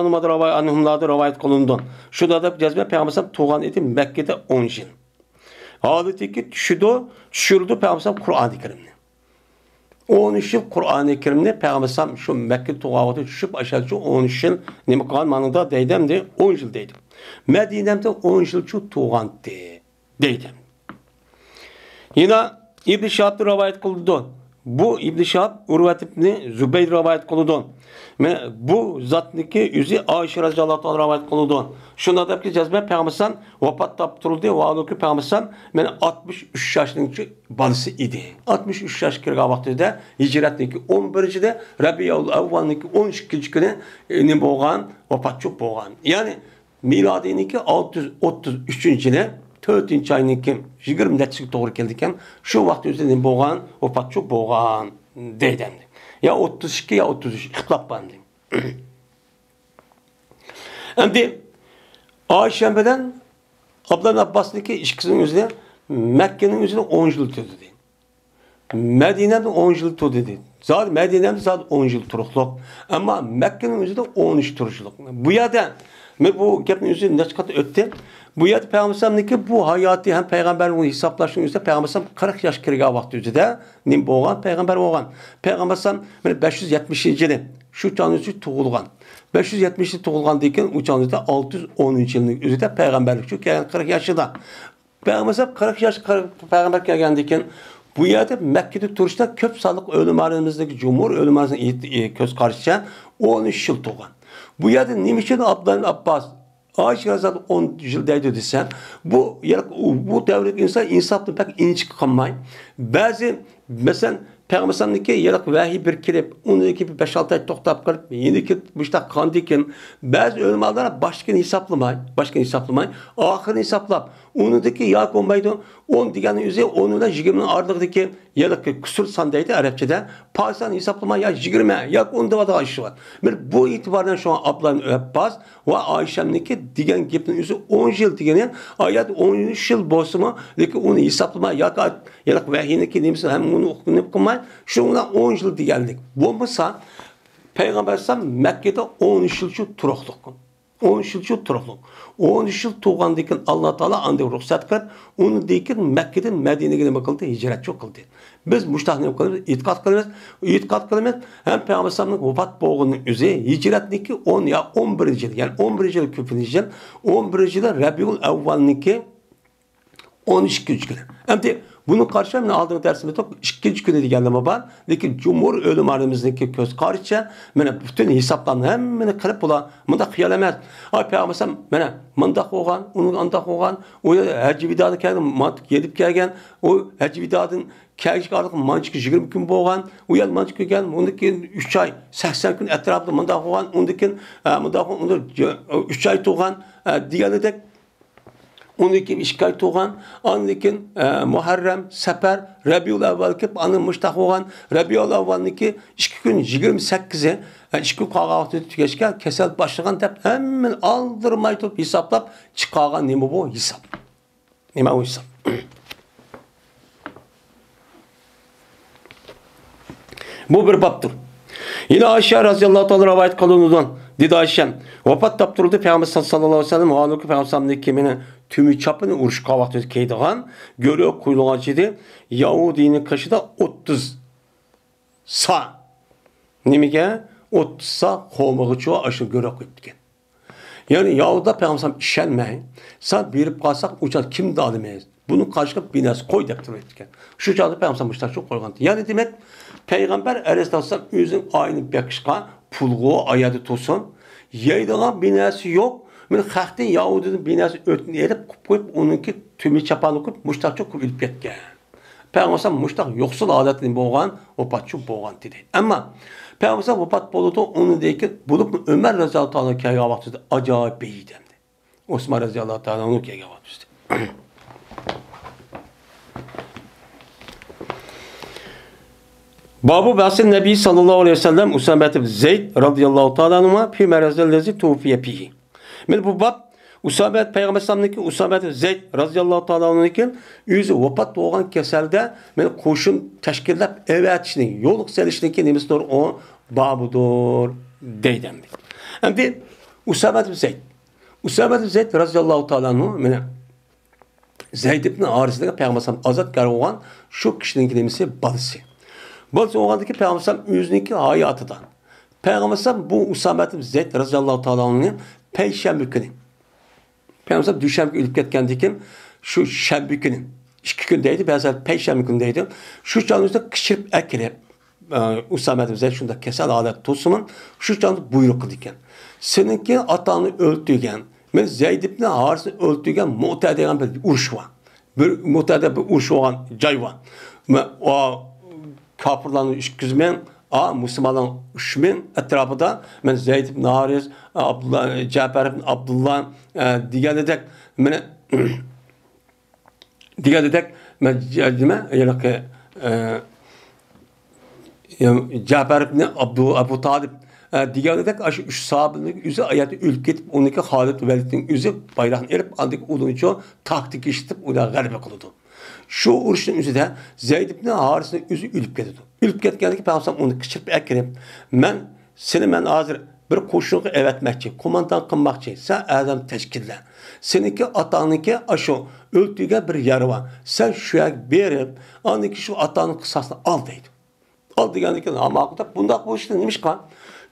ئانھۇملاردىن رىۋايەت قىلىنىدۇ. شۇنداق دەپ يەزمە پەيغەمبەر ئەلەيھىسسالام تۇغان ئىدى مەككىدە ئون يىل. ھالىتىكى چۈشىدۇ، چۈشۈرىدۇ پەيغەمبەر ئەلەيھىسسالام قۇرئانى كەرىمنى. ئون ئۈچ يىل قۇرئانى كەرىمنى پەيغەمبەر ئەلەيھىسسالام شۇ مەككىدە تۇغان ۋاقتىدا چۈشۈپ، ئاشۇ ئون ئۈچ يىل نېمە قىلغان مانىدا دەيدۇ، ئەمدى ئون يىل دەيدۇ. مەدىنەمدە ئون يىلچۇ تۇغانتى دەيدۇ. يەنە ئىبن شىھابتىن رىۋايەت قىلىدۇ. بۇ ئىبن شىھاب ئۇرۋەت ئىبنى زۇبەير رىۋايەت قىلىدۇ. مانا بۇ زاتنىكى ئۆزى ئائىشە رەزىياللاھۇ تائالا رىۋايەت قىلىدۇ. شۇنداق دەپكى، جەزمەن پەيغەمبەر ئەلەيھىسسالام ۋاپات تاپتۇرۇلدى ۋە ھالبۇكى پەيغەمبەر ئەلەيھىسسالام مانا ئاتمىش ئۈچ ياشنىڭ بالىسى ئىدى. ئاتمىش ئۈچ ياشقا كىرگەن ۋاقتىدا، ھىجرەتنىڭكى ئون بىرىنچى يىلى، رەبىئۇل ئەۋۋالنىڭكى ئون ئىككىنچى كۈنى، ئى، نېمە بولغان؟ ۋاپاتچۇ بولغان. يەنى مىلادىينىڭكى ئالتە يۈز ئوتتۇز ئۈچىنچى يىلى تۆتىنچى ئاينىڭكى يىگىرمە نەچچىسىگە توغرا كېلىدىكەن. شۇ ۋاقىت ئۆزىدە نېمە بولغان؟ ۋاپاتچۇ بولغان دەيدۇ ئەمدى. يا ئوتتۇز ئىككى، يا ئوتتۇز ئۈچ، ئىختىلاپ بار ئەمدى. ئەمدى ئائىشە بىلەن ئابدۇللا ئابباسنىڭكى ئىككىسىنىڭ ئۆزى مەككىنىڭ ئۆزىدە ئون يىل تۇردى. مەدىنەدە ئون يىل تۇردى دېدى. زادى مەدىنەدە زادى ئون يىل تۇرۇقلۇق. ئەمما مەككىنىڭ ئۆزىدە ئون ئۈچ تۇرۇشلۇق. بۇ يەردە، مەن بۇ گەپنى ئۆزى نەچچە قېتىم ئۆتتى. بۇ يەردە پەيغەمبەرنىڭكى بۇ ھاياتى ھەم پەيغەمبەرنىڭ ھېسابلاشنىڭ ئۆزىدە پەيغەمبەر قىرىق ياش كىرگەن ۋاقتى ئۆزىدە نېمە بولغان؟ پەيغەمبەر بولغان. پەيغەمبەر مانا بەش يۈز يەتمىشىنچى يىلى شۇ چاغنىڭ ئۆزى تۇغۇلغان. بەش يۈز يەتمىشىنچى تۇغۇلغاندىن كېيىن ئۇ چاغنىڭ ئۆزىدە ئالتە يۈز ئونىنچى يىلنىڭ ئۆزىدە پەيغەمبەرلىك ئۈچۈن كەلگەن قىرىق ياشىدا. پەيغەمبەر قىرىق ياش، قىرىق، پەيغەمبەر كەلگەندىن كېيىن بۇ يەردە مەككىدە تۇرۇشتا كۆپ سانلىق ئۆلىمالىرىمىزنىڭ جۇمھۇر ئۆلىمالىرىمىزنىڭ ئېيت-، ئى، كۆز قارىشىچە ئون ئۈچ يىل تۇرغان. بۇ يەردە نېمە ئۈچۈن ئابدۇللا ئىبن ئابباس ئائىشە رەزىياللاھۇ ئون يىل دەيدۇ دېسە، بۇ، يەنى بۇ دەۋردىكى ئىنسان ئىنساپنى بەك ئىنچىكە قىلماي، بەزى، مەسىلەن، پەيغەمبەرنىڭكى يەنە ۋەھىي بىر كېلىپ، ئۇنىڭدىن كېيىن بىر بەش-ئالتە ئاي توختاپ قېلىپ، يەنە كېلىپ مۇشۇنداق قىلغاندىن كېيىن، بەزى ئۆلىمالار باشتىكىنى ھېسابلىماي، باشتىكىنى ھېسابلىماي، ئاخىرىنى ھېسابلاپ، ئۇنىڭدىكى ياكى بولمايدۇ، ئون دېگەننىڭ ئۆزى ئون بىلەن يىگىرمىنىڭ ئارىلىقىدىكى يەنە قۇسۇر سان دەيدۇ ئەرەبچىدە، پاكىت سان ھېسابلىماي، يا يىگىرمە ياكى ئون دەۋاتىدىغان ئىش بار. مانا بۇ ئېتىباردىن شۇڭا ئابدۇللا ئىبن ئابباس ۋە ئائىشەمنىڭكى دېگەن گېپىنىڭ ئۆزى ئون يىل دېگىنى، ئايەت ئون يىل بولسىمۇ، لېكىن ئۇنى ھېسابلىماي ياكى يەنە ۋەھىينىڭكى نېمىسى ھەم ئۇنى ئۇقۇپ نېمە قىلماي، شۇنىڭ بىلەن ئون يىل دېگەنلىك. بولمىسا، پەيغەمبەر ئەلەيھىسسالام مەككىدە ئون ئۈچ يىلچە تۇرۇقلۇق. ئون ئۈچ يىلچە تۇرۇقلۇق. ئون ئۈچ يىل تۇرغاندىن كېيىن، ئاللا تائالا ئاندىن رۇخسەت قىلىپ، ئۇنىڭدىن كېيىن مەككىدىن مەدىنىگە نېمە قىلدى؟ ھىجرەتچۇ قىلدى. بىز مۇشۇنداق نېمە قىلىمىز؟ ئېتىقاد قىلىمىز. ئېتىقاد قىلىمىز. ھەم پەيغەمبەر ئەلەيھىسسالامنىڭ ۋاپات بولغىنىنىڭ ئۆزى ھىجرەتنىڭكى ئون يا ئون بىرىنچى يىلى، يەنى ئون بىرىنچى يىلى كۆپىنچى يىل، ئون بىرىنچى يىلى رەبىئۇل ئەۋۋالنىڭكى ئون ئىككىنچى كۈنى. ئەمدى بۇنىڭغا قارشى مەن ئالدىنقى دەرسىمىزدە ئىككىنچى كۈنى دېگەنلىرىمۇ بار. لېكىن جۇمھۇر ئۆلىمالىرىمىزنىڭكى كۆز قارىشىچە، مانا پۈتۈن ھېسابلارنى ھەممىنى قىلىپ بۇلار مۇنداق خىيال ئەمەس. ئاي پەيغەمبەر مانا مۇنداق بولغان، ئۇنىڭ ئانداق بولغان، ئۇ ھەججى ۋىدادىن كەلگەن، مانتۇ يېلىپ كەلگەن، ئۇ ھەججى ۋىدادىن كەلگۈچە ئارىلىق مانچە يىگىرمە كۈن بولغان، ئۇ يەر مانچە كۈن كەلگەن، ئۇندىن كېيىن ئۈچ ئاي، سەكسەن كۈن ئەتراپىدا مۇنداق بولغان، ئۇندىن كېيىن، ئە، مۇنداق بولغان، ئۇندىن ئۈچ ئاي تۇرغان، ئە، دېگەندەك. ئۇندىن كېيىن ئىككى ئاي تۇرغان، ئاندىن كېيىن، ئە، مۇھەررەم، سەپەر، رەبىئۇل ئەۋۋەل كېلىپ، ئاندىن مۇشتاق بولغان، رەبىئۇل ئەۋۋەلنىڭكى ئىككى كۈن يىگىرمە سەككىزى، ئە، ئىككى كۈن قالغان ۋاقتىدا تۈگەشكە كېسەل باشلىغان دەپ ھەممىنى ئالدىرماي تۇرۇپ ھېسابلاپ چىقارغان نېمە بۇ ھېساب؟ نېمە ئۇ ھېساب؟ بۇ بىر بابتۇر. يەنە ئائىشە رەزىياللاھۇ تائالا رىۋايەت قىلىنىدۇ. دېدى ئائىشەم، ۋاپات تاپتۇرۇلدى پەيغەمبەر ساللاللاھۇ ئەلەيھى ۋەسەللەم، ھالبۇكى پەيغەمبەر ساللاللاھۇ ئەلەيھى ۋەسەللەمنىڭكى مېنى تۈمە چاپىنى ئۇرۇشقا ۋاقتىدا كىيىدىغان گۆرۈ قويۇلغان ئىدى. يەھۇدىينىڭ قېشىدا ئوتتۇز سا. نېمىگە؟ ئوتتۇز سا خورمىغىچۇ ئاشۇ گۆرۈ قويۇپتىكەن. يەنى يەھۇدىيلار پەيغەمبەر ئىشەنمەي، سەن بېرىپ قالساق، ئۇ چاغ كىمدىن ئالىمىز؟ بۇنى قارشى قىلىپ بىر نەرسە قوي دەپ تۇرۇپتىكەن. شۇ چاغدا پەيغەمبەر مۇشتاق چوق قويغان. يەنى دېمەك، پەيغەمبەر ئەلەيھىسسالام ئۆزىنىڭ ئائىلىنى بېقىشقا پۇلغۇ ئايەردە تۇرسۇن، يەيدىغان بىر نەرسە يوق. مەن خەقتىن يەھۇدىيدىن بىر نەرسە ئۆتۈنۈپ ئېلىپ، قىلىپ قويۇپ، ئۇنىڭكى تۈمە چاپاننى قىلىپ، مۇشتاق چوق قىلىپ ئېلىپ كەتكەن. پەيغەمبەر مۇشتاق يوقسۇل ھالەتتە بولغان، ۋاپاتچۇ بولغان دېدى. ئەمما پەيغەمبەر ۋاپات بولىدۇ، ئۇنىڭدىن كېيىن بولۇپمۇ ئۆمەر رەزىياللاھۇ تائالا كەلگەن ۋاقتىدا ئاجايىپ بېيىدى ئەمدى. ئوسمان رەزىياللاھۇ تائالا ئەنھۇ كەلگەن ۋاقتىدا. بابۇ بەسىن نەبىي ساللاللاھۇ ئەلەيھى ۋەسەللەم ئۇسامە ئىبن زەيد رەزىياللاھۇ تائالا ئەنھۇما فى مەرەزىللەزى تۇۋفىيە فىھى. مانا بۇ باب ئۇسامە، پەيغەمبەر ئەلەيھىسسالامنىڭكى ئۇسامە ئىبن زەيد رەزىياللاھۇ تائالا ئەنھۇنىڭكى ئۆزى ۋاپات بولغان كېسەلدە مانا قوشۇن تەشكىللەپ ئەۋەتىشنىڭ، يولغا سېلىشنىڭكى نېمىسىدۇر؟ ئۇ بابىدۇر دەيدۇ ئەمدى. ئەمدى ئۇسامە ئىبن زەيد، ئۇسامە ئىبن زەيد رەزىياللاھۇ تائالا ئەنھۇ مانا زەيد ئىبن ھارىس دېگەن پەيغەمبەر ئەلەيھىسسالام ئازاد كەلگەن بولغان شۇ كىشىنىڭكى نېمىسى؟ بالىسى. بالىسى بولغاندىكىن پەيغەمبەر ئەلەيھىسسالام ئۆزىنىڭكى ھاياتىدا پەيغەمبەر ئەلەيھىسسالام بۇ ئۇسامە ئىبن زەيد رەزىياللاھۇ تائالا ئەنھۇنى پەيشەنبە كۈنى، پەيغەمبەر ئەلەيھىسسالام دۈشەنبە كۈنى ئۆلۈپ كەتكەندىن كېيىن شۇ شەنبە كۈنى ئىككى كۈن دەيدۇ، بەزىلەر پەيشەنبە كۈنى دەيدۇ. شۇ چاغنىڭ ئۆزىدە قىچىرىپ ئەكىرىپ، ئە، ئۇسامە ئىبن زەيد شۇنداق كېسەل ھالەتتە تۇرسىمۇ، شۇ چاغدا بۇيرۇق قىلىدىكەن. سېنىڭكى ئاتاڭنى ئۆلتۈرگەن، مەن زەيد ئىبن ھارىسنى ئۆلتۈرگەن مۇئتە دېگەن بىر ئۇرۇش بار. بىر مۇتەدە بىر ئۇرۇش بولغان جاي بار. مە-، ئا، كاپىرلارنىڭ ئىككى يۈز مىڭ، ئا، مۇسۇلمانلارنىڭ ئۈچ مىڭ ئەتراپىدا، مەن زەيد ئىبن ھارىس، ئابدۇللا، جەپەر ئىبن ئابدۇللا، ئە، دېگەندەك، مېنى، دېگەندەك، مەن جە-، نېمە، ھېلىقى، ئە، جەپەر ئىبن ئابدۇ، ئەبۇ تالىپ، ئە، دېگەندەك، ئاشۇ ئۈچ ساھابىنىڭ ئۆزى ئايەتتە ئۆلۈپ كېتىپ، ئۇنىڭكى خالىد ۋەلىدنىڭ ئۆزى بايراقنى ئېلىپ، ئاندىن كېيىن ئۇلىنچۇ تاكتىكا ئىشلىتىپ، ئۇلار غەلىبە قىلىدۇ. شۇ ئۇرۇشنىڭ ئۆزىدە زەيد ئىبن ھارىسنىڭ ئۆزى ئۆلۈپ كېتىدۇ. ئۆلۈپ كەتكەندىن كېيىن پەيغەمبەر ئۇنى قىچىرىپ ئەكىرىپ، مەن سېنى، مەن ھازىر بىر قوشۇنغا ئەۋەتمەكچى، قوماندان قىلماقچى، سەن ئادەم تەشكىللە. سېنىڭكى ئاتاڭنىڭكى ئاشۇ ئۆلتۈرگەن بىر يەرى بار. سەن شۇ يەرگە بېرىپ، ئاندىن كېيىن شۇ ئاتاڭنىڭ قىساسىنى ئال دەيدۇ. ئال دېگەندىن كېيىن، ھا، ماقۇل دەپ، بۇنداق بولۇشى نېمىشقا؟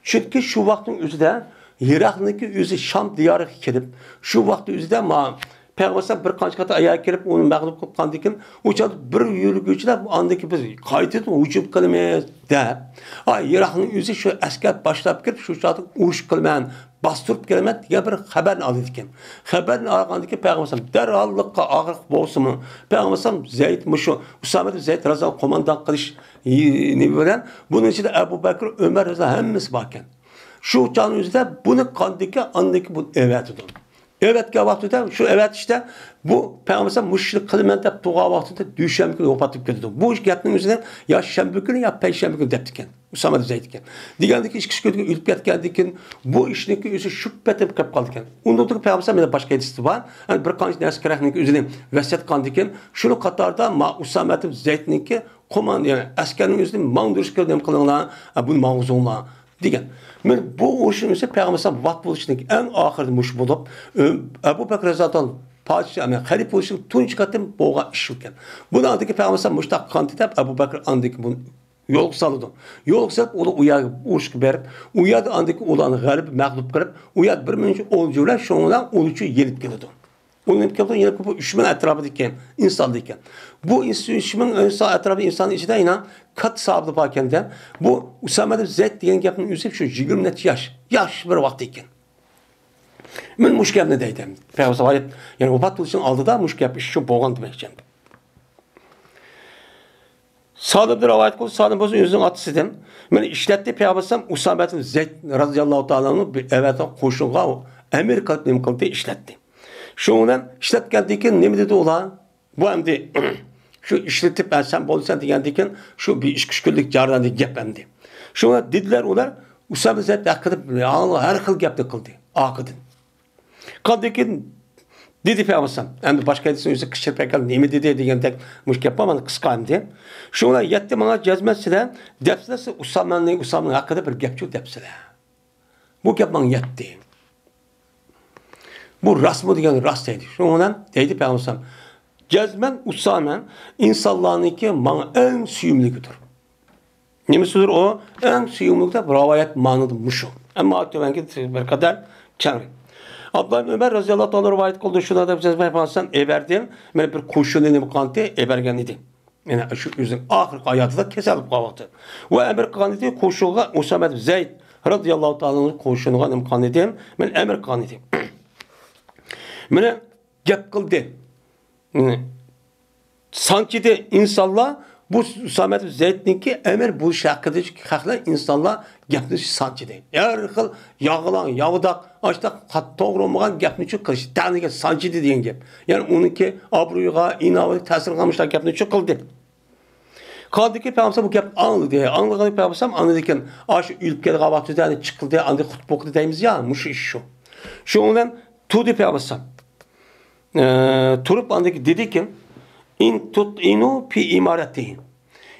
چۈنكى شۇ ۋاقىتنىڭ ئۆزىدە ئىراقنىڭكى ئۆزى شام دىيارىغا كېلىپ، شۇ ۋاقىتنىڭ ئۆزىدە ما-، پەيغەمبەر بىر قانچە قېتىم ئەيەر كېلىپ، ئۇنى مەغلۇپ قىلىپ قالغاندىن كېيىن، ئۇ چاغدا بىر يۈرگۈچىلەر ئاندىن كېيىن بىز قايتىدىن ھۇجۇم قىلىمىز دەپ، ئا، ئىراقنىڭ ئۆزى شۇ ئەسكەر باشلاپ كىرىپ، شۇ چاغدا ئۇرۇش قىلىمەن، باستۇرۇپ كېلىمەن دېگەن بىر خەۋەرنى ئالىدىكەن. خەۋەرنى ئالغاندىن كېيىن پەيغەمبەر دەرھاللىققا ئاغرىق بولسىمۇ، پەيغەمبەر زەيد، مۇشۇ ئۇسامە زەيد رازىياللاھۇ قوماندان قىلىش نېمە بىلەن، بۇنىڭ ئىچىدە ئەبۇ بەكرى، ئۆمەر رازىياللاھۇ ھەممىسى باركەن. شۇ چاغنىڭ ئۆزىدە بۇنى قاندىكى، ئاندىكى بۇنى ئەۋەتىدۇ. ئەۋەتكەن ۋاقتىدا، شۇ ئەۋەتىشتە بۇ پەيغەمبەر مۇشۇ ئىشنى قىلىمەن دەپ تۇرغان ۋاقتىدا دۈشەنبە كۈنى ۋاپات بولۇپ كېتىدۇ. بۇ گەپنىڭ ئۆزىنى يا شەنبە كۈنى يا پەيشەنبە كۈنى دەپتىكەن. ئۇسامە زەيدكەن. دېگەندىكىن ئىككى ئۈچ كۈندىن ئۆلۈپ كەتكەندىكىن بۇ ئىشنىڭكى ئۆزى شۈبھە تېپىپ قېلىپ قالىدىكەن. ئۇندىن پەيغەمبەر مانا باشقا ھەدىستە بار. يەنى بىر قانچە نەرسە كېرەكنىڭكى ئۆزىنى ۋەسىيەت قىلغاندىكىن، شۇنىڭ قاتارىدا ما ئۇسامە زەيدنىڭكى قومان، يەنى ئەسكەرنىڭ ئۆزىنى ماڭدۇرۇش كېرەك، نېمە قىلىڭلار، ھە، بۇنى ماڭغۇزۇڭلار دېگەن. مەن بۇ ئۇرۇشنىڭ ئۆزى پەيغەمبەر ئەلەيھىسسالام ۋاپات بولۇشنىڭ ئەڭ ئاخىرىدا مۇشۇ بولۇپ، ئەبۇ بەكرى رەزىياللاھۇ تائالا پادىشاھ، يەنى خەلىپە بولۇشنىڭ تۇنجى قېتىم بولغان ئىش ئىكەن. بۇنىڭ ئالدىدىكى پەيغەمبەر ئەلەيھىسسالام مۇشۇنداق قىلغانتى دەپ، ئەبۇ بەكرى ئاندىن كېيىن بۇنى يولغا سالىدۇ. يولغا سېلىپ، ئۇلار ئۇ يەرگە ئۇرۇشقا بېرىپ، ئۇ يەردە ئاندىن كېيىن ئۇلارنى غەلىبە مەغلۇپ قىلىپ، ئۇ يەردە بىر مىڭ ئون جۈرە شۇنىڭ بىلەن ئۇلىچۇ يېنىپ كېلىدۇ. ئۇ يېنىپ كېلىدۇ، يېنىپ كېلىپ، ئۈچ مىڭ ئەتراپىدىكى ئىنساندا ئىكەن. بۇ ئىنس-، ئۈچ مىڭ ئىنسان ئەتراپىدا ئىنساننىڭ ئىچىدە يەنە كاتتا ساھابىلەر بار ئىكەن-دە، بۇ ئۇسامە ئىبن زەيد دېگەن گەپنىڭ ئۆزى شۇ يىگىرمە نەچچە ياش، ياش بىر ۋاقىت ئىكەن. مەن مۇشۇ گەپنى دەيدىم. پەيغەمبەر ئەلەيھىسسالام يەنە ۋاپات بولۇشنىڭ ئالدىدا مۇشۇ گەپ ئىش شۇ بولغان دېمەكچى. سالىمدىن رىۋايەت قىلدى، سالىم بولسا ئۆزىنىڭ ئاتىسىدىن. مېنى ئىشلەتتى، پەيغەمبەر ئەلەيھىسسالام ئۇسامە ئىبن زەيد رازىياللاھۇ تائالا ئەنھۇ بىر ئەۋەتىدىغان قوشۇنغا ئەمىر قىلىپ نېمە قىلدى، ئىشلەتتى. شۇنىڭ بىلەن ئىشلەتكەندىن كېيىن نېمە دېدى ئۇلار؟ بۇ ئەمدى شۇ ئىشلىتىپ، ھە، سەن بولىسەن دېگەندىن كېيىن شۇ بىر ئىككى ئۈچ كۈنلۈك جەرياندا گەپ ئەمدى. شۇڭا دېدىلەر ئۇلار، ئۇسامە زەيد ھەققىدە ھەر خىل گەپنى قىلدى ئارقىدىن. قاندىكىن دېدى پەيغەمبەر ئەلەيھىسسالام. ئەمدى باشقا ھەدىسنىڭ ئۆزى قىچىرىپ ئەكەل، نېمە دېدى دېگەندەك مۇشۇ گەپ بار، مانا قىسقا ئەمدى. شۇڭا يەتتى ماڭا جەزمەن سىلە دەپسىلە، سىز ئۇسامەنى، ئۇسامەنىڭ ھەققىدە بىر گەپچۇ دەپسىلە. بۇ گەپ ماڭا يەتتى. بۇ راستمۇ دېگەن راست دەيدۇ. شۇنىڭ بىلەن دەيدۇ پەيغەمبەر ئەلەيھىسسالام، جەزمەن ئۇسامە ئىنسانلارنىڭكى ماڭا ئەڭ سۆيۈملۈكىدۇر. نېمىسىدۇر ئۇ؟ ئەڭ سۆيۈملۈك دەپ رىۋايەت مانىدا مۇشۇ. ئەمما تۆۋەنكى بىر قەدەر كەڭرى. ئابدۇللا ئىبن ئۆمەر رەزىياللاھۇ تائالا رىۋايەت قىلدى، شۇنداق دەپ جەزمەن پەيغەمبەر ئەلەيھىسسالام ئەۋەردى، مانا بىر قوشۇننى نېمە قىلغانتى، ئەۋەرگەن ئىدى. يەنى شۇ ئۆزىنىڭ ئاخىرقى ھاياتىدا كېسەل بولۇپ قالغان ۋاقتى. ۋە ئەمىر قىلغان ئىدى، قوشۇنغا ئۇسامە ئىبن زەيد رەزىياللاھۇ تائالا ئەنھۇ قوشۇنىغا نېمە قىلغان ئىدى؟ مەن ئەمىر قىلغان ئىدىم. مانا گەپ قىلدى. سانچىدى ئىنسانلار بۇ ئۇسامە ئىبن زەيدنىڭكى ئەمىر بولۇشى ھەققىدە خەقلەر، ئىنسانلار گەپنى سانچىدى. ھەر خىل ياغلاڭ، ياۋىداق، ئاشتاق توغرا بولمىغان گەپنىچۇ قىلىشتى. تەنىگە سانچىدى دېگەن گەپ. يەنى ئۇنىڭكى ئابرۇيىغا، ئىناۋىتىگە تەسىر قىلغان مۇشۇنداق گەپنىچۇ قىلدى. قاندىكى پەيغەمبەر بۇ گەپنى ئاڭلىدى. ئاڭلىغان پەيغەمبەر ئاندىن كېيىن، ئاشۇ ئۆلۈپ كەلگەن ۋاقتىدا چىقىلدى، ئاندىن خۇتبە ئوقۇدى دەيمىز يا، مۇشۇ ئىش شۇ. شۇنىڭ بىلەن تۇردى پەيغەمبەر. ئە، تۇرۇپ ئاندىن كېيىن دېدىكى، «ئىن تۇتئىنۇ پى ئىمارەتىھى.»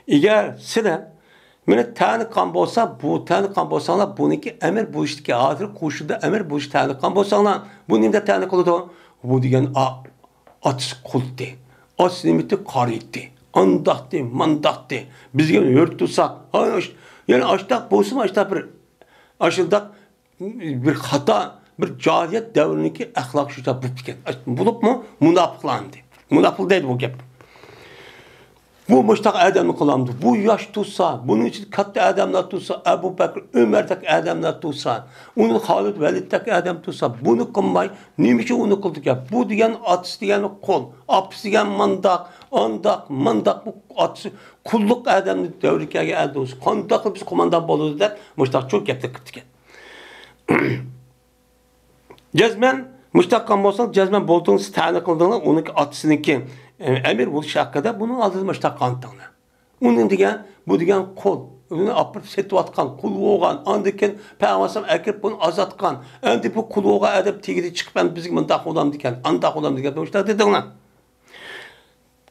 ئەگەر سىلەر مېنى تەنىققان بولسا، بۇ تەنىققان بولساڭلار، بۇنىڭكى ئەمىر بولۇشتىكى، ھازىر قوشۇندا ئەمىر بولۇشتا تەنىققان بولساڭلار، بۇ نېمە دەپ تەنىققان قىلىدۇ؟ بۇ دېگەن ئا-، ئاتىسى قۇلتى، ئاتىسى نېمىتى قارىيتتى، ئانداقتى، مانداقتى، بىزگە ھۆر تۇرساق، ھاي، ئاش-، يەنە ئاشتاق بولسىمۇ، ئاشتاق بىر، ئاشۇنداق بىر خاتا، بىر جاھىلىيەت دەۋرىنىڭكى ئەخلاق شۇ بوپتىكەن. بولۇپمۇ مۇناپىقلار ئەمدى. مۇناپىق دەيدۇ بۇ گەپ. بۇ مۇشتاق ئادەمنى قىلامدۇ؟ بۇ ياش تۇرسا، بۇنىڭ ئىچىدە كاتتا ئادەملەر تۇرسا، ئەبۇ بەكرى ئۆمەردەك ئادەملەر تۇرسا، ئۇنى خالىد ۋەلىدتەك ئادەم تۇرسا، بۇنى قىلماي، نېمە ئۈچۈن ئۇنى قىلدىكەن؟ بۇ دېگەن ئاتىسى دېگەن قۇل، ئاپىسى دېگەن مانداق، ئانداق، مانداق، بۇ ئاتىسى قۇللۇق ئادەمنى دەۋرى كەلگەن ئادەم تۇرسا، قانداق قىلىپ بىز قوماندان بولىدۇ دەپ مۇشتاق چوڭ گەپلەر قىپتىكەن. جەزمەن مۇشتاق قىلغان بولساڭ، جەزمەن بولدۇڭ، سىز تەنە قىلدىڭلار، ئۇنىڭكى ئاتىسىنىڭكى، ئە، ئەمىر بولۇش ھەققىدە بۇنىڭ ئالدىدا مۇشتاق قىلغانتىڭلار. ئۇنىڭ دېگەن، بۇ دېگەن قۇل. ئۇنى ئاپىرىپ سېتىۋاتقان، قۇل بولغان. ئاندىن كېيىن پەيغەمبەر ئەكىرىپ بۇنى ئازاتقان. ئەمدى بۇ قۇل بولغان ئادەم تېگىدە چىقىپ، ئەمدى بىزگە مۇنداق بولامدىكەن، ئانداق بولامدىكەن، مۇشتاق دېدىڭلار.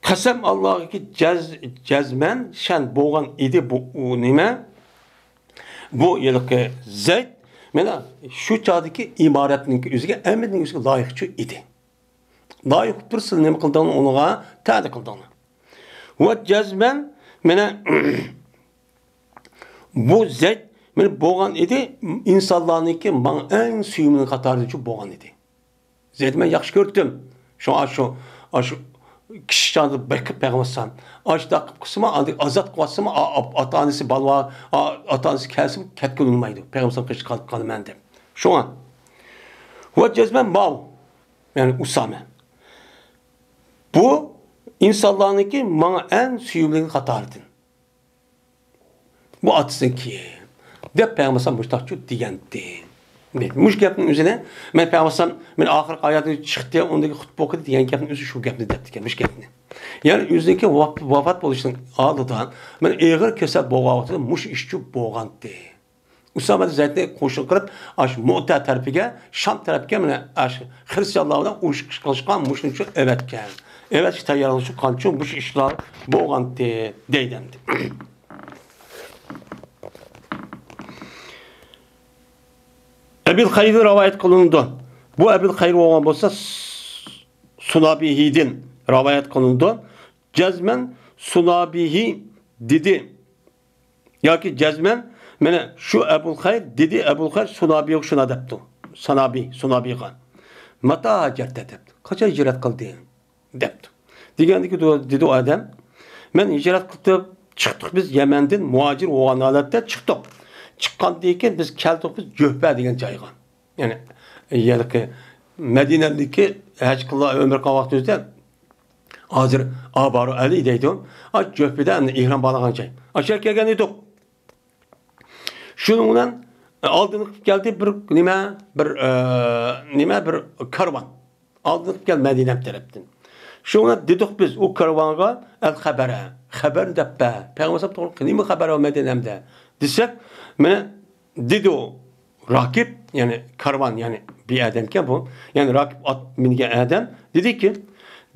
قەسەم ئاللاغىكى جەز-، جەزمەن شەن بولغان ئىدى بۇ، ئۇ نېمە؟ بۇ ھېلىقى زەيد، مانا شۇ چاغدىكى ئىمارەتنىڭكى ئۆزىگە، ئەمىرنىڭ ئۆزىگە لايىقچۇ ئىدى. لايىق بولۇپ تۇرسا نېمە قىلدىڭلار ئۇنىڭغا؟ تەدە قىلدىڭلار. ۋە جەزمەن، مانا، بۇ زەيد، مانا، بولغان ئىدى، ئىنسانلارنىڭكى ماڭا ئەڭ سۆيۈملۈك قاتارىدىچۇ بولغان ئىدى. زەيدنى مەن ياخشى كۆرتۈم. شۇڭا شۇ، ئاشۇ كىچىك چاغدا بېقىپ بېقىۋاتسام، ئاشۇنداق قىلىپ قىلسىمۇ، ئاندىن ئازاد قىلىۋاتسىمۇ، ئا-، ئا-، ئاتا-ئانىسى بالىۋا-، ئا-، ئاتا-ئانىسى كەلسىمۇ كەتكىلى ئۇنىمايدۇ. پەيغەمبەر قېشىدا قالىپ قالىمەن دەپ. شۇڭا. ۋە جەزمەن ماۋۇ. يەنى ئۇسامە. بۇ ئىنسانلارنىڭكى ماڭا ئەڭ سۆيۈملۈكى قاتارىدىن. بۇ ئاتىسىنىڭكى دەپ پەيغەمبەر ئەلەيھىسسالام مۇشتاقچۇ دېگەنتى. مۇشۇ گەپنىڭ ئۆزىنى مەن پەيغەمبەر ئەلەيھىسسالام، مەن ئاخىرقى ھاياتىم چىقتى، ئۇندىن كېيىن خۇتبە ئوقۇدى دېگەن گەپنىڭ ئۆزى شۇ گەپنى دەپتىكەن، مۇشۇ گەپنى. يەنى ئۆزىنىڭكى ۋاپ-، ۋاپات بولۇشىنىڭ ئالدىدا مەن ئېغىر كېسەل بولغان ۋاقتىدا مۇشۇ ئىشچۇ بولغانتى. ئۇسامە زەيدنى قوشۇن قىلىپ، ئاشۇ مۇئتە تەرىپىگە، شام تەرەپكە، مانا، ئاشۇ خىرىستىيانلار بىلەن ئۇرۇش قىلىشقا مۇشۇنچە ئەۋەتكەن. ئەۋەتىشكە تەييارلىشىپ قانچە مۇشۇ ئىشلار بولغانتى، دەيدۇ ئەمدى. ئەبىل خەير رىۋايەت قىلىنىدۇ. بۇ ئەبىل خەير بولغان بولسا، سۇنابىھىدىن رىۋايەت قىلىنىدۇ. جەزمەن سۇنابىھى دېدى. ياكى جەزمەن، مانا شۇ ئەبۇل خەير دېدى، ئەبۇل خەير سۇنابىغا شۇنا دەپتۇ. سانابى، سۇنابىغا. ماتا ھاجەتتە دەپتۇ. قاچان ھىجرەت قىلدىڭ؟ دەپتۇ. دېگەندىكى دۇ-، دېدى ئۇ ئادەم، مەن ھىجرەت قىلىپ چىقتۇق بىز يەمەندىن، مۇھاجىر بولغان ھالەتتە چىقتۇق. چىققاندىن كېيىن بىز كەلدۇق بىز جۆھپە دېگەن جايغا. يەنى، ھېلىقى مەدىنەدىكى ھەج قىلغان ئۆمرە قىلغان ۋاقتىمىزدا ھازىر ئابارۇ ئەلى دەيدۇ. ئاشۇ جۆھپىدە ئەمدى ئېھرام باغلىغان جاي. ئاشۇ يەرگە كەلگەن ئىدۇق. شۇنىڭ بىلەن ئالدىن كېلىپ كەلدى بىر نېمە، بىر، ئە، نېمە، بىر كارۋان. ئالدىن كېلىپ كەلدى مەدىنە تەرەپتىن. شۇنىڭ بىلەن دېدۇق بىز ئۇ كارۋانغا ئەل خەبەرە، خەۋەرنى دەپ بەر. پەيغەمبەر ئەلەيھىسسالام توغرا نېمە خەۋەر بار مەدىنەمدە دېسەك، مانا دېدى ئۇ راكىب، يەنى كارۋان، يەنى بىر ئادەمكەن بۇ. يەنى راكىب ئات مىنگەن ئادەم دېدىكى،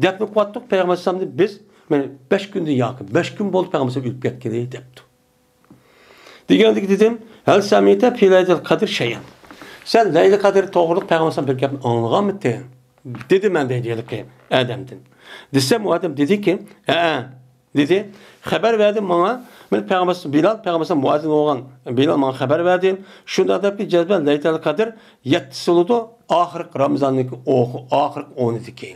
دەپنە قىلىۋاتتۇق پەيغەمبەر ئەلەيھىسسالامنى بىز، مانا بەش كۈندىن ياقى، بەش كۈن بولدى پەيغەمبەر ئەلەيھىسسالام ئۆلۈپ كەتكىلى دەپتۇ. دېگەندىكى دېدىم، ھەل سەمىتە فى لەيلەتىل قەدر شەيئەن. سەن لەيلە قەدىر توغرىلىق پەيغەمبەر بىر گەپنى ئاڭلىغانمىدىڭ؟ دېدى مەن دەيدۇ ھېلىقى ئادەمدىن. دېسەم، ئۇ ئادەم دېدىكى، ھەئە، دېدى. خەۋەر بەردى ماڭا، مەن پەيغەمبەر بىلال، پەيغەمبەر مۇئەززىن بولغان بىلال ماڭا خەۋەر بەردى. شۇنداق دەپتۇ، جەزمەن لەيلەتىل قەدر يەتتىسى بولىدۇ، ئاخىرقى رامىزاننىڭكى ئوخ-، ئاخىرقى ئونىدىكى.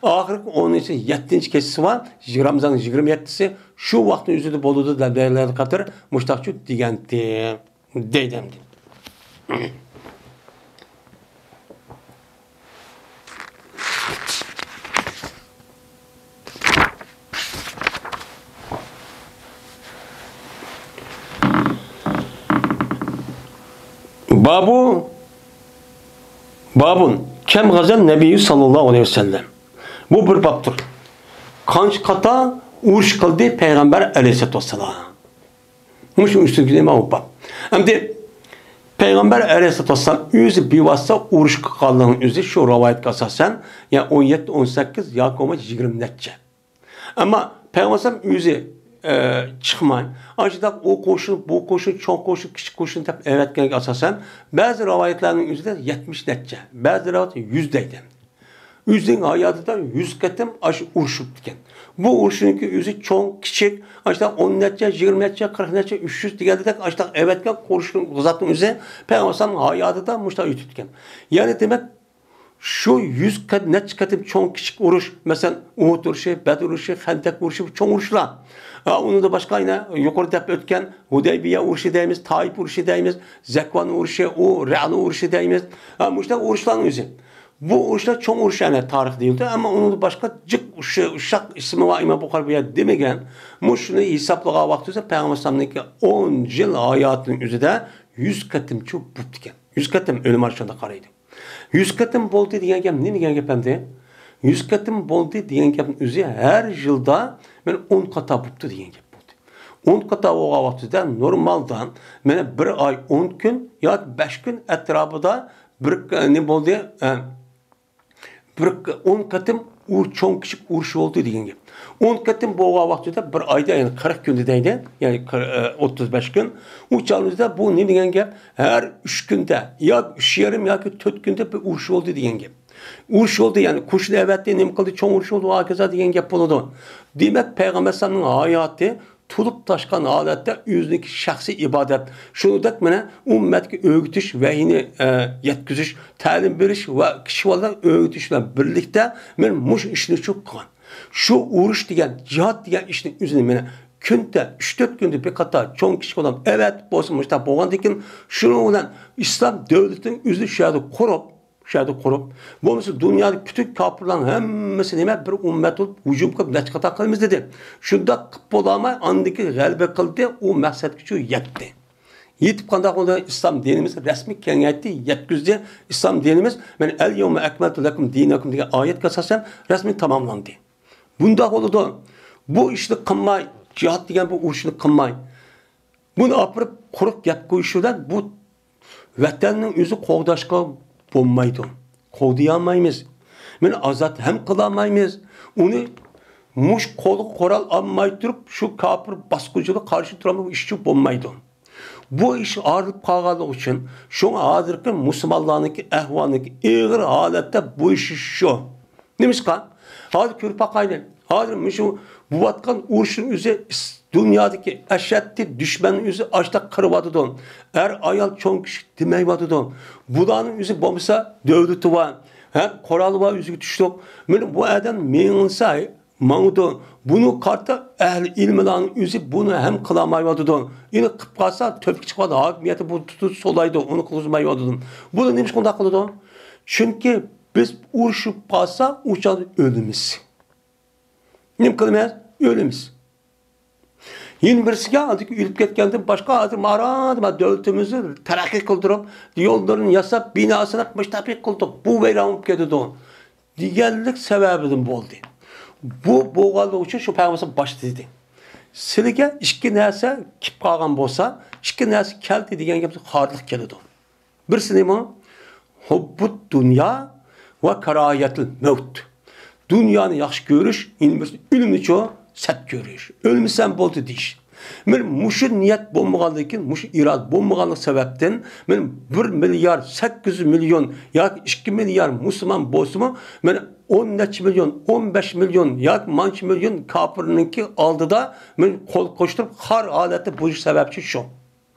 ئاخىرقى ئونىنچى يەتتىنچى كېچىسى بار، رامىزاننىڭ يىگىرمە يەتتىسى، شۇ ۋاقىتنىڭ ئۆزىدە بولىدۇ دەپ لەيلەتىل قەدر مۇشتاقچۇ دېگەنتى. دەيدۇ ئەمدى. بابۇ، بابۇن، كەم غەزەن نەبىييۇ ساللاللاھۇ ئەلەيھى ۋەسەللەم. بۇ بىر بابتۇر. قانچە قاتا ئۇرۇش قىلدى پەيغەمبەر ئەلەيھىسسالاتۇ ۋەسسالام. مۇشۇ ئۈستىدىكى نېمە ئۇ باب. ئەمدى پەيغەمبەر ئەلەيھىسسالاتۇ ۋەسسالام ئۆزى بىۋاسىتە ئۇرۇشقا قالغاننىڭ ئۆزى شۇ رىۋايەتكە ئاساسەن، يا ئون يەتتە، ئون سەككىز ياكى بولمىسا يىگىرمە نەچچە. ئەمما پەيغەمبەر ئەلەيھىسسالام ئۆزى، ئە، چىقماي، ئاشۇنداق ئۇ قوشۇن، بۇ قوشۇن، چوڭ قوشۇن، كىچىك قوشۇن دەپ ئەۋەتكەنگە ئاساسەن، بەزى رىۋايەتلەرنىڭ ئۆزىدە يەتمىش نەچچە، بەزى رىۋايەتتە يۈز دەيدۇ. ئۆزىنىڭ ھاياتىدا يۈز قېتىم ئاشۇ ئۇرۇشۇپتىكەن. بۇ ئۇرۇشنىڭكى ئۆزى چوڭ، كىچىك، ئاشۇنداق ئون نەچچە، يىگىرمە نەچچە، قىرىق نەچچە، ئۈچ يۈز دېگەندەك ئاشۇنداق ئەۋەتكەن قوشۇن زاتنىڭ ئۆزى پەيغەمبەر ئەلەيھىسسالام ھاياتىدا مۇشۇنداق ئۆتۈپتىكەن. يەنى دېمەك، شۇ يۈز قەت-، نەچچە قېتىم چوڭ كىچىك ئۇرۇش، مەسىلەن، ئۇھۇد ئۇرۇشى، بەدر ئۇرۇشى، خەندەق ئۇرۇشى، بۇ چوڭ ئۇرۇشلار. ئا، ئۇنىڭدىن باشقا يەنە يۇقىرىدا دەپ ئۆتكەن ھۇدەيبىيە ئۇرۇشى دەيمىز، تائىپ ئۇرۇشى دەيمىز، زەكۋان ئۇرۇشى، ئۇ رەئنۇ ئۇرۇشى دەيمىز. ھە، مۇشۇنداق ئۇرۇشلارنىڭ ئۆزى. بۇ ئۇرۇشلار چوڭ ئۇرۇش، يەنى تارىخ دېيىلدى. ئەمما ئۇنىڭدىن باشقا جىق ئۇرۇشى، ئۇششاق ئىسمى بار ئىمام بۇخارى بۇ يەردە دېمىگەن. مۇشۇنى ھېسابلىغان ۋاقتىمىزدا پەيغەمبەر ئەلەيھىسسالامنىڭكى ئون يىل ھاياتىنىڭ ئۆزىدە يۈز قېتىمچە بوپتىكەن. يۈز قېتىم ئۆلىمالار شۇنداق قارايدۇ. يۈز قېتىم بولدى دېگەن گەپ نېمە دېگەن گەپ ئەمدى؟ يۈز قېتىم بولدى دېگەن گەپنىڭ ئۆزى ھەر يىلدا مەن ئون قاتا بوپتۇ دېگەن گەپ بولدى. ئون قاتا بولغان ۋاقتىدا نورمالدا مانا بىر ئاي ئون كۈن ياكى بەش كۈن ئەتراپىدا بىر، نېمە بولدى؟ ئە، بىر ئون قېتىم ئۇ چوڭ كىچىك ئۇرۇش بولدى دېگەن گەپ. ئون قېتىم بولغان ۋاقتىدا بىر ئايدا، يەنى قىرىق كۈندە دەيدۇ، يەنى قىر-، ئە، ئوتتۇز بەش كۈن. ئۇ چاغدا بۇ نېمە دېگەن گەپ؟ ھەر ئۈچ كۈندە ياكى ئۈچ يېرىم ياكى تۆت كۈندە بىر ئۇرۇش بولدى دېگەن گەپ. ئۇرۇش بولدى، يەنى قوشۇن ئەۋەتتى، نېمە قىلدى، چوڭ ئۇرۇش بولدى، ھاكازا دېگەن گەپ بولىدۇ. دېمەك، پەيغەمبەر ئەلەيھىسسالامنىڭ ھاياتى تولۇپ تاشقان ھالەتتە ئۆزىنىڭكى شەخسىي ئىبادەت، شۇنىڭدەك مانا ئۈممەتكە ئۆگىتىش، ۋەھىينى، ئە، يەتكۈزۈش، تەلىم بېرىش ۋە كىچىك بالىلارغا ئۆگىتىش بىلەن بىرلىكتە مانا مۇشۇ ئىشنى شۇ قىلغان. شۇ ئۇرۇش دېگەن، جىھاد دېگەن ئىشنى ئۆزىنى مانا كۈندە، ئۈچ تۆت كۈندە بىر قاتار چوڭ كىچىك ئادەم ئەۋەتىپ بولسا مۇشۇنداق بولغاندىن كېيىن، شۇنىڭ بىلەن ئىسلام دۆلىتىنىڭ ئۆزىنى شۇ يەردە قۇرۇپ، شۇ يەردە قۇرۇپ، بولمىسا دۇنيادىكى پۈتۈن كاپىرلارنىڭ ھەممىسى نېمە بىر ئۈممەت بولۇپ ھۇجۇم قىلىپ نەچچە قاتا قىلىمىز دېدى. شۇنداق قىلىپ بولالماي ئاندىن كېيىن غەلىبە قىلدى، ئۇ مەقسەتكىچە يەتتى. يېتىپ قانداق بولدى؟ ئىسلام دىنىمىز رەسمىي كېڭەيتتى، يەتكۈزدى. ئىسلام دىنىمىز مانا ئەل يەۋمە ئەكمەلتۇ لەكۇم دىنەكۇم دېگەن ئايەتكە ئاساسەن رەسمىي تاماملاندى. بۇنداق بولىدۇ. بۇ ئىشنى قىلماي، جىھاد دېگەن بۇ ئۇرۇشنى قىلماي، بۇنى ئاپىرىپ قۇرۇق گەپ قويۇش بىلەن بۇ ۋەتەننىڭ ئۆزى قوغداشقا بولمايدۇ. قوغدىيالمايمىز. مانا ئازاد ھەم قىلالمايمىز. ئۇنى مۇشۇ قولغا قورال ئالماي تۇرۇپ، شۇ كاپىر باسقۇنچىلىققا قارشى تۇرالماي ئىشچى بولمايدۇ. بۇ ئىش ئايرىلىپ قالغانلىقى ئۈچۈن، شۇڭا ھازىرقى مۇسۇلمانلارنىڭكى ئەھۋالىنىڭكى ئېغىر ھالەتتە بۇ ئىش شۇ. نېمىشقا؟ ھازىر كۆرۈپ باقايلى. ھازىر مۇشۇ بولۇۋاتقان ئۇرۇشنىڭ ئۆزى ئىس-، دۇنيادىكى ئەشەددىي دۈشمەننىڭ ئۆزى ئاشتاق قىرىۋاتىدۇ. ئەر، ئايال، چوڭ كىچىك دېمەيۋاتىدۇ. بۇلارنىڭ ئۆزى بولمىسا دۆلىتى بار. ھە، قورالى بار ئۆزىگە تۇشلۇق. مانا بۇ ئادەم مېڭىسا ماڭىدۇ. بۇنى قارىتا ئەھلى ئىلىملارنىڭ ئۆزى بۇنى ھەم قىلالمايۋاتىدۇ. يەنە قىلىپ قالسا تۆپكە چىقىۋاتىدۇ. ھاكىمىيەتنى بۇ تۇتۇپ سولايدۇ. ئۇنى قىلغۇزمايۋاتىدۇ. بۇنى نېمە ئىش قانداق قىلىدۇ؟ چۈنكى بىز ئۇرۇشۇپ قالسا ئۇ چاغدا ئۆلىمىز. نېمە قىلىمىز؟ ئۆلىمىز. يەنە بىرسىگە ئاندىن ئۆلۈپ كەتكەندىن باشقا ھازىر مارادا دۆلىتىمىزنى تەرەققىي قىلدۇرۇپ، يوللىرىنى ياساپ، بىنا سېلىپ، مۇشتاپى قىلدۇق. بۇ ۋەيران بولۇپ كېتىدۇ. دېگەنلىك سەۋەبىدىن بولدى. بۇ بولغانلىقى ئۈچۈن شۇ پەيغەمبەر باشتا دېدى. سىلىگە ئىككى نەرسە كېلىپ قالغان بولسا، ئىككى نەرسە كەلدى دېگەن گەپ خارلىق كېلىدۇ. بىرسى نېمە؟ ھۇببۇد دۇنيا ۋە كاراھىيەتىل مەۋت. دۇنيانى ياخشى كۆرۈش، يەنە بىرسى ئۆلۈمنىچۇ سەت كۆرۈش. ئۆلمىسەم بولدى دېيىش. مانا مۇشۇ نىيەت بولمىغاندىن كېيىن، مۇشۇ ئىرادە بولمىغانلىق سەۋەبتىن، مانا بىر مىليارد سەككىز يۈز مىليون ياكى ئىككى مىليارد مۇسۇلمان بولسىمۇ، مانا ئون نەچچە مىليون، ئون بەش مىليون ياكى مانچە مىليون كاپىرنىڭكى ئالدىدا مانا قول قوشتۇرۇپ، خار ھالەتتە بولۇش سەۋەبچى شۇ.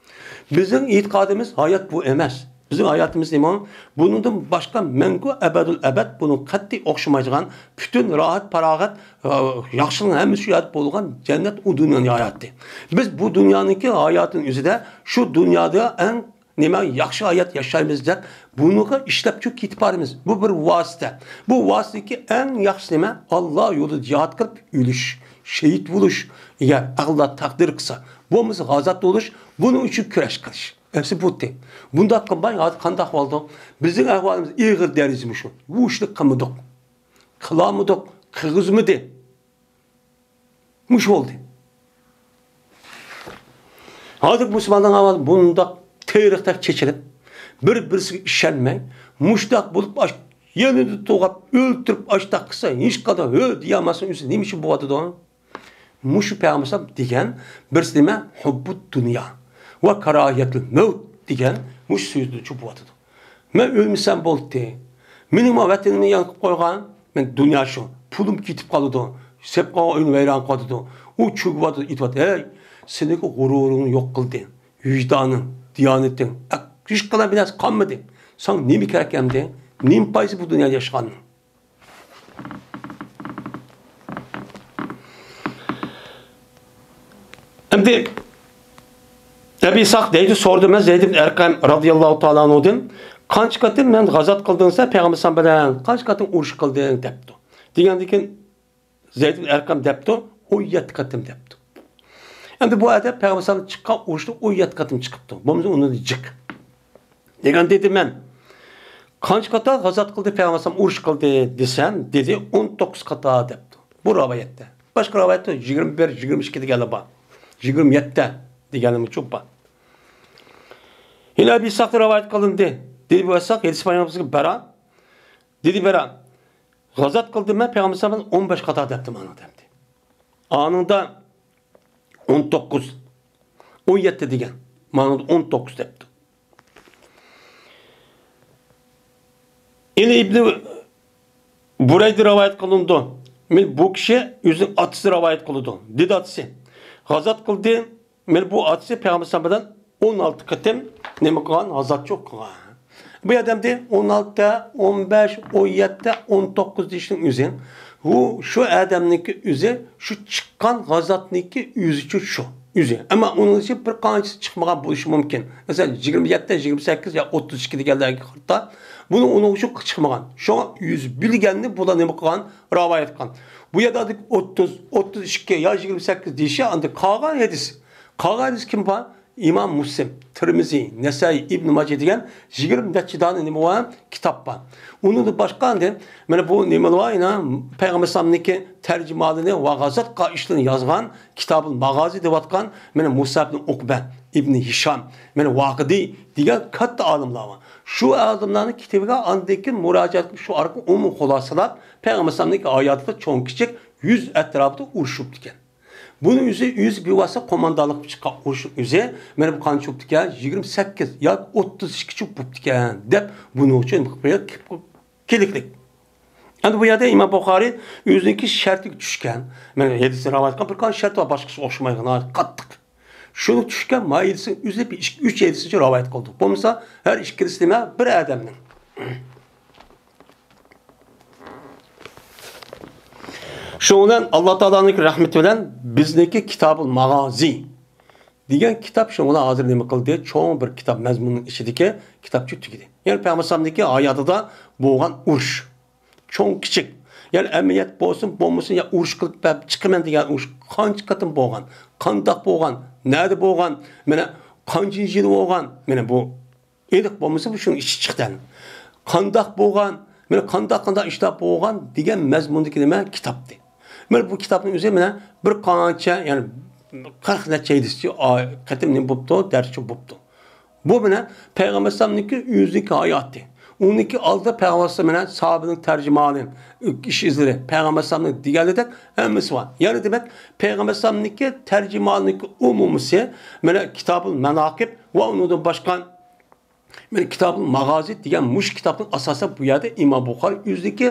بىزنىڭ ئېتىقادىمىز ھايات بۇ ئەمەس. بىزنىڭ ھاياتىمىز نېمە؟ بۇنىڭدىن باشقا مەڭگۈ ئەبەدۇل ئەبەد بۇنىڭ قەتئىي ئوخشىمايدىغان، پۈتۈن راھەت، پاراغەت، ئا، ياخشىلىقنىڭ ھەممىسى شۇ يەردە بولغان جەننەت ئۇ دۇنيانىڭ ھاياتى. بىز بۇ دۇنيانىڭكى ھاياتىنىڭ ئۆزىدە شۇ دۇنيادا ئەڭ نېمە ياخشى ھايات ياشايمىز دەپ بۇنىڭغا ئىشلەپ چۈ كېتىپ بارىمىز. بۇ بىر ۋاسىتە. بۇ ۋاسىتىدىكى ئەڭ ياخشىسى نېمە؟ ئاللا يولىدا جىھاد قىلىپ ئۆلۈش، شېھىت بولۇش. ئەگەر ئاللا تەقدىر قىلسا، بولمىسا غازات بولۇش، بۇنىڭ ئۈچۈن كۈرەش قىلىش. ئەمسە بۇتى. بۇنداق قىلماي، ھازىر قانداق بولدى؟ بىزنىڭ ئەھۋالىمىز ئېغىر دەرىجىدە مۇشۇ. بۇ ئىشنى قىلمىدۇق. قىلالمىدۇق. قىلغۇزمىدى. مۇشۇ بولدى. ھازىر مۇسۇلمانلارنىڭ ئەھۋالى بۇنداق تېرىقتەك چېچىلىپ، بىر-بىرسىگە ئىشەنمەي، مۇشۇنداق بولۇپ، ئاش-، يېنىدا تۇغاپ، ئۆلتۈرۈپ، ئاشتاق قىلسا، ھېچقانداق ھۆ دېيەلمەسنىڭ ئۆزى نېمە ئۈچۈن بولۇۋاتىدۇ؟ مۇشۇ پەيغەمبەر دېگەن بىرسى نېمە؟ ھۇببۇد دۇنيا ۋە كاراھىيەتىل مەۋت دېگەن مۇشۇ سۆزدىن چۈشۈپ بولۇۋاتىدۇ. مەن ئۆلمىسەم بولدى. مېنىڭ ما ۋەتىنىمنى ياڭ قىلىپ قويغان، مەن دۇنيا شۇ. پۇلۇم كېتىپ قالىدۇ. سېلىپ قالغان ئۆينى ۋەيران قىلىۋاتىدۇ. ئۇ چۆكۈۋاتىدۇ، ئېيتىۋاتىدۇ، ھەي، سېنىڭكى غۇرۇرۇڭنى يوق قىلدى. ۋىجدانىڭ، دىيانىتىڭ، ھەق، ھېچقانداق بىر نەرسە قالمىدى. ساڭا نېمە كېرەك ئەمدى؟ نېمە پايدىسى بۇ دۇنيادا ياشىغاننىڭ؟ ئەمدى ئەبى ئىسھاق دەيدۇ، سورىدىم مەن زەيد ئىبن ئەرقەم رازىياللاھۇ تائالا ئانھۇدىن، «قانچە قېتىم مەن غازات قىلدىڭ سەن پەيغەمبەر ئەلەيھىسسالام بىلەن؟ قانچە قېتىم ئۇرۇش قىلدىڭ؟» دەپتۇ. دېگەندىن كېيىن زەيد ئەرقەم دەپتۇ، «ئون يەتتە قېتىم» دەپتۇ. ئەمدى بۇ ئادەم پەيغەمبەر ئەلەيھىسسالام چىققان ئۇرۇشتا ئون يەتتە قېتىم چىقىپتۇ. بولمىسا ئۇنىڭدىن جىق. دېگەن دېدىم مەن، «قانچە قاتا غازات قىلدى پەيغەمبەر ئەلەيھىسسالام، ئۇرۇش قىلدى دېسەم؟» دېدى، «ئون توققۇز قاتا» دەپتۇ. بۇ رىۋايەتتە. باشقا رىۋايەتتە يىگىرمە بىر، يىگىرمە ئىككى دېگەنلەر بار. يىگىرمە يەتتە دېگەنلىرىمۇ چوپ بار. يەنە ئەبى ئىسھاقتىن رىۋايەت قىلىندى. دېدى بۇ ئىسھاق، ھەدىس بايان قىلغان بەرا. دېدى بەرا، «غازات قىلدىم مەن پەيغەمبەر ئەلەيھىسسالام بىلەن ئون بەش قاتا» دەپتۇ مانا دەپتۇ. ئانىڭدا ئون توققۇز، ئون يەتتە دېگەن. مانا ئون توققۇز دەپتۇ. يەنە ئىبنى بۇرەيدە رىۋايەت قىلىنىدۇ. مەن بۇ كىشى ئۆزىنىڭ ئاتىسى رىۋايەت قىلىدۇ. دېدى ئاتىسى، «غازات قىلدى.» مەن بۇ ئاتىسى پەيغەمبەر بىلەن ئون ئالتە قېتىم نېمە قىلغان؟ غازاتچىلىق قىلغان. بۇ ئادەمدە ئون ئالتە، ئون بەش، ئون يەتتە، ئون توققۇز دېيىشنىڭ ئۆزى، بۇ شۇ ئادەمنىڭكى ئۆزى، شۇ چىققان غازاتنىڭكى ئۆزىچۇ شۇ ئۆزى. ئەمما ئۇنىڭ ئىچى بىر قانچىسى چىقمىغان بولۇشى مۇمكىن. مەسىلەن، يىگىرمە يەتتە، يىگىرمە سەككىز يا ئوتتۇز ئىككى دېگەنلەرگە قارىتا، بۇنىڭ ئۇنىڭ ئۈچۈن چىقمىغان. شۇڭا يۈز بىلگەننى بۇلار نېمە قىلغان؟ رىۋايەت قىلغان. بۇ يەردە ئوتتۇز، ئوتتۇز ئىككى يا يىگىرمە سەككىز دېيىشى، ئاندىن قالغان ھەدىس. قالغان ھەدىس كىم بار؟ ئىمام مۇسلىم، تىرمىزى، نەسائىي، ئىبن ماجە دېگەن يىگىرمە نەچچە دانە نېمە بار؟ كىتاب بار. ئۇنىڭدىن باشقا ئەمدى مانا بۇ نېمىلەر بار؟ يەنە پەيغەمبەر ئەلەيھىسسالامنىڭكى تەرجىمىھالىنى ۋە غازات قىلغان ئىشلىرىنى يازغان كىتابۇل ماغازى دېيىۋاتقان مانا مۇسئەب ئىبن ئۇقبە، ئىبن ھىشام، مانا ۋاقىدى دېگەن كاتتا ئالىملار بار. شۇ ئالىملارنىڭ كىتابىغا ئاندىن كېيىن مۇراجىئەت قىلىپ، شۇ ئارقىلىق ئومۇم خۇلاسىلاپ، پەيغەمبەر ئەلەيھىسسالامنىڭكى ھاياتىدا چوڭ كىچىك يۈز ئەتراپىدا ئۇرۇشۇپتىكەن. بۇنى ئۆزى، ئۆزى بىۋاسىتە قوماندانلىق چىققان ئۇرۇشنىڭ ئۆزى مانا بۇ قانچە بوپتىكەن؟ يىگىرمە سەككىز ياكى ئوتتۇز ئىككى چوق بوپتىكەن دەپ، بۇنىڭ ئۈچۈن كېلىكلىك. ئەمدى بۇ يەردە ئىمام بۇخارىي ئۆزىنىڭكى شەرتىگە چۈشكەن، مانا ھەدىسنى رىۋايەت قىلغان بىر قانچە شەرت بار، باشقىسىغا ئوخشىمايدىغان، ناھايىتى قاتتىق. شۇنى چۈشكەن، ما ھەدىسنىڭ ئۆزى بىر ئىككى، ئۈچ ھەدىسنىچە رىۋايەت قىلدى. بولمىسا ھەر ئىككىلىسى نېمە؟ بىر ئادەمنىڭ. شۇنىڭ بىلەن ئاللا تائالانىڭ رەھمىتى بىلەن بىزنىڭكى كىتابۇل ماغازى دېگەن كىتاب، شۇنىڭ بىلەن ھازىر نېمە قىلدى؟ چوڭ بىر كىتاب مەزمۇنىنىڭ ئىچىدىكى كىتابچە تۈگىدى. يەنى پەيغەمبەر ئەلەيھىسسالامنىڭكى ھاياتىدا بولغان ئۇرۇش، چوڭ كىچىك، يەنى ئەمەلىيەت بولسۇن بولمىسۇن، يا ئۇرۇش قىلىپ چىقىمەن دېگەن ئۇرۇش قانچە قېتىم بولغان، قانداق بولغان، نەدە بولغان، مانا قانچىنچى يىلى بولغان، مانا بۇ ئېنىق بولمىسا، بۇ شۇنىڭ ئىچى چىقتى. قانداق بولغان، مانا قانداق، قانداق ئىشلار بولغان دېگەن مەزمۇندىكى نېمە؟ كىتابتى. مانا بۇ كىتابنىڭ ئۆزى مانا بىر قانچە، يەنى قىرىق نەچچە ھەدىسچە قېتىم نېمە بوپتۇ؟ دەرسچە بوپتۇ. بۇ مانا پەيغەمبەر ئەلەيھىسسالامنىڭكى ئۆزىنىڭكى ھاياتى. ئۇنىڭكى ئالدىدا پەيغەمبەر ئەلەيھىسسالام مانا ساھابىنىڭ تەرجىمىھالى، ئىش ئىزلىرى، پەيغەمبەر ئەلەيھىسسالامنىڭ دېگەنلىرىدەك ھەممىسى بار. يەنى دېمەك، پەيغەمبەر ئەلەيھىسسالامنىڭكى تەرجىمىھالىنىڭكى ئومۇمىسى مانا كىتابۇل ماناقىب ۋە ئۇنىڭدىن باشقا مانا كىتابۇل ماغازى دېگەن مۇشۇ كىتابنىڭ ئاساسەن بۇ يەردە ئىمام بۇخارى ئۆزىنىڭكى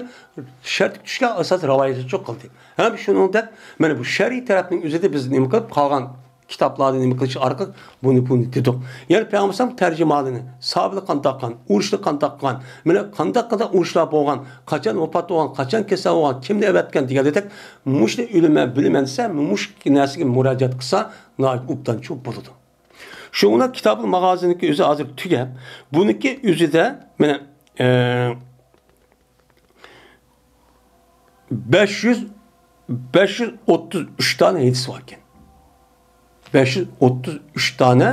شەرتكە چۈشكەن ئاساس رىۋايەتچىلىك قىلدى. ھەم شۇنىڭدەك مانا بۇ شەرئىي تەرەپنىڭ ئۆزىدە بىز نېمە قىلىپ قالغان كىتابلاردا نېمە قىلىش ئارقىلىق بۇنى، بۇنى دېدۇق. يەنى پەيغەمبەر ئەلەيھىسسالام تەرجىمىھالىنى، ساھابىلەر قانداق قىلغان، ئۇرۇشلار قانداق قىلغان، مانا قانداق، قانداق ئۇرۇشلار بولغان، قاچان ۋاپات بولغان، قاچان كېسەل بولغان، كىمنى ئەۋەتكەن دېگەندەك مۇشۇنى ئۆلىمەن، بىلىمەن دېسە، مۇشۇ نەرسىگە مۇراجىئەت قىلسا ناھايىتى ئوبدانچۇ بولىدۇ. شۇڭا كىتابۇل ماغازىنىڭكى ئۆزى ھازىر تۈگەپ، بۇنىڭكى ئۆزىدە مانا، ئە، بەش يۈز، بەش يۈز ئوتتۇز ئۈچ دانە ھەدىس باركەن. بەش يۈز ئوتتۇز ئۈچ دانە،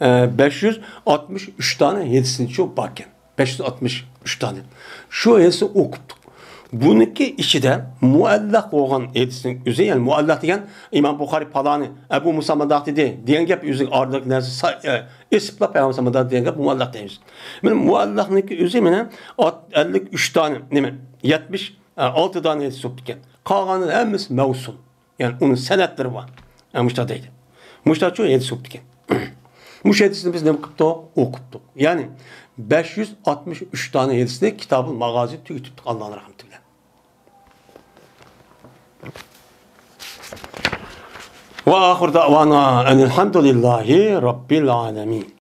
ئە، بەش يۈز ئاتمىش ئۈچ دانە ھەدىسنىچۇ باركەن. بەش يۈز ئاتمىش ئۈچ دانە. شۇ ھەدىسنى ئوقۇپتۇق. بۇنىڭكى ئىچىدە مۇئەللەق بولغان ھەدىسنىڭ ئۆزى، يەنى مۇئەللەق دېگەن ئىمام بۇخارى پالانى، ئەبۇ مۇسا مۇنداق دېدى دېگەن گەپ، ئۆزىگە ئارىلىق نەرسە سا-، ئە، ئېسىپلا پەيغەمبەر مۇنداق دېگەن گەپ مۇئەللەق دەيمىز. مانا مۇئەللەقنىڭكى ئۆزى مانا ئات-، ئەللىك ئۈچ دانە، نېمە، يەتمىش، ئە، ئالتە دانە ھەدىس بوپتىكەن. قالغانلىرى ھەممىسى مەۋسۇل. يەنى ئۇنىڭ سەنەدلىرى بار. ئە، مۇشۇنداق دەيدۇ. مۇشۇنداق چوڭ ھەدىس بوپتىكەن. مۇشۇ ھەدىسنى بىز نېمە قىپتۇق؟ ئوقۇپتۇق. يەنى بەش يۈز ئاتمىش ئۈچ دانە ھەدىسنى كىتابۇل ماغازى تۈگىتىپتۇق، ئاللانىڭ رەھمىتى بىلەن. ۋە ئاخىر دەۋانا ئەنىل ھەمدۇلىللاھى رەببىل ئالەمىن.